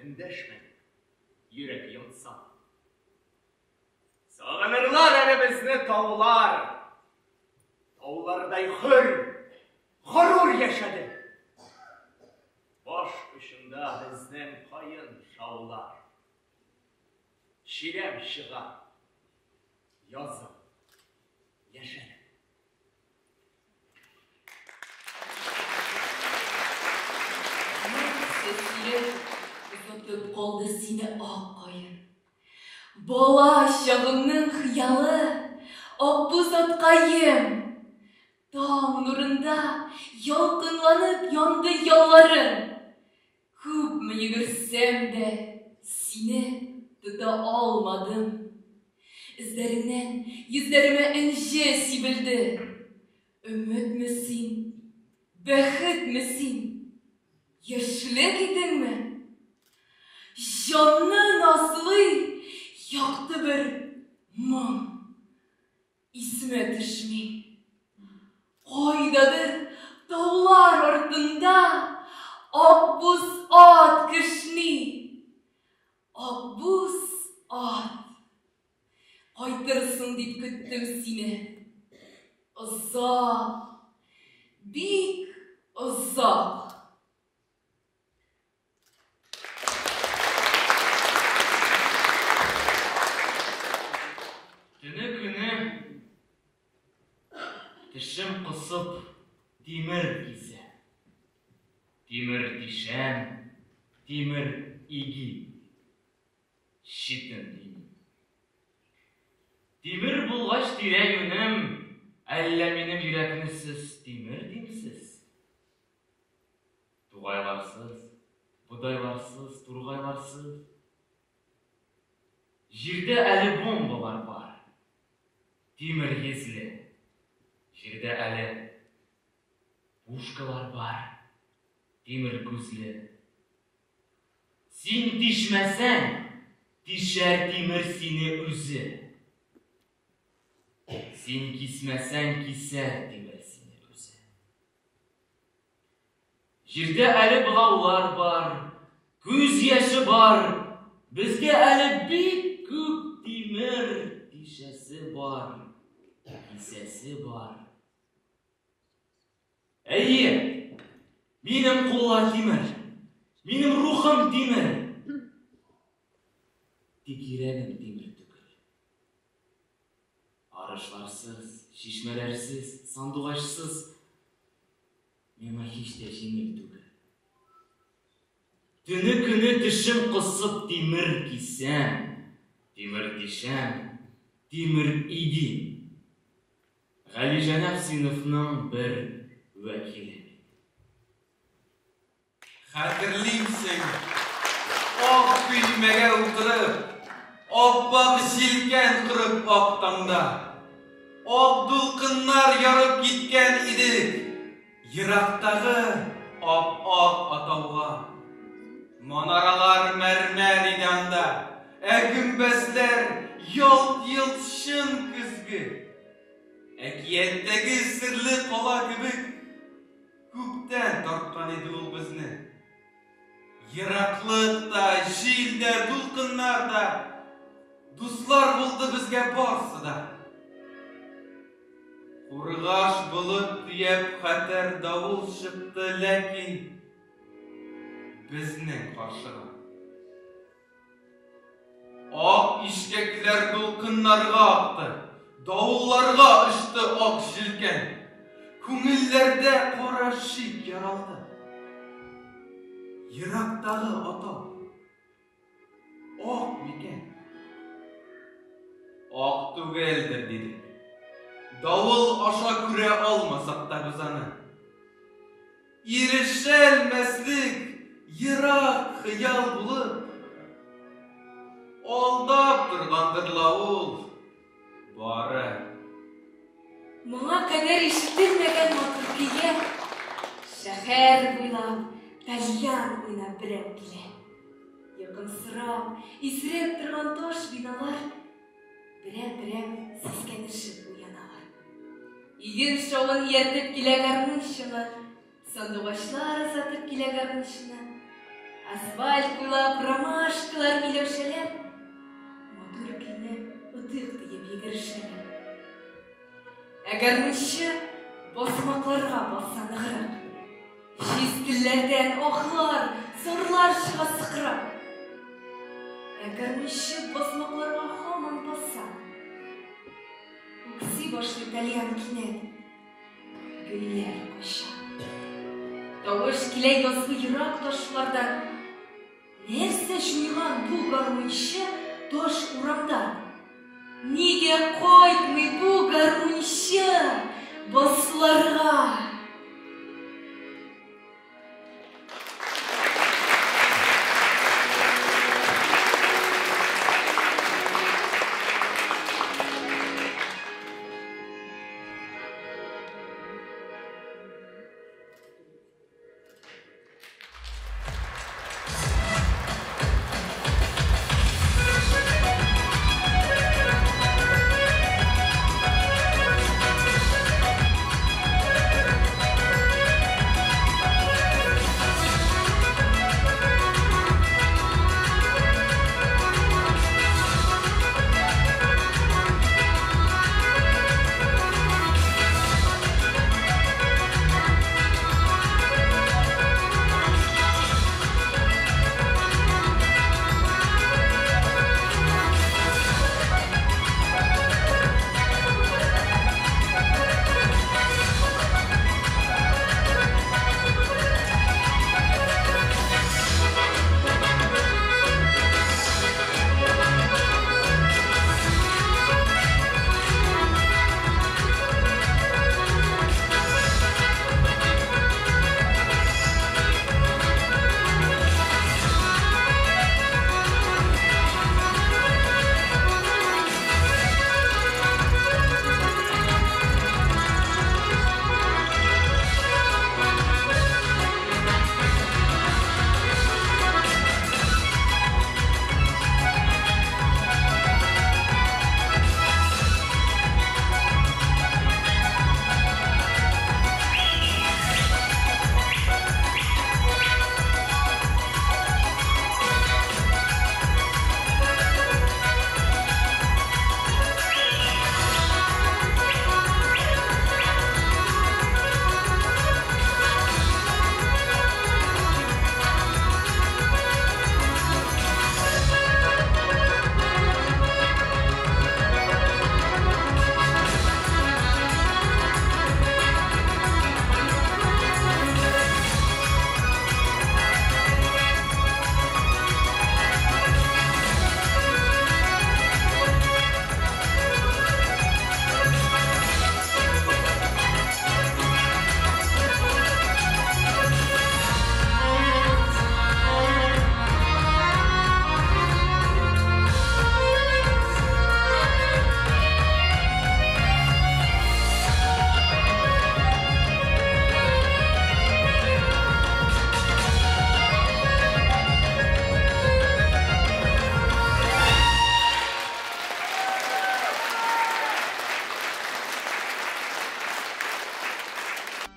Эндәшмәдек, йөрәк янса. Сагынырлар әле безне таулар. Таулардай хөр, горур яшәдек. Баш очында безнең каен шаулар. Чирәм чыга, язын яшәдек. Сөзлек озатып калды сине ак каен. Бала чагымның хыялы, акбүз аткаем. Таң нурында ялкынланып янды ялларым. Күпме йөгерсәм дә, сине тота алмадым. Эзләреңнән йөзләремә энҗе сибелде. Өметме син, бәхетме син, яшьлек идеңме? Җанны назлый якты бер моң исемә төшми. Кайдадыр таулар артында акбүз ат кешни. Акбүз ат. Кайтырсың дип көттем сине. Озак, бик озак. Төне көне тешем кысып тимер кисә. Тимер тишәм, тимер игим. Читен димим. Тимер булгач тирә-юнем, әллә минем йөрәкне сез тимер димсез? Тугайларсыз, бодайларсыз, тургайларсыз. Җирдә әле бомбалар бар. Тимер йөзле. Җирдә әле пушкалар бар. Тимер күзле. Син тишмәсәң, тишәр тимер сине үзе. Син кисмәсәң, кисәр тимер сине үзе. Җирдә әле богаулар бар, күз яше бар, безгә әле бик күп тимер тишәсе бар, кисәсе бар. Әйе, минем куллар тимер, минем рухым тимер. Тик йөрәгем тимер түгел. Арышларсыз, чишмәләрсез, сандугачсыз миңа һич тә җиңел түгел. Төне-көне тешем кысып тимер кисәм, тимер тишәм, тимер игим. Галиҗәнап сыйныфның бер вәкиле мин. Хәтерлимсең, ак көймәгә утырып, ап-ак җилкән корып ак таңда, ак дулкыннар ярып киткән идек ерактагы ап-ак атауга. Манаралар мәрмәр иде анда, ә гөмбәзләр ялт-йолт чын көзге. Әкияттәге серле кала кебек күптән тарткан иде ул безне. Ераклык та, җил дә, дулкыннар да, дуслар булды безгә барсы да. Кургаш болыт төяп хәтәр давыл чыкты, ләкин безнең каршыга. Ак ишкәкләр дулкыннарга акты, давылларга очты ак җилкән. Күңелләрдә кара шик яралды. Ерактагы атау ак микән? Ак түгелдер, дидек. Давыл аша күрә алмасак та без аны. Ирешелмәслек ерак хыял булып, алдап торгандыр ла ул бары. Моңа кадәр ишетелмәгән матур көйгә шәһәр буйлап тальян уйнап берәү килә. Йокымсырап, исереп торган таш биналар берәм-берәм сискәнешеп уяналар. Иген шавын ияртеп килә гармунчыны, сандугачлар озатып килә гармунчыны. Асфальт буйлап ромашкалар, миләүшәләр матур көйне отыйк диеп йөгерешәләр. Ә гармунчы басмакларга баса ныграк. Җиз телләрдән ахлар, зарлар чыга сыкрап. Ә гармунчы басмакларга һаман баса. Үкси башлый тальян кинәт. Гөлләр кача. Тавыш килә язгы ерак ташлардан. Нәрсә җуйган бу гармунчы таш урамда? Нигә кайтмый бу гармунчы басларга?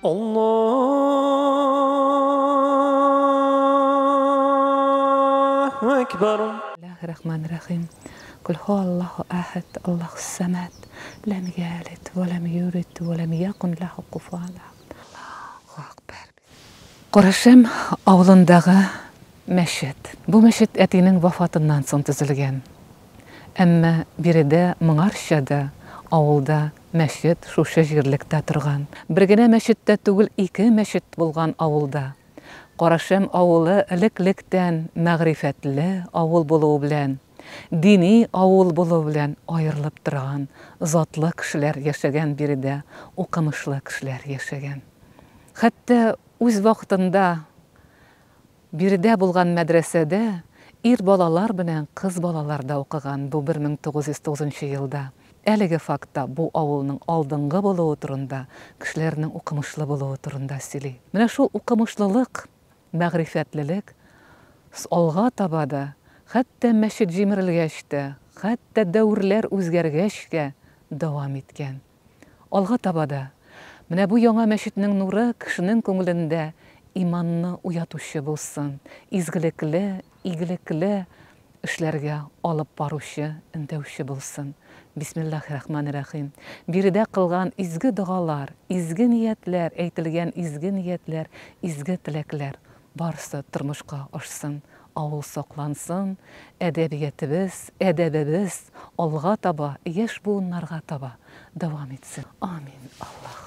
Аллаһу әкбәр. Рахман Рахим. Кул һуаллаһу әхәд, Аллаһус самад, ләм ялид ва ләм юлид ва ләм якун ләһу куфуан әхәд. Аллаһу акбар. Карашәм авылындагы мәчет. Бу мәчет әтинең вафатыннан соң төзелгән. Әмма биредә моңарча да авылда мәчет шушы җирлектә торган. Бер генә мәчет тә түгел, ике мәчет булган авылда. Карашәм авылы элек-лектән мәгърифәтле авыл булуы белән, дини авыл булуы белән аерылып торган, затлы кешеләр яшәгән биредә, укымышлы кешеләр яшәгән. Хәтта үз вакытында Биредә булган мәдрәсәдә ир балалар белән кыз балалар да укыган, бу 1909 нчы елда. Әлеге факт та бу авылның алдынгы булуы турында, кешеләрнең укымышлы булуы турында сөйли. Менә шул укымышлылык, мәгърифәтлелек алга таба да, хәтта мәчет җимерелгәч тә, хәтта дәверләр үзгәргәч тә дәвам иткән. Алга таба да, менә бу яңа мәчетнең нуры кешенең күңелендә иманны уятучы булсын, изгелекле, игелекле эшләргә алып баручы, өндәүче булсын. Бисмиллаһи рахмани рахим. Биредә кылган изге догалар, изге ниятләр, әйтелгән изге ниятләр, изге теләкләр барысы тормышка ашсын, авыл саклансын, әдәбиятебез, әдәбебез алга таба, яшь буыннарга таба дәвам итсен. Амин. Аллаһ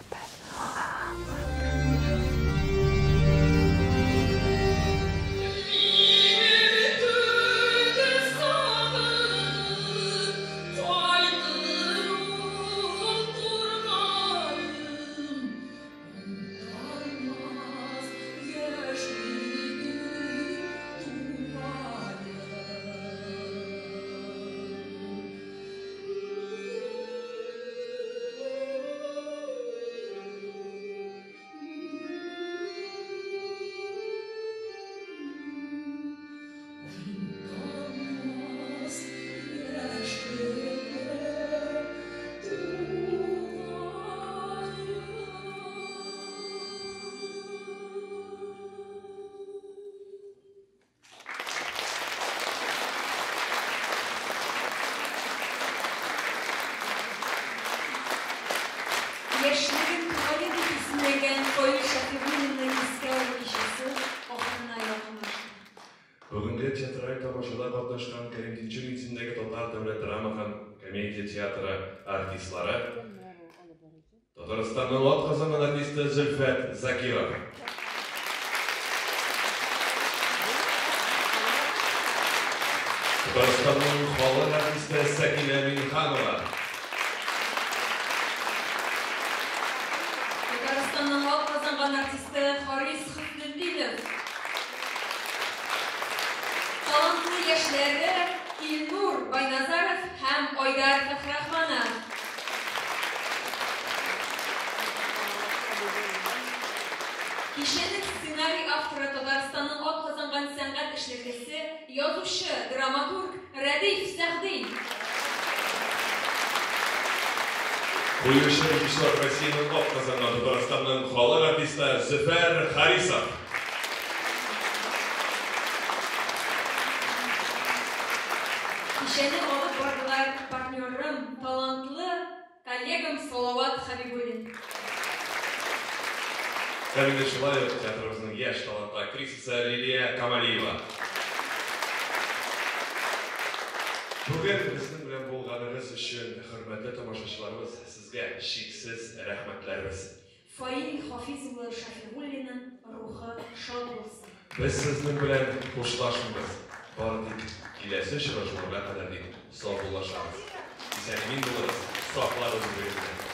Яшьлеген тугае дип исемләгән Фаил Шәфигуллинның искә алу кичәсе ахырына якынлашты. Бүгенге театраль тамашада катнашкан Кәрим Тинчурин исемендәге Татар дәүләт драма һәм комедия театры артистлары, Татарстанның атказанган артисты Зөлфәт Закиров. Татарстанның халык артисты Сәкинә Миңханова. Татарстанның атказанган артисты Харис Хөснетдинов. Талантлы яшьләре Илнур Байназаров һәм Айдар Фәхрахманов. Кичәнең сценарий авторы Татарстанның атказанган сәнгать эшлеклесе, язучы, драматург Рәдиф Сәгъди. Куючы режиссер Россиянең атказанган Татарстанның халык артисты Зөфәр Харисов. Кичәне алып бардылар партнерым, талантлы коллегам Салават Хабибуллин. Һәм инде шулай ук театрыбызның яшь талантлы актрисасы Лилия Камалиева. Бүген безнең белән булганыгыз өчен, хөрмәтле тамашачыларыбыз, сезгә чиксез рәхмәтләребез. Фаил Хафиз улы Шәфигуллинның рухы шат булсын. Без сезнең белән хушлашмыйбыз. Бары тик киләсе очрашуларга кадәр дип саубуллашабыз. Исән-имин булыгыз, саклагыз үзегезне.